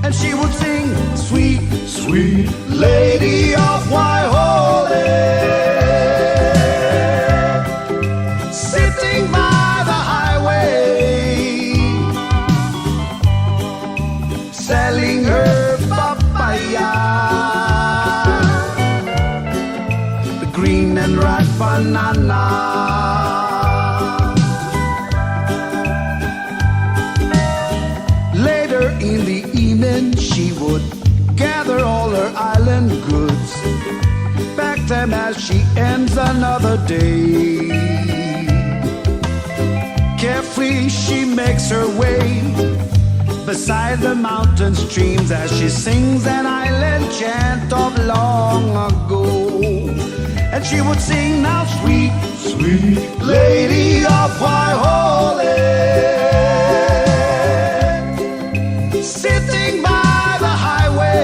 And she would sing, sweet, sweet lady of Waihole, sitting by the highway, selling her papaya, the green and ripe banana. Later in the evening, she would gather all her island goods, pack them as she ends another day. Carefully, she makes her way beside the mountain streams as she sings an island chant of long ago. And she would sing now, sweet, sweet lady of Waihole, sitting by the highway,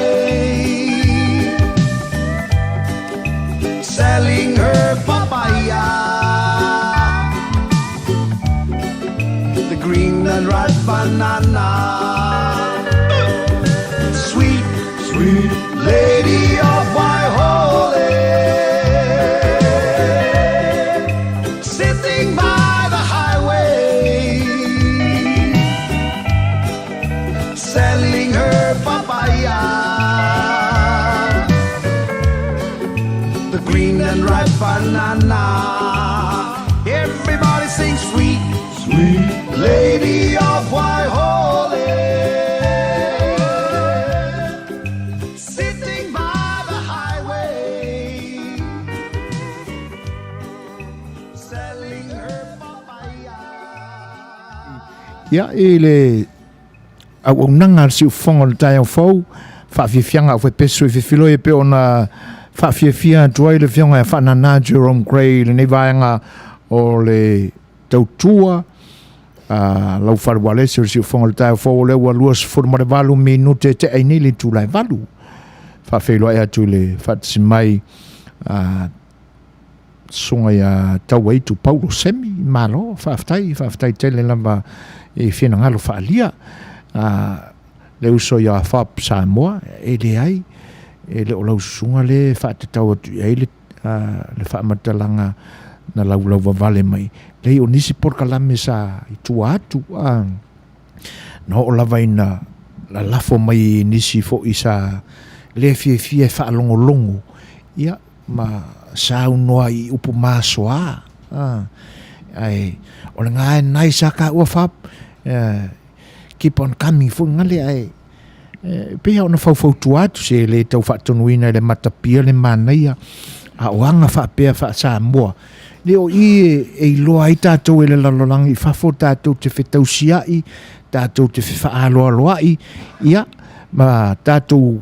selling her papaya, the green and ripe banana. Sweet, sweet lady of Waihole, sitting by the highway, selling her papaya, the green and ripe banana. Everybody sings sweet, sweet lady of Waihole, sitting by the highway, selling her papaya. Ia, i le auaunaga a le siufofoga o le taeao fou, faafiafiaga au faepesu e fefiloi e pei ona faafiafia atu ai le Afioga ia Faanana Jerome Gray i lenei vaega o le tautua a lau fale ualesi o le siufofoga o le taeao fou, o lea ua 28 minute e tea ai nei le itula e 8. Faafeiloai atu i le faatasi mai a susuga ia Tauaitu Paulo Semi, malo, faafetai, faafetai tele lava i finagalo faaalia. A, le uso ia Fob Samoa, e leai, e le o lau susuga le faatatau atu i ai le, le faamatalaga na laulauvavale mai. Leai, o nisi polokalame sa i tua atu, a, na oo lava ina lalafo mai i nisi foi sa le fiafia e faalogologo, ia, ma saunoa i upu masoa, a, ae o le ga e nai sa taua Fab, keep on coming foi gale, ae e pei ona faufautua atu se le tau faatonuina i le matapia le manaia, a o aga faapea faa-Samoa, le o i e iloa ai tatou e le lalolagi i fafo, tatou te fetausiai, tatou te fefaaloaloai, ia, ma tatou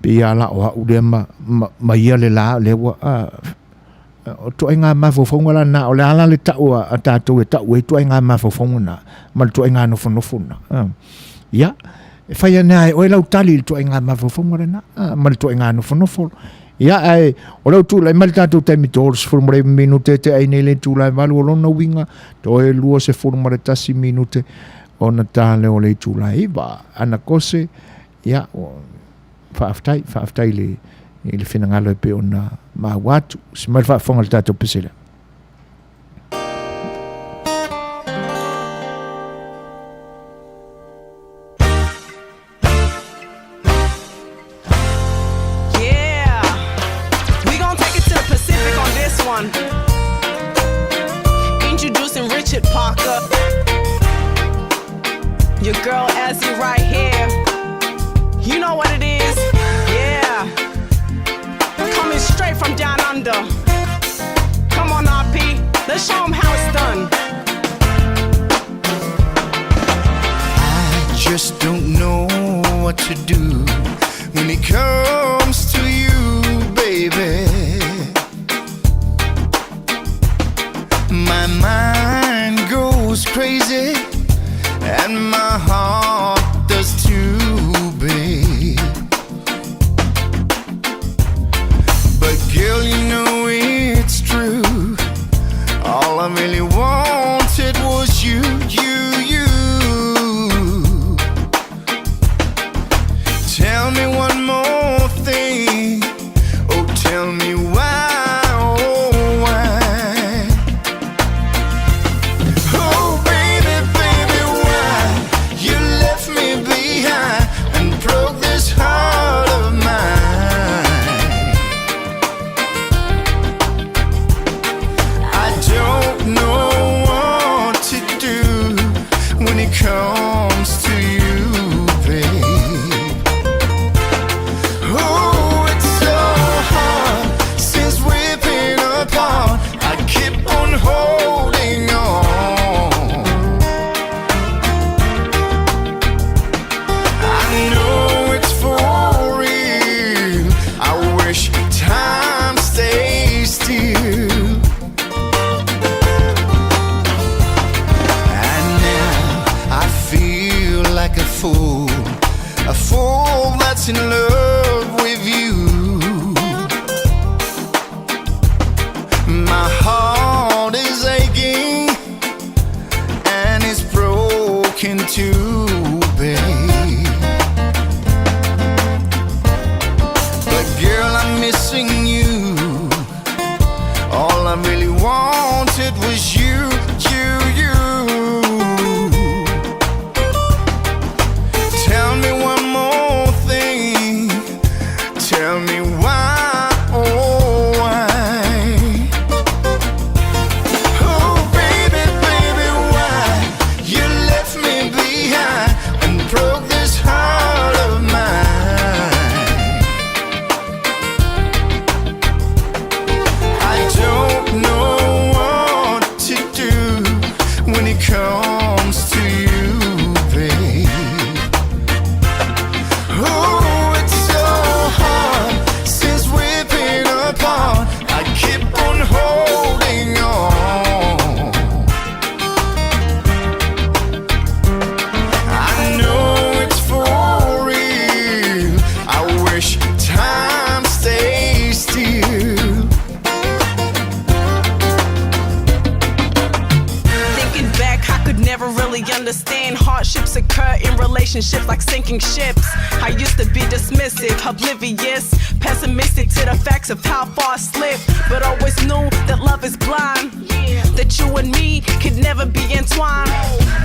Pei a la o a'u lea ma, ma, ma ia le la lea ua o ituaiga mafaufauga la na o le ala le ta'u a, a tatou e ta'u ai ituaiga mafaufauga na ma le ituaiga nofonofo na. Ia, e fai ane a e oe lau tali i le ituaiga mafaufauga lena ma le ituaiga nofonofo. Ia, ae o lea ua tulai mai le tatou taimi 39 minute te ai nei le itula e 8 o lona uiga toe 21 minute ona ta lea o le itula e 9. Ana Kose, ia, faafetai, faafetai i le, i le finagalo e pei ona maua atu. Se mai le faafofoga i le tatou pese lea. Yeah, we gon' take it to the Pacific on this one. Introducing Richard Parker. Your girl Azzy right here. You know what it is? Yeah. Coming straight from down under. Come on, RP. Let's show 'em how it's done. I just don't know what to do when it comes to you, baby. My mind goes crazy and my heart does too, babe. But girl, you know it's true. All I really wanted was you, you, you. Tell me one more thing. Oh, tell me why, oh, why? Oh, baby, baby, why you left me behind and broke this heart of mine? I don't know what to do when it comes to you, babe. Oh, it's so hard since we've been apart. I keep on holding on. I know it's for real. I wish time stays still. And now I feel like a fool that's in love with you. My heart is aching and it's broken too, babe. But girl, I'm missing you. All I really wanted was you, you, you. Tell me one more thing. Tell me why, oh why? Oh baby, baby, why you left me behind and broke this heart of mine? I don't know what to do when it comes to you, babe. Oh, it's so hard since we've been apart. I keep on holding on. I know it's for real. I wish time stays still. Thinking back, I could never really understand hardships occur in relationships like sinking ships. I used to be dismissive, oblivious, pessimistic to the facts of how far I slipped, but always knew that love is blind. That you and me could never be entwined.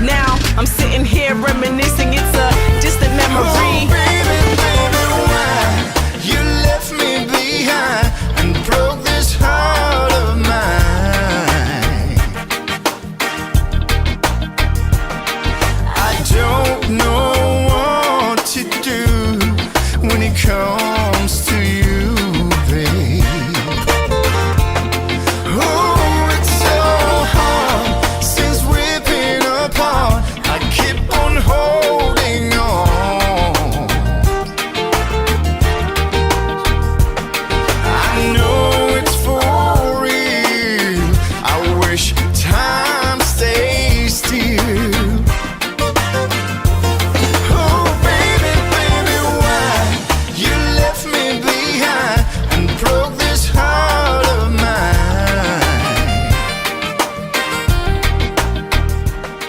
Now I'm sitting here reminiscing, it's a distant memory. Oh, baby, baby, why you left me behind and broke this heart of mine? I don't know what to do when it comes to you, babe. Oh, it's so hard since we've been apart. I keep on holding on.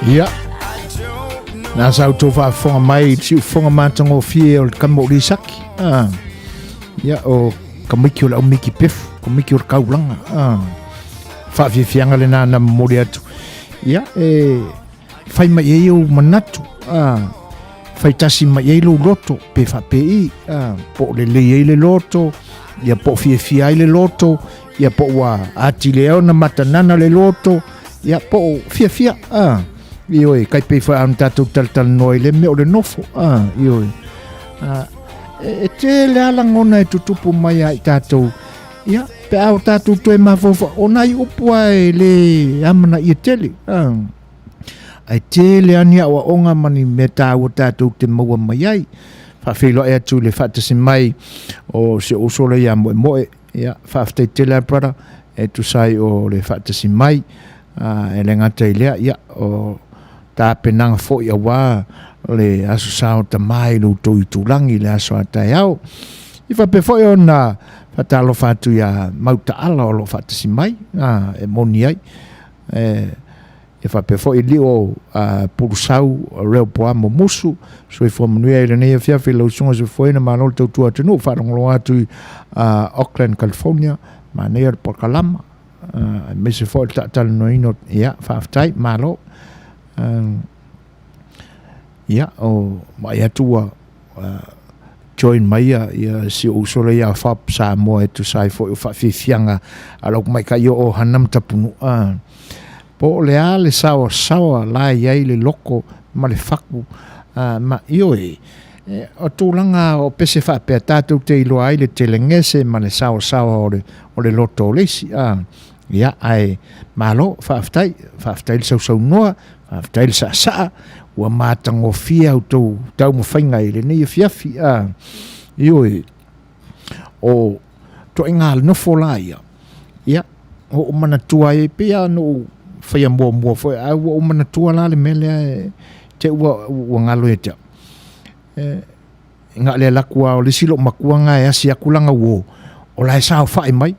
Ia, na sa outou faafofoga mai i le siufofoga matagofie o le tama o Lisaki. Ah. Ia, o Kamiki o le aumiki pefu, Kamiki o le kaulaga. Ah. Faafiafiaga lena na momoli atu. Ia, e fai mai ai ou manatu. Ah. Fai tasi mai ai lou loto, pe faapei. Ah. Po o lelei ai le loto, ia po o fiafia ai le loto, ia po ua atili ai ona matanana le loto, ia po o fiafia. Ah. Ioe, kai pei foi a ona tatou talatalanoa i le mea o le nofo. Ah, ioe. Ah, e, e tele a lagona e tutupu mai a i tatou. Ia, pe a o tatou toe mafaufau, o nai upu a e le amanaia tele. Ah. Ae tele a ni aoaoga ma ni mea taua tatou te maua mai ai. Faafeiloai atu i le faatasi mai o si ou uso lea ia Moemoe. Ia, faafetai tele a brother e tusa ai o le faatasi mai. E le gata i lea, ia, o tapenaga foi aua le Aso Sa o Tama i lo outou itulagi i le aso a taeao. I faapea foi ona faatalofa atu ia Mautaala o lo o faatasi mai, e moni ai. E, e faapea foi lio Pulusau Reopoamo Musu, soifua manuia i lenei afiafi lau susuga soifuaina, malo le tautua atunuu, faalogologo atu i Oakland, California, manaia le polokalama. Aemaise foi le taatalanoaina ia faafetai malo. Ia o vaai atu ua join mai ia, ia si ou uso lea ia Fob Samoa e tusa ai foi o faafiafiaga a lau tamaitai o Hana ma Tapunuu. Po o le a le saoasaoa la e i ai le loko ma le faku ma ioe o tulaga o pese faapea tatou te iloa ai le telegese ma le saoasaoa o le o le loto o le isi. A, ia, ae malo, faafetai, faafetai le sausaunoa, faafetai le saasaa, ua matagofie a outou taumafaiga i lenei afiafi. A, ioe, o toaiga nofo la ia, ia, ua ou manatua ai, pei lava ona ou faia muamua foi, ae ua ou manatua la le mea lea e te ua, ua galo ia te au. E, na o le alu atu lava o le isi loomatua lena e asi atu lana uo, o la e saofai mai.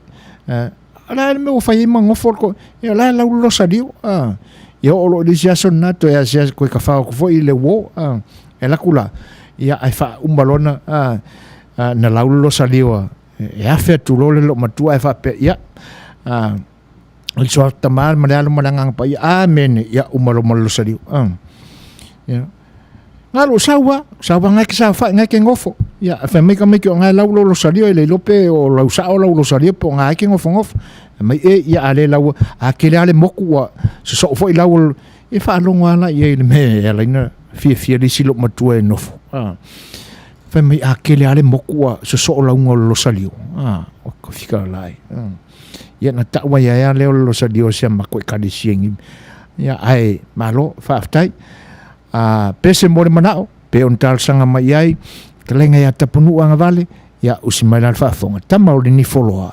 O le a le mea ua fai ai ma nofo le ia o la e laulo salio. Ia oo loa i le isi aso lena toe asiasi toe tafao atu foi i le uo. E alu atu la, ia ae faauma loa na, na laulo salio e afe atu loa le loomatua ae faapea, ia, o le soa tama ma le alo ma le Agaga Paia, Amene, ia uma loa ma le losalio. Ia. Galo sau a, sau a ngai ke saofai ngai ke ngofo. Ia, fai mai ka mai ke o ngai lau lo losalio e le iloa pe o lau sao lau losalio po o ngai ke ngofongofo. Mai e ia a le lau a kele a le moku ua sosoo foi lau e faalogo ala i ai le mea e ala ai ona fiafia le isi loomatua e nofo. Fai mai a kele a le moku ua sosoo lauga o le losalio. O ka fika la ai. Ia na tau ai ai a lea o le losalio o si a matou ekalesia i Ia ae malo faafetai. A pese mo le manao, pe ona talosaga mai i ai, fetalaiga ia Tapunuu Agavale, ia usi mai la le faafofoga, tama o le Nifoloa.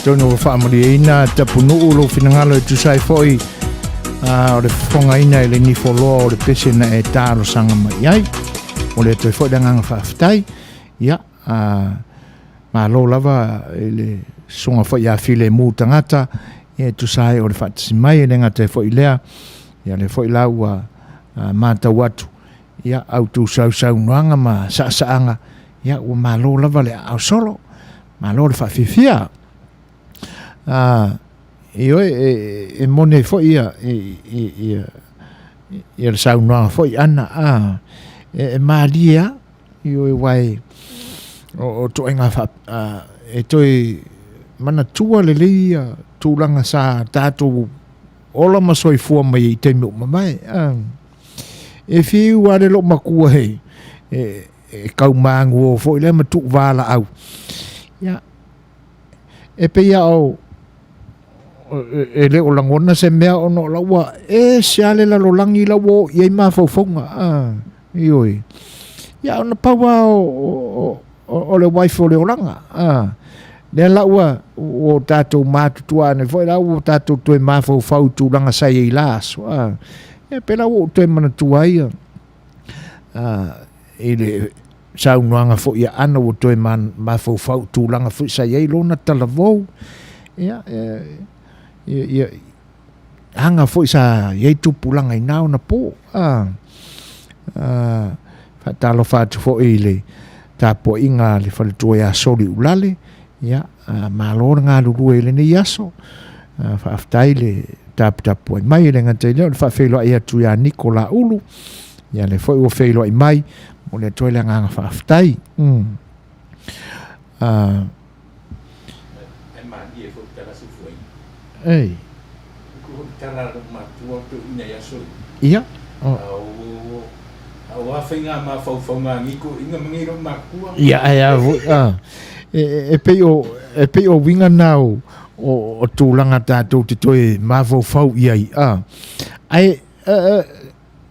Atonu ua faamalieina Tapunuu lou finagalo e tusa ai foi o le fofogaina i le nifoloa o le pese na e talosaga mai ai. Mo le atu ai foi le agaga faafetai. Ia, malo lava i le susuga foi ia Filemu Tagata e tusa ai o le faatasi mai, e le gata ai foi i lea, ia lea foi la ua matau atu, ia au tou sausaunoaga ma saasaaga, ia ua malo lava le aao solo, malo le faafiafia. Ioe, e moni ai foi ia, ia, ia le saunoaga foi Ana, e malie lava, ioe, aua e, o ituaiga e toe manatua lelei ia tulaga sa tatou ola ma soifua mai ai i taimi ua mavae. E fiu lava le loomatua e tau maguo foi lea ma tuu valaau. Ia, e pei lava o e le o lagona se mea ona o la ua ese lava le lalolagi la ua oo i ai mafaufauga. Ioe. Ia ona pau lava o le wife o le olaga. Lea la ua o tatou matutua ane foi la ua tatou toe mafaufau i tulaga sa i ai i la aso. Ia pei la ua ou toe manatua ai i le saunoaga foi a Ana ua toe mafaufau i tulaga foi sa i ai lona talavou. Ia, ia, aga foi sa i ai tupulaga i na ona po. Faatalofa atu foi i le tapuaiga a le faletua ia Soli Ulale. Ia, malo le galulue i lenei aso. Faafetai le taputapuai mai. E le gata i lea o le faafeiloai atu ia Niko Laulu. Ia lea foi ua feiloai mai. Momoli atu ai le agaga faafetai. Ai malie foi tala sufuai. Ei. Ku ho tala lo matua to ina ia soi. Ia. Au au a whainga ma whauwhaunga ngiko inga mangi ro matua. Ia ai a e pei o e pei o winga na o o tulaga tatou te toe mafaufau i ai a. Ai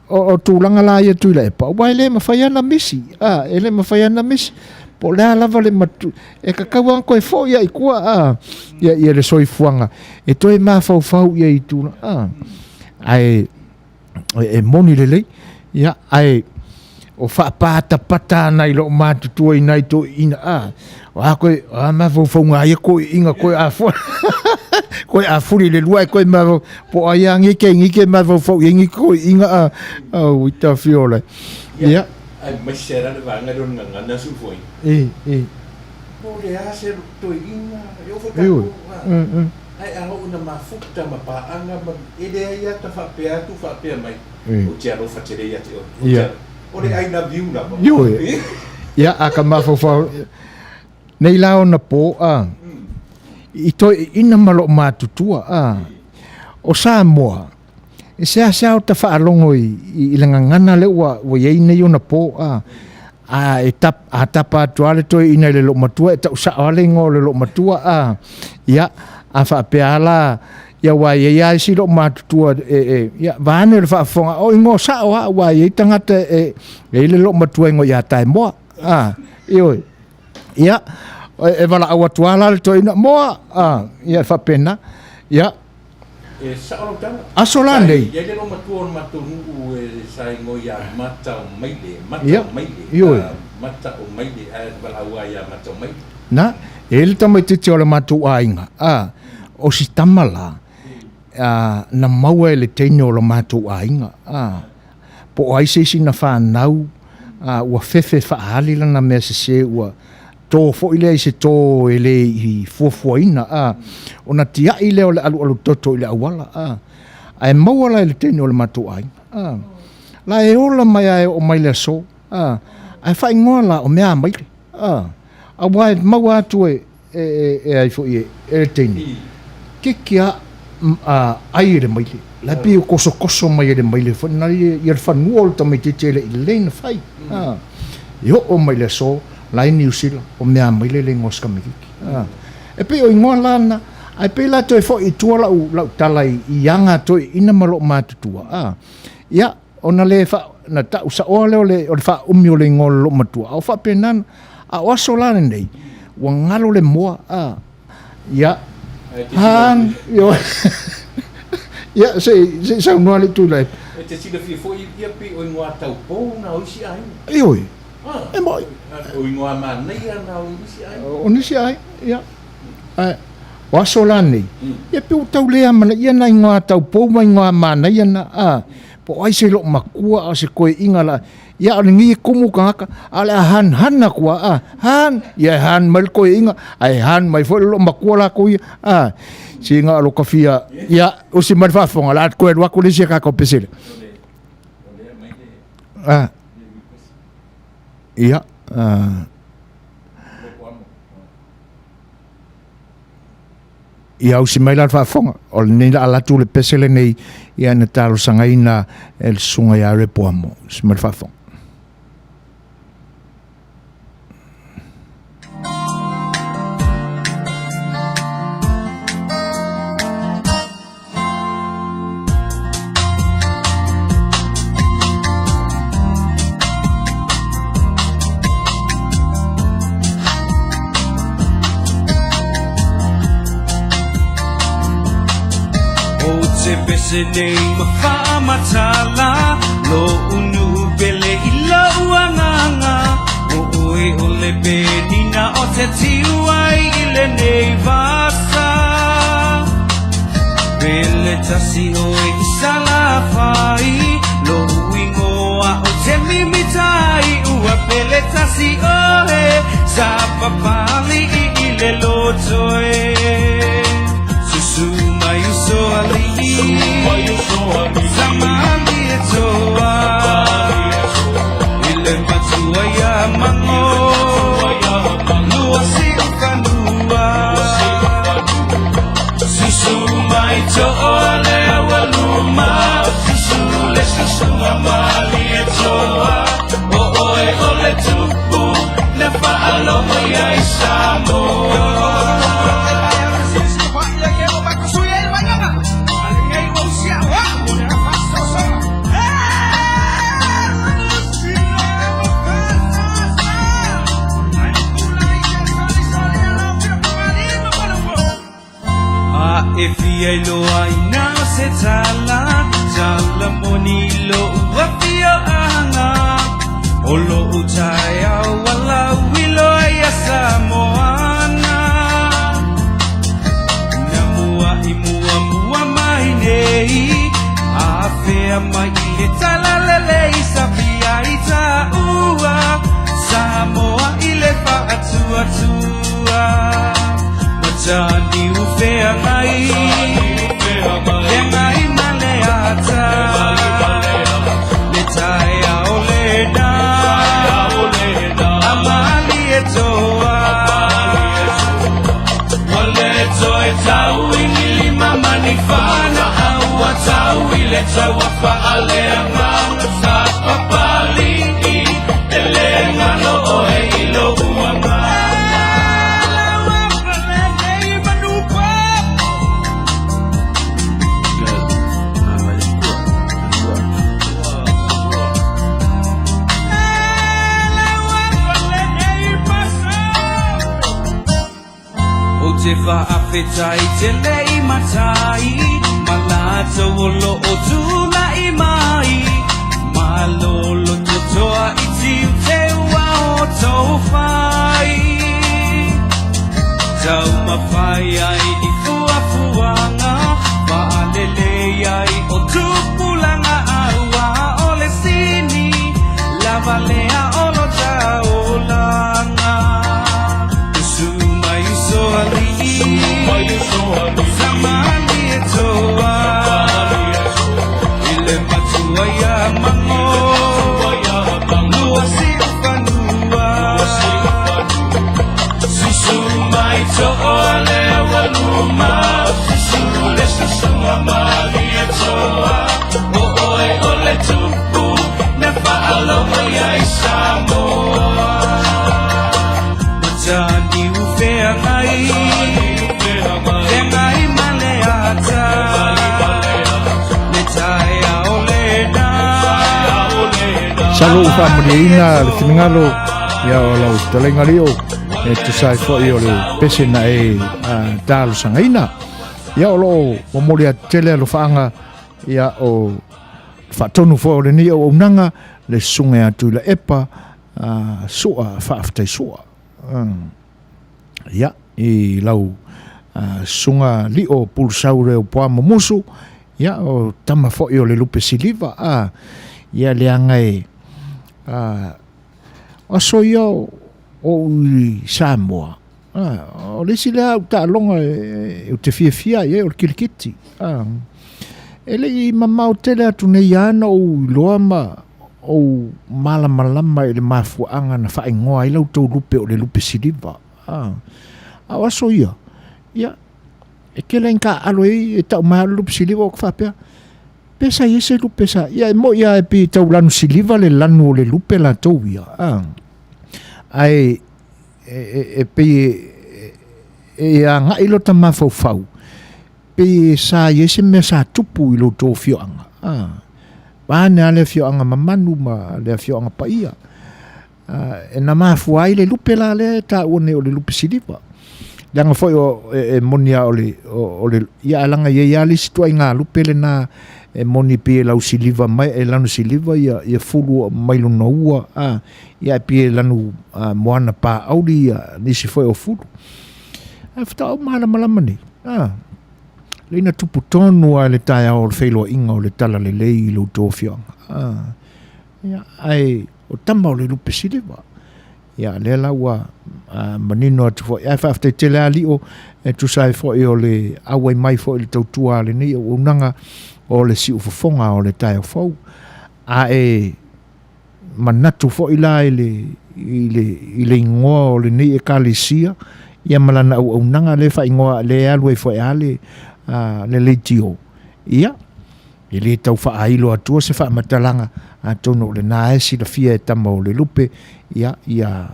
o tulaga la ia Tuilaepa, aua e le mafai lava ona misi, a, e le mafai lava ona misi. Po o le a lava le matu, e tatau lava ona toe foi lava i tua, a, ia, ia le soifuaga, e toe mafaufau i ai i tulaga, a. Ae, e moni lelei, ia, ae, o faapatapata ana i lou matutua i nai toeaiina, a, o a koe, o a mafaufauga a ia toeaiina koe a fua, koe a fuli le lua e koe mafau, po o ai a ngike ngike mafaufau i ai ni toeaiina a, au i tafiola. Ia. Ai mai se ra le vanga le ngangana su foi. E, e. Po le a se toeaiina, e o foi tatou, a. Ai a oo ina mafuta ma paaga ma e leai lava ta faapea atu faapea mai, ou te alofa tele ia te oe. Ou te alofa. O le I love you lava. Ioe. Ia, a ka mafaufau, nei la ona po, a, i toeaiina ma loo matutua, a, o Samoa, e seasea o ta faalogo i le gagana lea ua i ai nei ona po, a, a e tap, a tapa atu lava le toeaina i le loomatua, e tau sao lava le igoa o le loomatua, a, ia, a faapea lava la, ia aua e i ai lava isi loomatutua e, e, ia, vaeane le faafofoga, o igoa sao lava, aua e i ai tagata e, e i ai le loomatua e igoa ia Taemoa, a, ioe, ia, e valaau atu lava la le toeaina, Moa, a, ia, e faapena, ia. E sao lau tala. Aso la nei. Sa i ai le loomatua o le matou nuu e sa igoa ia Mata o Maile, Mata o Maile, Mata o Maile, ae valaau lava ia Mata o Maile. Na, e i ai le tamaitiiti o le matou aiga, a, o si tama la, a, na maua e le teine o le matou aiga, a, po o ai se isi na fanau, a, ua fefe faaali lana mea sese ua, tō foi lea i se tō e le i fuafuaina, a, ona tiai lea o le alualu toto i le auala, a, ae maua la e le teine o le matou aiga, a, la e ola mai a e oo mai le aso, a, ae faaigoa la o Meamaile, a, aua e maua atu e, e, e, e ai foi e, e le teine, kiki a, a, ai e le maile, la e pei e kosokoso mai e le maile foi na ia, ia le fanua o le tamaitiiti e le i lelei na fai, a, e oo mai le aso, la i Niu Sila, o Meamaile le igoa o si tamaitiiti. A, e pei o igoa la na, ae pei la toe foi i tua lau, lau tala i, i aga toeaiina ma loo matutua, a, ia, ona le fa, na tau saoa lea o le, o le faaumi o le igoa o le loomatua, a o faapena, a o aso la lenei, ua galo le moa, a, ia, Han, ioe. Ia, se i, se i saunoa le Tuilaepa. E te silafia foi ia pei o ingoa taupou na o isi aiga. Ioe. E moi. O ingoa manaia na o nisi aiga. O nisi aiga, ia. Ae, o aso la nei, ia pei ua tau le amanaia nai ingoa taupou ma ingoa manaia na, a, po o ai se loo makua a o se koeʻiga la, ia a o lenei e komo kagaka, a o le a han han aku a, a, han, ia e han mai le koeʻiga, ae han mai foi le loo makua lakou ia, a, sina o lo ka fia, ia, usi mai le faafofoga, o le a toe alu atu le isi a tatou pesele. A, ia, a. Ia ausi mai la le faafofoga, o lenei la alu atu le pese lenei, ia na talosagaina e le susuga ia Repo Amo. Ausi mai le faafofoga. O te pese nei ma faamatala Lo unu pele i lou agaga O oe o le penina o te tiu ai i lenei vasa Pele tasi oe i Salafai Lou ingoa o te mimitai Ua pele tasi oe Sa papali'i i le loto e Susu mai uso ali'i Sa malie toa I le matua ia Mango Lua siufanua Susu mai toa le aualuma Susu le susuga malie toa O oe o le tupu Na faalogo ai Samoa. A e fia iloa ina o se tala, tala moni i lo'u afioaga. O lo'u taeao ua lauiloa ia Samoana. Na mua'i muamua mai nei, afea mai i le tala lelei sa fia i taua, Samoa i le faatuatua. Mataniu feagai, feagai ma le ata, le taeao lena, a malie toa. Ua le toe tau i ni lima ma ni fana, a ua tau i le taua faaleagaga sa papali'i e le galo oe i lou agaga. Ou te faafetai tele i matai ma latou o lo o tulai mai Malolo totoa i tiute ua o tou fai Taumafai ai i fuafuaga Faalelei ai o tupulaga aua o le sini lava lea o lo taulaga Usu mai uso alii Sa malie toa I le matua ia Mango Lua siufanua Susu mai toa le aualuma Susu le susuga malie toa O oe o le tupu Na faalogo ai Samoa Mataniu feagai Feagai ma le ata Le taeao lena Masalo ua faamalieina le finagalo ia o lau fetalaiga Leo. E tusa ai foi o le pese na e talosagaina. Ia o loo momoli atu tele alofaaga ia o faatonu foi o lenei auaunaga le susuga ia Tuilaepa Sua faafetai Sua. Ia i lau susuga Lio Pulusau Reo Poa Mumusu, ia o tama foi o le lupe siliva ia leaga e o aso ia o ou i Samoa, o le isi lea au taaloga ou te fiafia ai o le kirikiti. E le i mamao tele atu nei lava na ou iloa ma ou malamalama i le mafuaaga na faaigoa ai la outou lupe o le lupe siliva. A o aso ia, ia, e tele lava ina taaalo ai e tau mai lava o le lupe siliva, ou te faapea, Pe sa i ai se lupe sa, ia e moi lava e pei e tau lanu siliva le lanu o le lupe latou ia, a. Ae e pei e agai lota mafaufau, pei e sa i ai se mea sa tupu i lo outou afioaga, a. Vaeane lava le afioaga mamanu ma le afioaga paia. E na mafua ai le lupe la lea e taua nei o le lupe siliva. Leaga foi o, e moni lava o le, o le, ia ae leaga e i ai lava le isi ituaiga lupe lena e moni pei e lau siliva mai, e lanu siliva ia, ia fulu mai lona ua, a, ia ae pei e lanu moana paauli ia nisi foi o fulu. Ae faatoa ou malamalama nei, a, lea na tupu tonu lava i le taeao o le feiloaiga o le Talalelei i lo outou afioaga, a, ia, ae o tama o le lupe siliva. Ia, lea la ua manino atu foi. Ae faafetai tele lava Lio, e tusa ai foi o le auai mai foi i le tautua a lenei auaunaga o le siufofoga o le taeao fou. A e manatu foi la i le, i le, i le igoa o lenei ekalesia, ia ma lana auaunaga lea e faaigoa, lea e alu ai foi lava le, le leitio. Ia, E le tau faailo atua se faamatalaga, atonu o lena e silafia e tama o le lupe, ia, ia,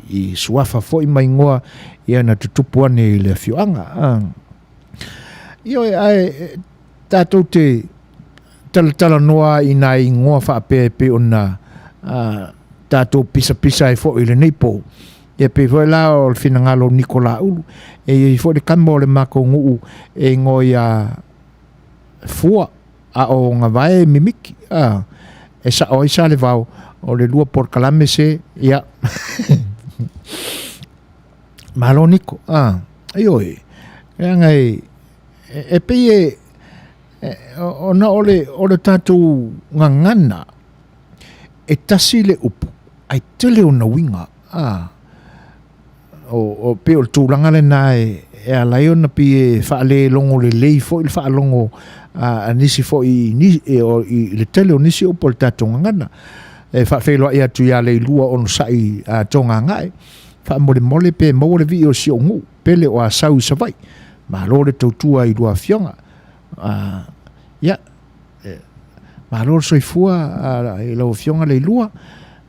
i suafa foi ma igoa, ia na tutupu ane i le afioaga. Ioe, ae tatou te talatalanoa i nai igoa faapea e pei ona tatou pisapisa ai foi i lenei po. Ia pei foi la o le finagalo o Niko Laulu, e i ai foi le tama o le matou nuu e igoa ia fua a o gavae mimiki a e sao ai Salevao o le lua polokalame se ia malo Niko a ioe leaga e e pei e ona o le o le tatou gagana e tasi le upu ae tele ona uiga a O, pei o le tulaga lena e, e ala ai ona pei e faalelogo lelei foi le faalogo a nisi foi i, ni, e, o, i, i le tele o nisi upu o le tatou gagana. E faafeiloai atu ia Leilua onosai a Togagae, faamolemole pe maua le vii o si ou nuu, pele o Asau i Savaii. Malo le tautua i lua afioga. A, ia, Malo le soifua i lau Afioga Leilua,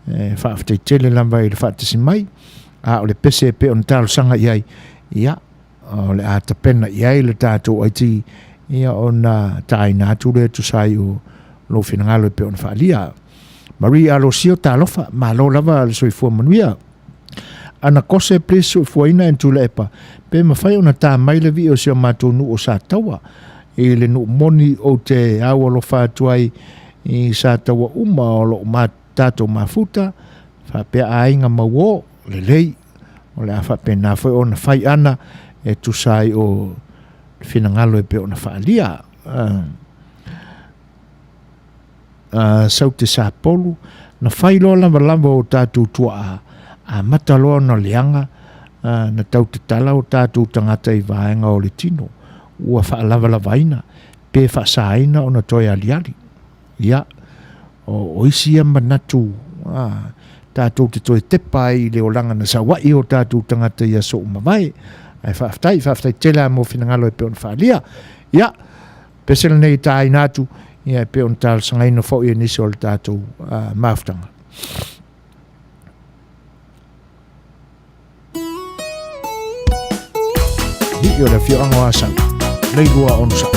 e faafetai tele lava i le faatasi mai, a o le pese e pei ona talosaga i ai, ia, o le a tapena i ai le tatou IT, ia, ona taina atu lea e tusa ai o lou finagalo e pei ona faaalia. Marie Alosio, talofa, malo lava le soifua manuia. Ana Kose, please soifuaina and Tuilaepa, pe mafai ona ta mai le vii o si o matou nuu o Sataua i le nuu moni ou te au alofa atu ai i Sataua uma o loo tatou mafuta faapea aiga mauo lelei o le a faapena foi ona fai ana e tusa ai o le finagalo e pei ona faaalia. Saute Sapolu, na fai loa lavalava o tatou tuaa, amata loa ona leaga, na tau tatala o tatou tagata i vaega o le tino, ua faalavalavaina, pe faasaina ona toe aliali. Ia, o isi ia manatu, tatou te toe tepa ai i le olaga na sau ai o tatou tagata i aso ua mavae. Ae faafetai, faafetai tele lava mo finagalo e pei ona faaalia. Ia, Pese lenei e tāina atu, ia e pei ona talosagaina foi e nisi o le tatou mafutaga. Lii o le afioaga o Asau, Leilua onosai.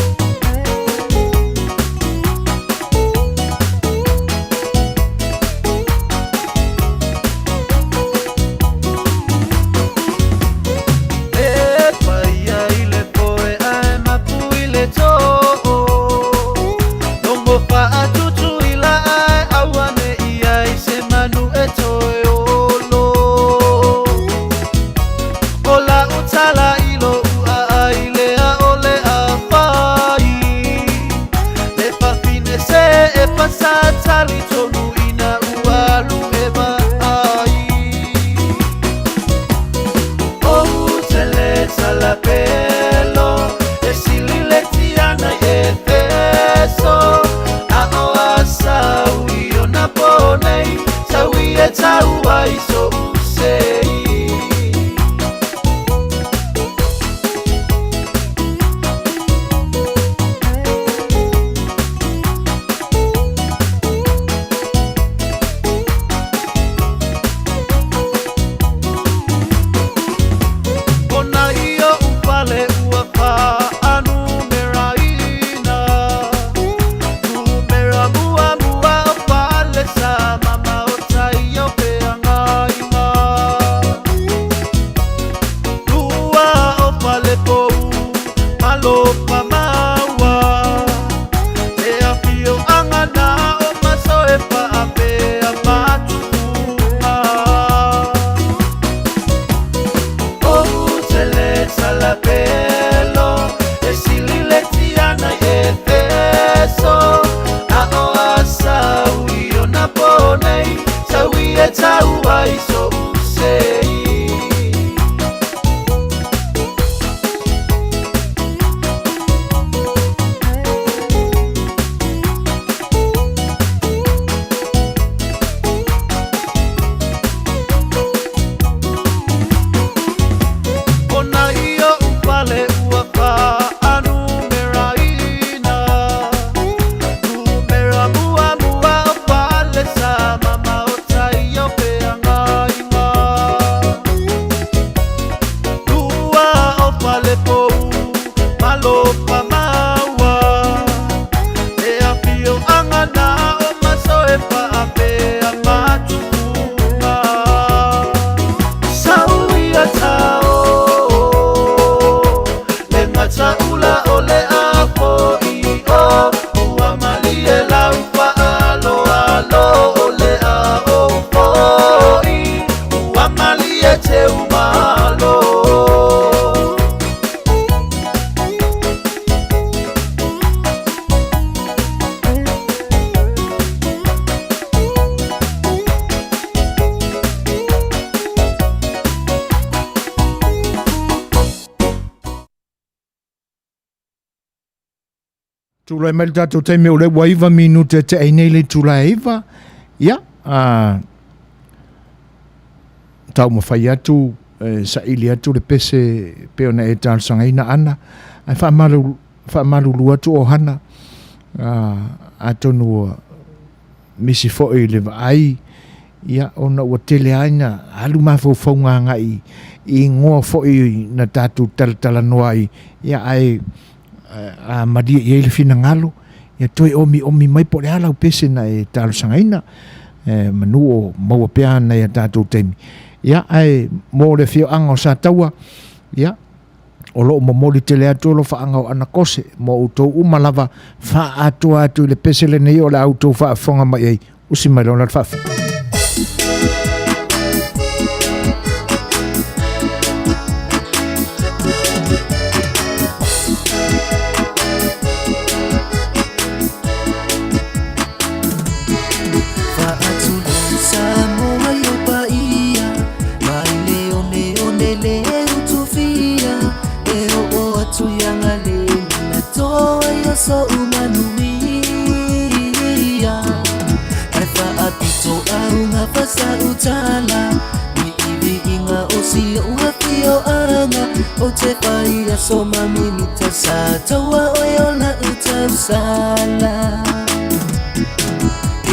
talitonu ina ua alu e vaai. Ou te le talapelo e silileti ana i Efeso. A o a sau i ona po nei, tau i e tau ai so'u sei. Ona i oʻu fale ua faanumeraina, numera muamua o fale sa mamao tai o feagaiga. Lua o fale pou malofa maua, e afioaga na o maso e faapea matupuga. Ou te le talapelo e silileti ana i Efeso. A o a sau i ona po nei, tau i e tau ai so'u sei. Ona i oʻu fale ua faanumeraina, numera muamua o fale sa mamao tai o feagaiga. Lua o fale pou malofa maua, e afioaga na o maso e faapea matupuga. Sau ia tao le gataula o le afoio, ua malie lau faaloalo o le a ou fo'i, ua malie teumalo. Tulai mai le tatou taimi o lea ua 9 minute e te'i nei le itula e 9. Ia, a taumafai atu e saili atu le pese pei ona e talosagaina Ana, ae faamalu faamalulu atu o Hana, atonu ua misi foi le vaai, ia, ona ua tele ai na alu mafaufauga agai i igoa foi na tatou talatalanoa ai, ia, ae a malie i ai le finagalo, ia toe omiomi mai po o le a lau pese na e talosagaina, e manu o maua pea nai a tatou taimi. Ia, ae mo le afioaga o Sataua, ia, o lo o momoli tele atu alofaaga o Anakose mo outou uma lava faaatoa atu i le pese lenei o le a outou faafofoga mai ai. Usi mai lona le faafofoga. Faatulou Samoa i ou paia, mai le oneone le utufia, e oo atu i agalelei na toa i o so'u manuia. Ae faapito auga fasautala, viiviiga o si ou afioaga, ou te fai aso ma mimita sa taua oe o la'u tausala.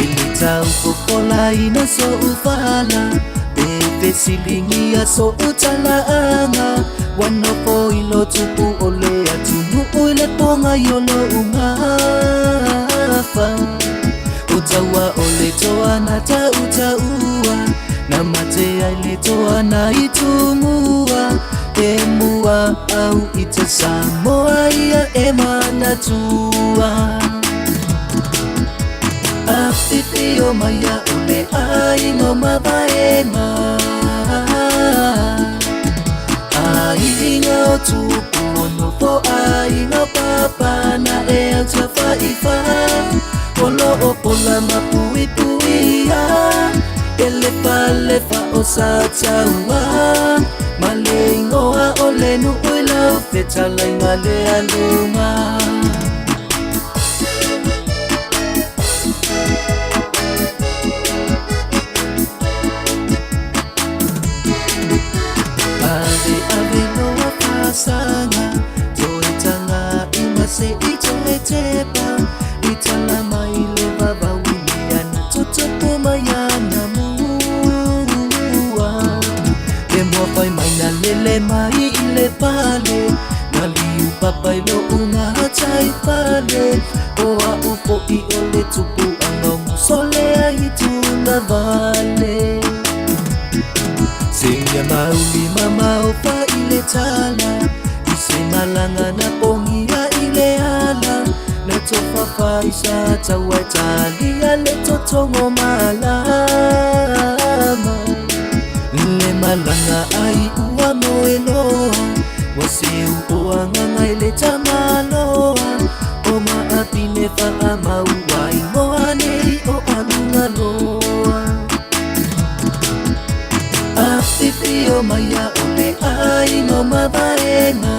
E le tau fofolaina so'u fala, pe fesiligia so'u talaaga, ua nofo i lo tupu o le atunuu i le pogai o lo'u gafa. O taua o le toa na tautaua, na mate ai le toa na i tumua, e mua au i te Samoa ia e manatua. Afifio mai au le aiga o Mavaega, aiga o tupu o nofo aiga o papa na e au tafaifa, o loo pola ma pui o Sataua Ma le igoa o le nuu i lau fetalaiga le aluga. Ave ave loa fasaga Toe taga i mase i toe tepa I tala mai le vavau i mea na tutupu mai ana mua. Le mua fai mai na lele mai i le pale Na liu papa i lou gatai fale O a'u fo'i o le tupu'aga o musolea i tulavale. Seia mauli mamao fa i le tala I se malaga na pogia i le ala Na tofafa i sa taua e talia le totogo malama. Le malaga ai ua moe loa Ua seu o agaga i le tamaloa O maapine faamau ai moa nei o alugaloa. Afifio mai a o le aiga o Mavaega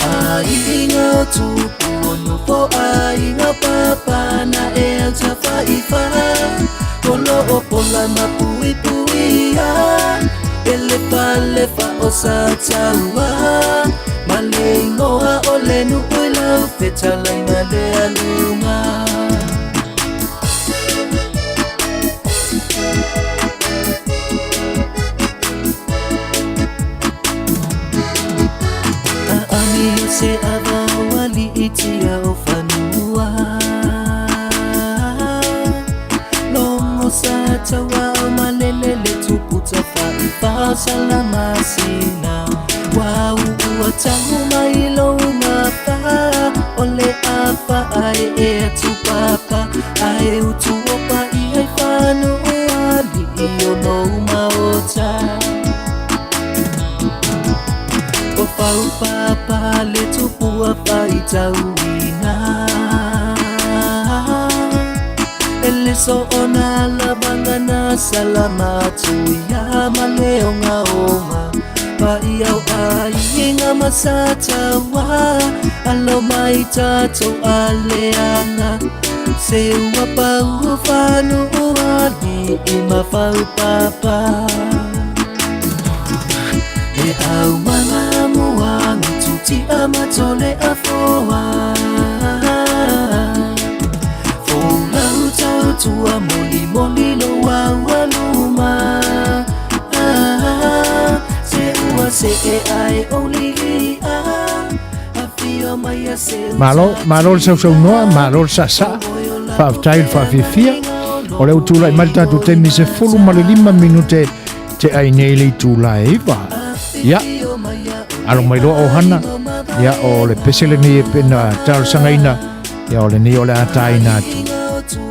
Aiga o Tupu o nofo aiga o Papa na e au tafaifa O loo pola ma puipuia E lefalefa o Sataua Ma le igoa o le nuu i lau fetalaiga le aluga. Aami o se ava o alii tia o fanua Logo sa taua o malele le tupu tafaifa o salamasina Ua uua tau mai lou gafa O le afa ae e atu papa Ae utu o paia i fanua alii o lou maota. O fau papa le tupua faitauina E le soona lavaga na salamatuia ma le ogaoga Paia o aiga ma Sataua Alo mai tatou aleaga Se ua pau fanua alii ma fau papa. E au manga muangi tutia matole afoa Folau tautua moli moli lo aualuma Se ua se e ae oli a Afio mai a se Malo, malo le sausaunoa, malo le saasaa, faafetai le faafiafia. O lea ua tulai mai le tatou taimi 15 minute te ai nei le itula e 9. Ia, alo mai loa ohana, ia o le pese lenei e pena talosagaina, ia o lenei o le a taina atu.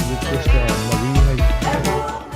Request a Marie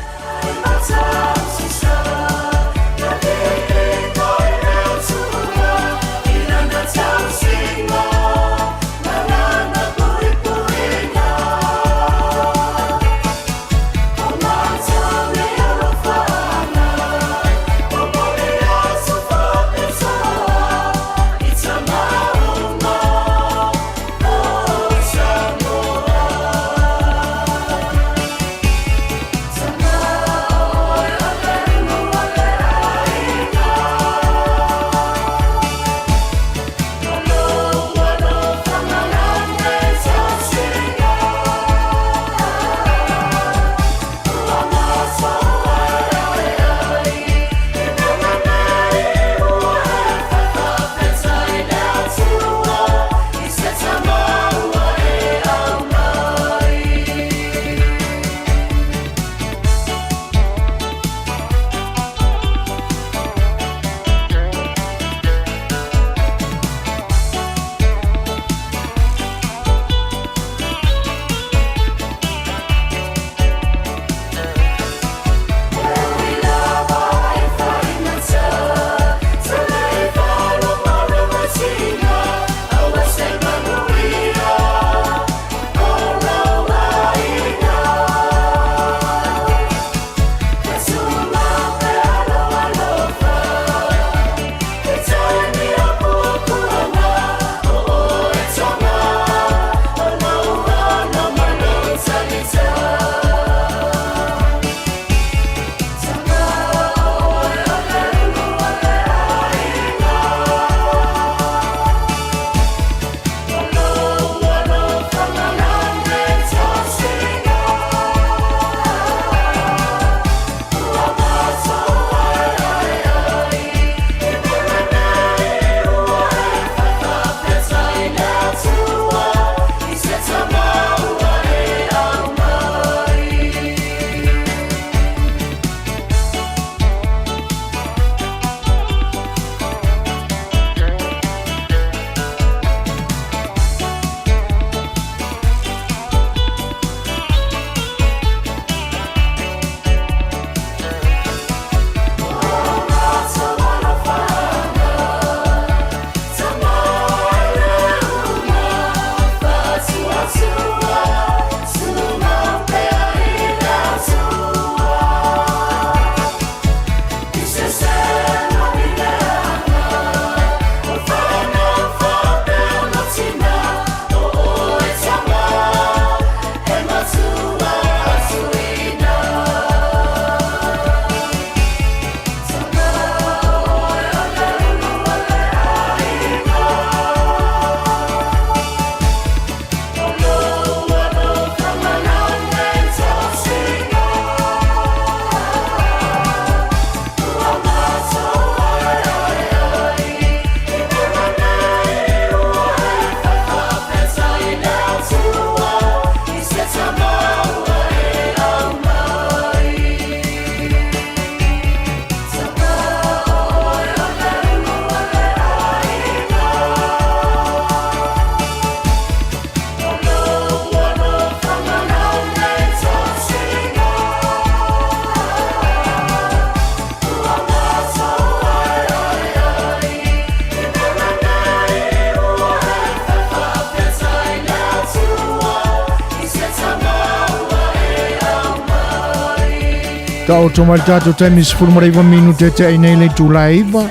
Taoto mai le tatou taimi 19 minute te ai nei le itula e 9.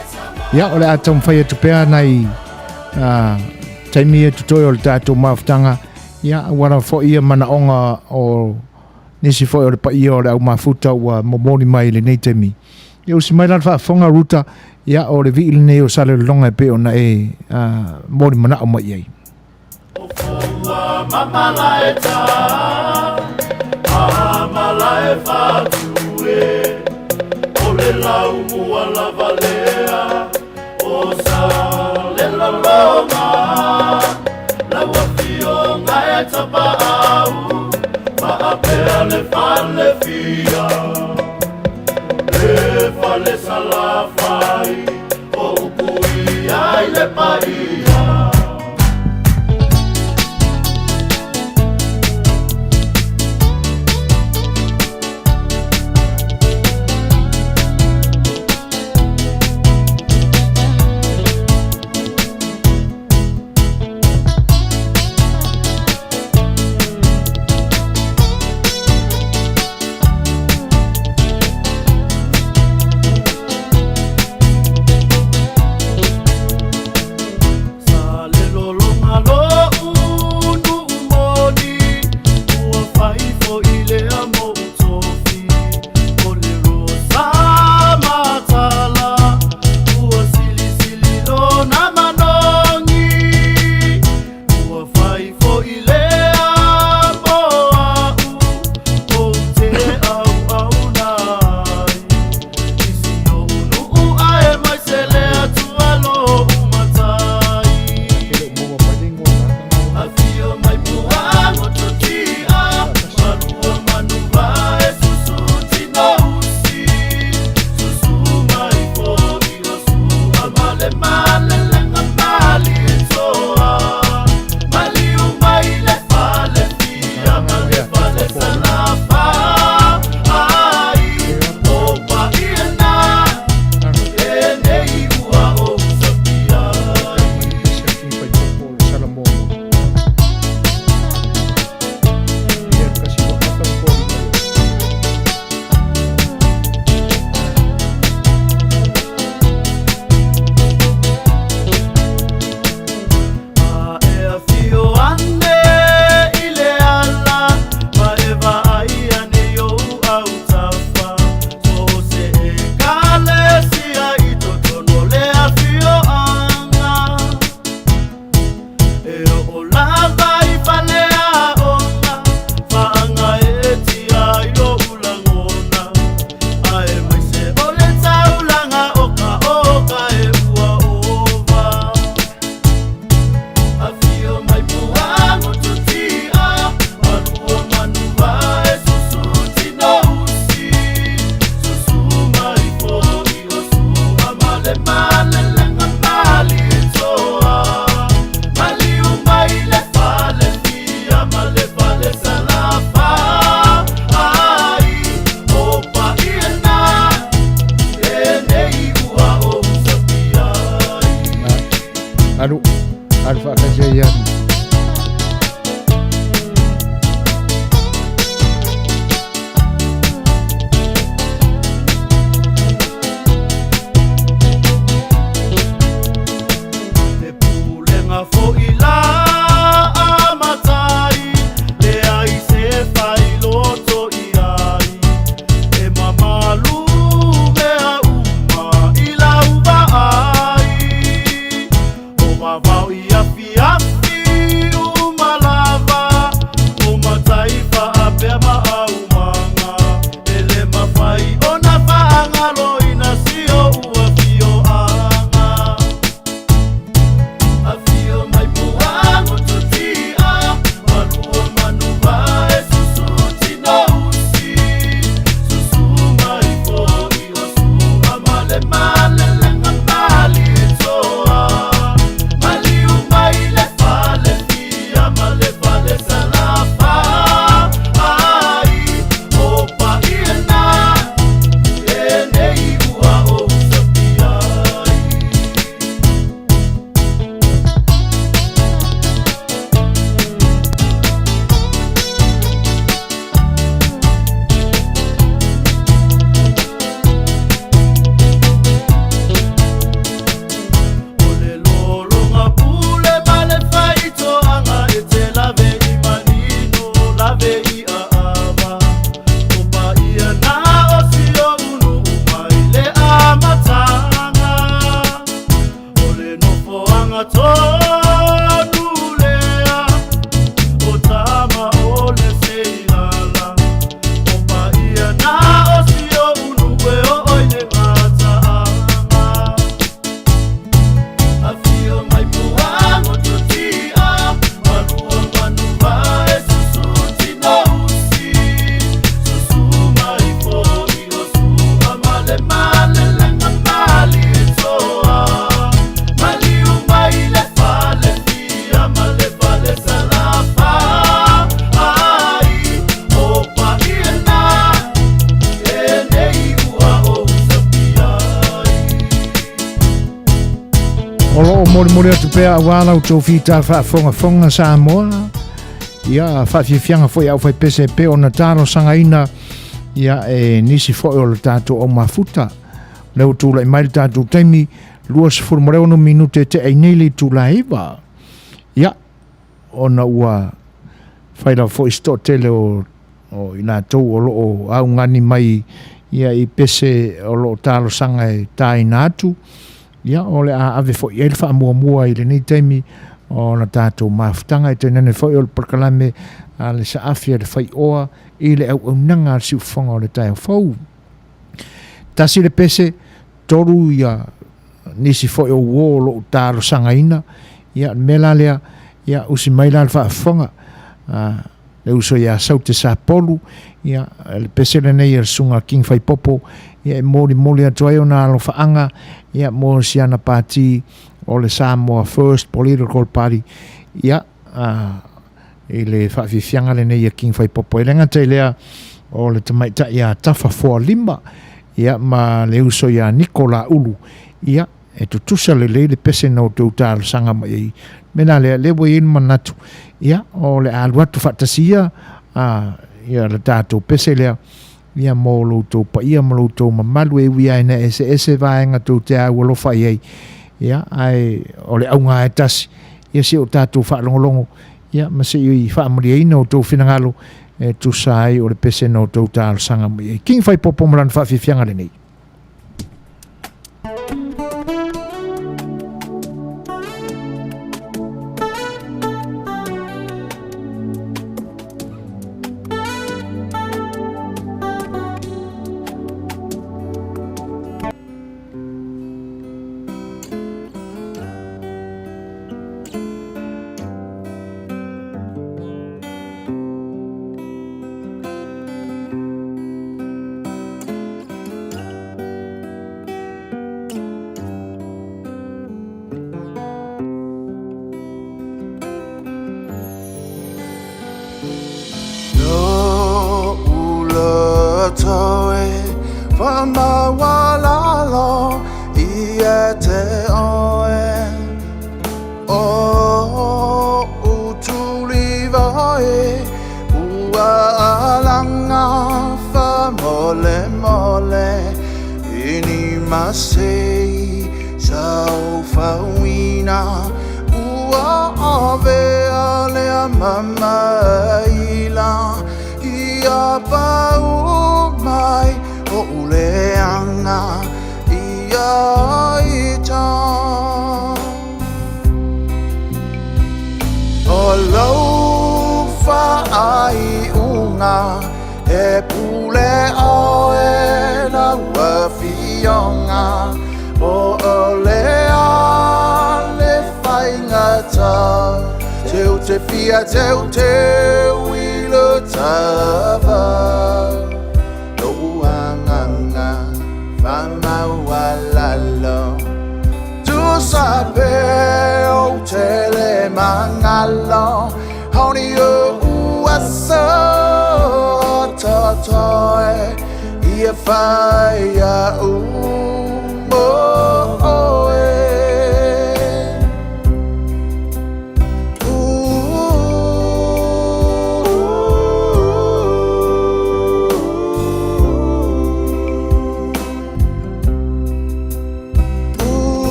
Ia, o le a taumafai atu pea nai taimi e totoe o le tatou mafutaga. Ia, aua lava foi ia manaoga o nisi foi o le paia o le au mafuta ua momoli mai i lenei taimi. Ia usi mai la le faafofoga Ruta, ia o le vii lenei o Salelologa e pei ona e moli manao mai i ai. molimoli atu pea auā la outou fita faafogafoga Samoa. Ia, faafiafiaga foi au faipese e pei ona talosagaina ia e nisi foi o le tatou au mafuta. O lea ua tulai mai le tatou taimi 26 minute e tea ai nei le itula e 9. Ia, ona ua fai lava foi se toatele o o i latou o lo o augani mai ia i pese o lo o talosaga e taina atu, ia o le a ave foi i ai le faamuamua i lenei taimi o la tatou mafutaga, e tainane foi o le polokalame a le saafi a le faioa i le auaunaga a le siufofoga o le taeao fou. Tasi le pese, tolu ia nisi foi o uo o lo o talosagaina, ia le mea la lea, ia usi mai la le faafofoga, le uso ia Saute Sapolu, ia le pese lenei a le Susuga King Faipopo, ia e molimoli atu ai ona alofaaga, ia mo si ana pati o le Samoa First Political Party, ia i le faafiafiaga lenei a King Faipopo. E le gata i lea o le tamaitai ia Tafa Foalima, ia ma le uso ia Niko Laulu, ia e tutusa lelei le pese na outou talosaga mai ai. Me la lea, lea ua i ai le manatu, ia, o le a alu atu faatasi ia, a, ia le tatou pese lea, ia mo lo outou paia ma lo outou mamalu e ui lava ina eseese vaega tou te au alofa i ai, ia, ae o le auga lava e tasi, ia se i o tatou faalogologo, ia, ma se i faamalieina outou finagalo e tusa ai o le pese na outou talosaga mai ai. King Faipopo ma lana faafiafiaga lenei.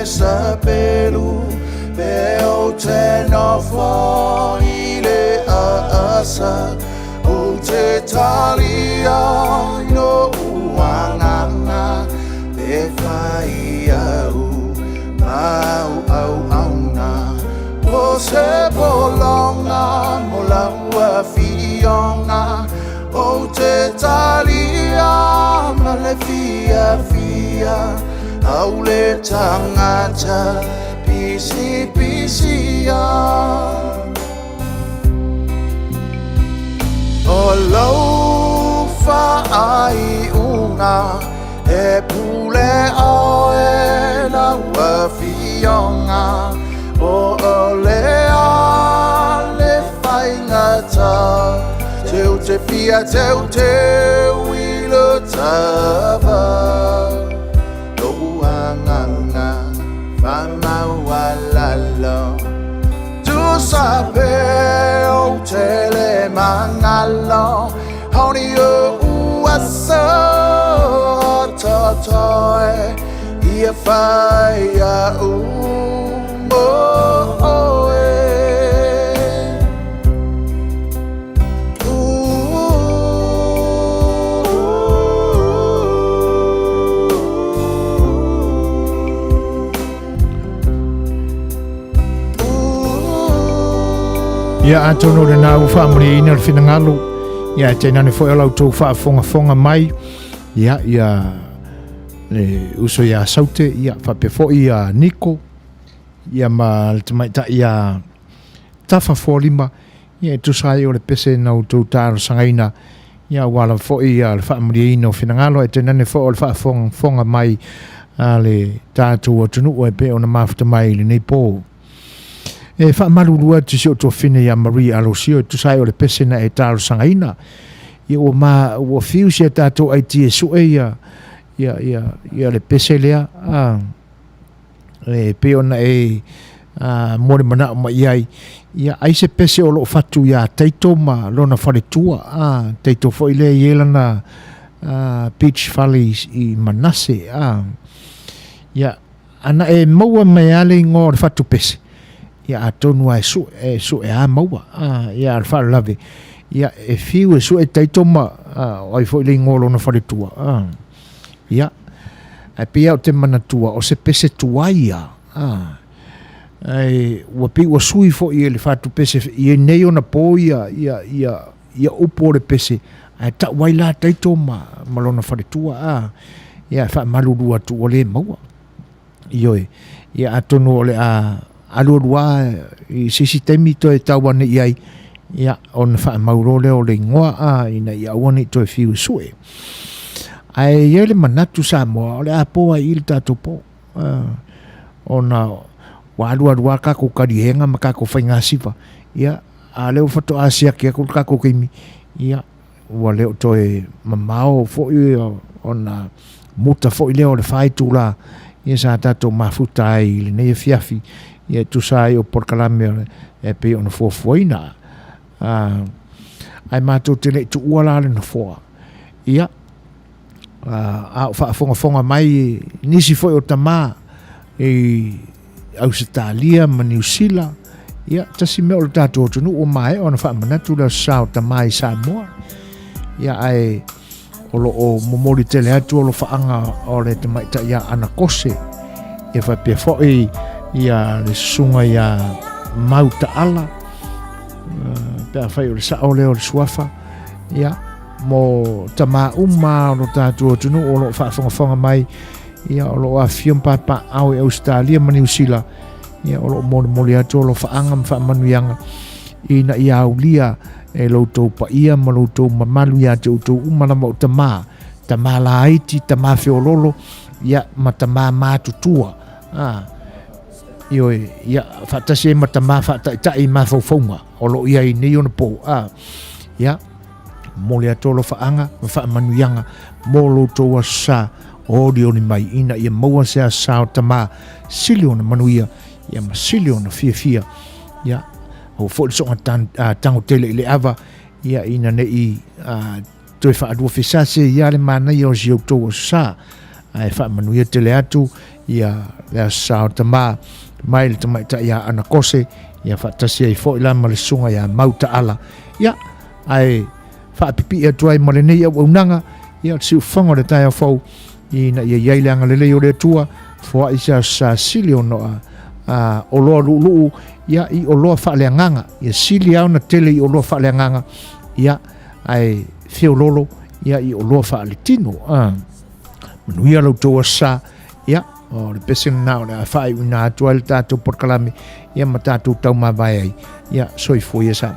e sapelu Pe ou te nofo i le aasa Ou te talia i lou agaga Pe fai au ma au auauna O se pologa mo lau afioga Ou te talia ma le fiafia Au le tagata pisipisia O lou faaiuga e pule oe lau afioga Po o le a le faigata Teu te fia teuteu i le tava Lou agaga faamaualalo Tusa pe ou te le magalo Haoni ou aso o totoe Ia fai a'u mo oe. Ia atonu o lena ua faamalieina le finagalo, ia e tainane foi o la outou faafogafoga mai, ia ia le uso ia Saute, ia faapea foi ia Niko, ia ma le tamaitai ia Tafa Fuaolima, ia e tusa ai o le pese na outou talosagaina, ia aua lava foi ia le faamalieina o finagalo, ae tainane foi o le faafogafoga mai a le tatou atunuu e pei ona mafuta mai i lenei po. E faamalulu atu i si ou tuafafine ia Marie Alosio e tusa ai o le pese na e talosagaina, ia ua ma ua fiu si a tatou IT e sue ia ia ia ia le pese lea a e pei ona e mo le manao mai i ai, ia ai se pese o loo fatu iā Taito ma lona faletua, a Taito foi lea i ai lana beach fale i Manase, a ia ana e maua mai a le igoa o le fatu pese, ia atonu a e sue, e sue a maua, a ia a le faalelave, ia e fiu e sue Taito ma o ai foi le igoa o lona faletua, a. Ia, ae pei lava ou te manatua, o se pese tuai ia, a, ae ua pei ua sui foi e le fatupese i nei ona po ia, ia, ia, ia upu o le pese, ae tau ai la Taito ma, ma lona faletua, a, ia, e faamalulu atu ua le maua. Ioe, ia atonu o le a alualu lava i se isi taimi toe tau ane i ai, ia, ona faamau loa lea o le igoa a, ina ia aua ne i toe fiu e sue. Ae i ai le manatu Samoa, o le a po ai i le tatou po. Ona ua alualu lava tatou kaliega ma tatou faigasiva, ia, a o lea ua faatoa siaki atu le tatou taimi, ia, ua le o toe mamao foi ona muta foi lea o le 4 itula ia sa tatou mafuta ai i lenei afiafi ia e tusa ai o polokalame e pei ona fuafuaina. Ae matou te le i tuua la le nofoa. Ia, a o faafogafoga mai nisi foi o tama i Ausetalia ma Niu Sila, ia, tasi mea o le tatou atunuu ua maea ona faamanatu le Aso Sa o Tama i Samoa. Ia, ae o lo o momoli tele atu alofaaga o le tamaitai ia Ana Kose, ia faapea foi ia le susuga ia Mau Taala, pe afai o le sao lea o le suafa, ia, mo tama uma o lo tatou atunuu o lo o faafogafoga mai, ia o lo o afifio ma papaaao i Ausetalia ma Niu Sila, ia o lo o molimoli atu alofaaga ma faamanuiaga ina ia aulia e lo outou paia ma lo outou mamalu ia te outou uma lava o tama, tama laiti, tama feololo, ia ma tama matutua. A, ioe, ia faatasi ai ma tama faataitai i mafaufauga o lo o i ai nei ona po. A, ia, Momoli atu alofaaga ma faamanuiaga mo lo outou aso sa o olioli mai ina ia maua se aso sa o Tama sili ona manuia ia ma sili ona fiafia. Ia, aua foi le soga tago tele i le ava, ia ina ne i toe faalua fesase ia le manaia o si outou aso sa. Ae faamanuia tele atu. Ia, le Aso Sa o Tama, mai le tamaitai ia Ana Kose, ia faatasi ai foi la ma le susuga ia Mau Taala. Ia, ae faapipii atu ai ma lenei auaunaga, ia le siufofoga o le taeao fou, ina ia i ai le agalelei o le Atua, foai se aso sa sili ona a, oloa luuluu, ia, i oloa faaleagaga, ia sili lava ona tele i oloa faaleagaga, ia, ae feololo, ia, i oloa faaletino. A. Manuia lo outou aso sa. Ia, o le pese lena o le a faaiuina atu ai le tatou polokalame, ia ma tatou taumavae ai. Ia, soifua ia sa.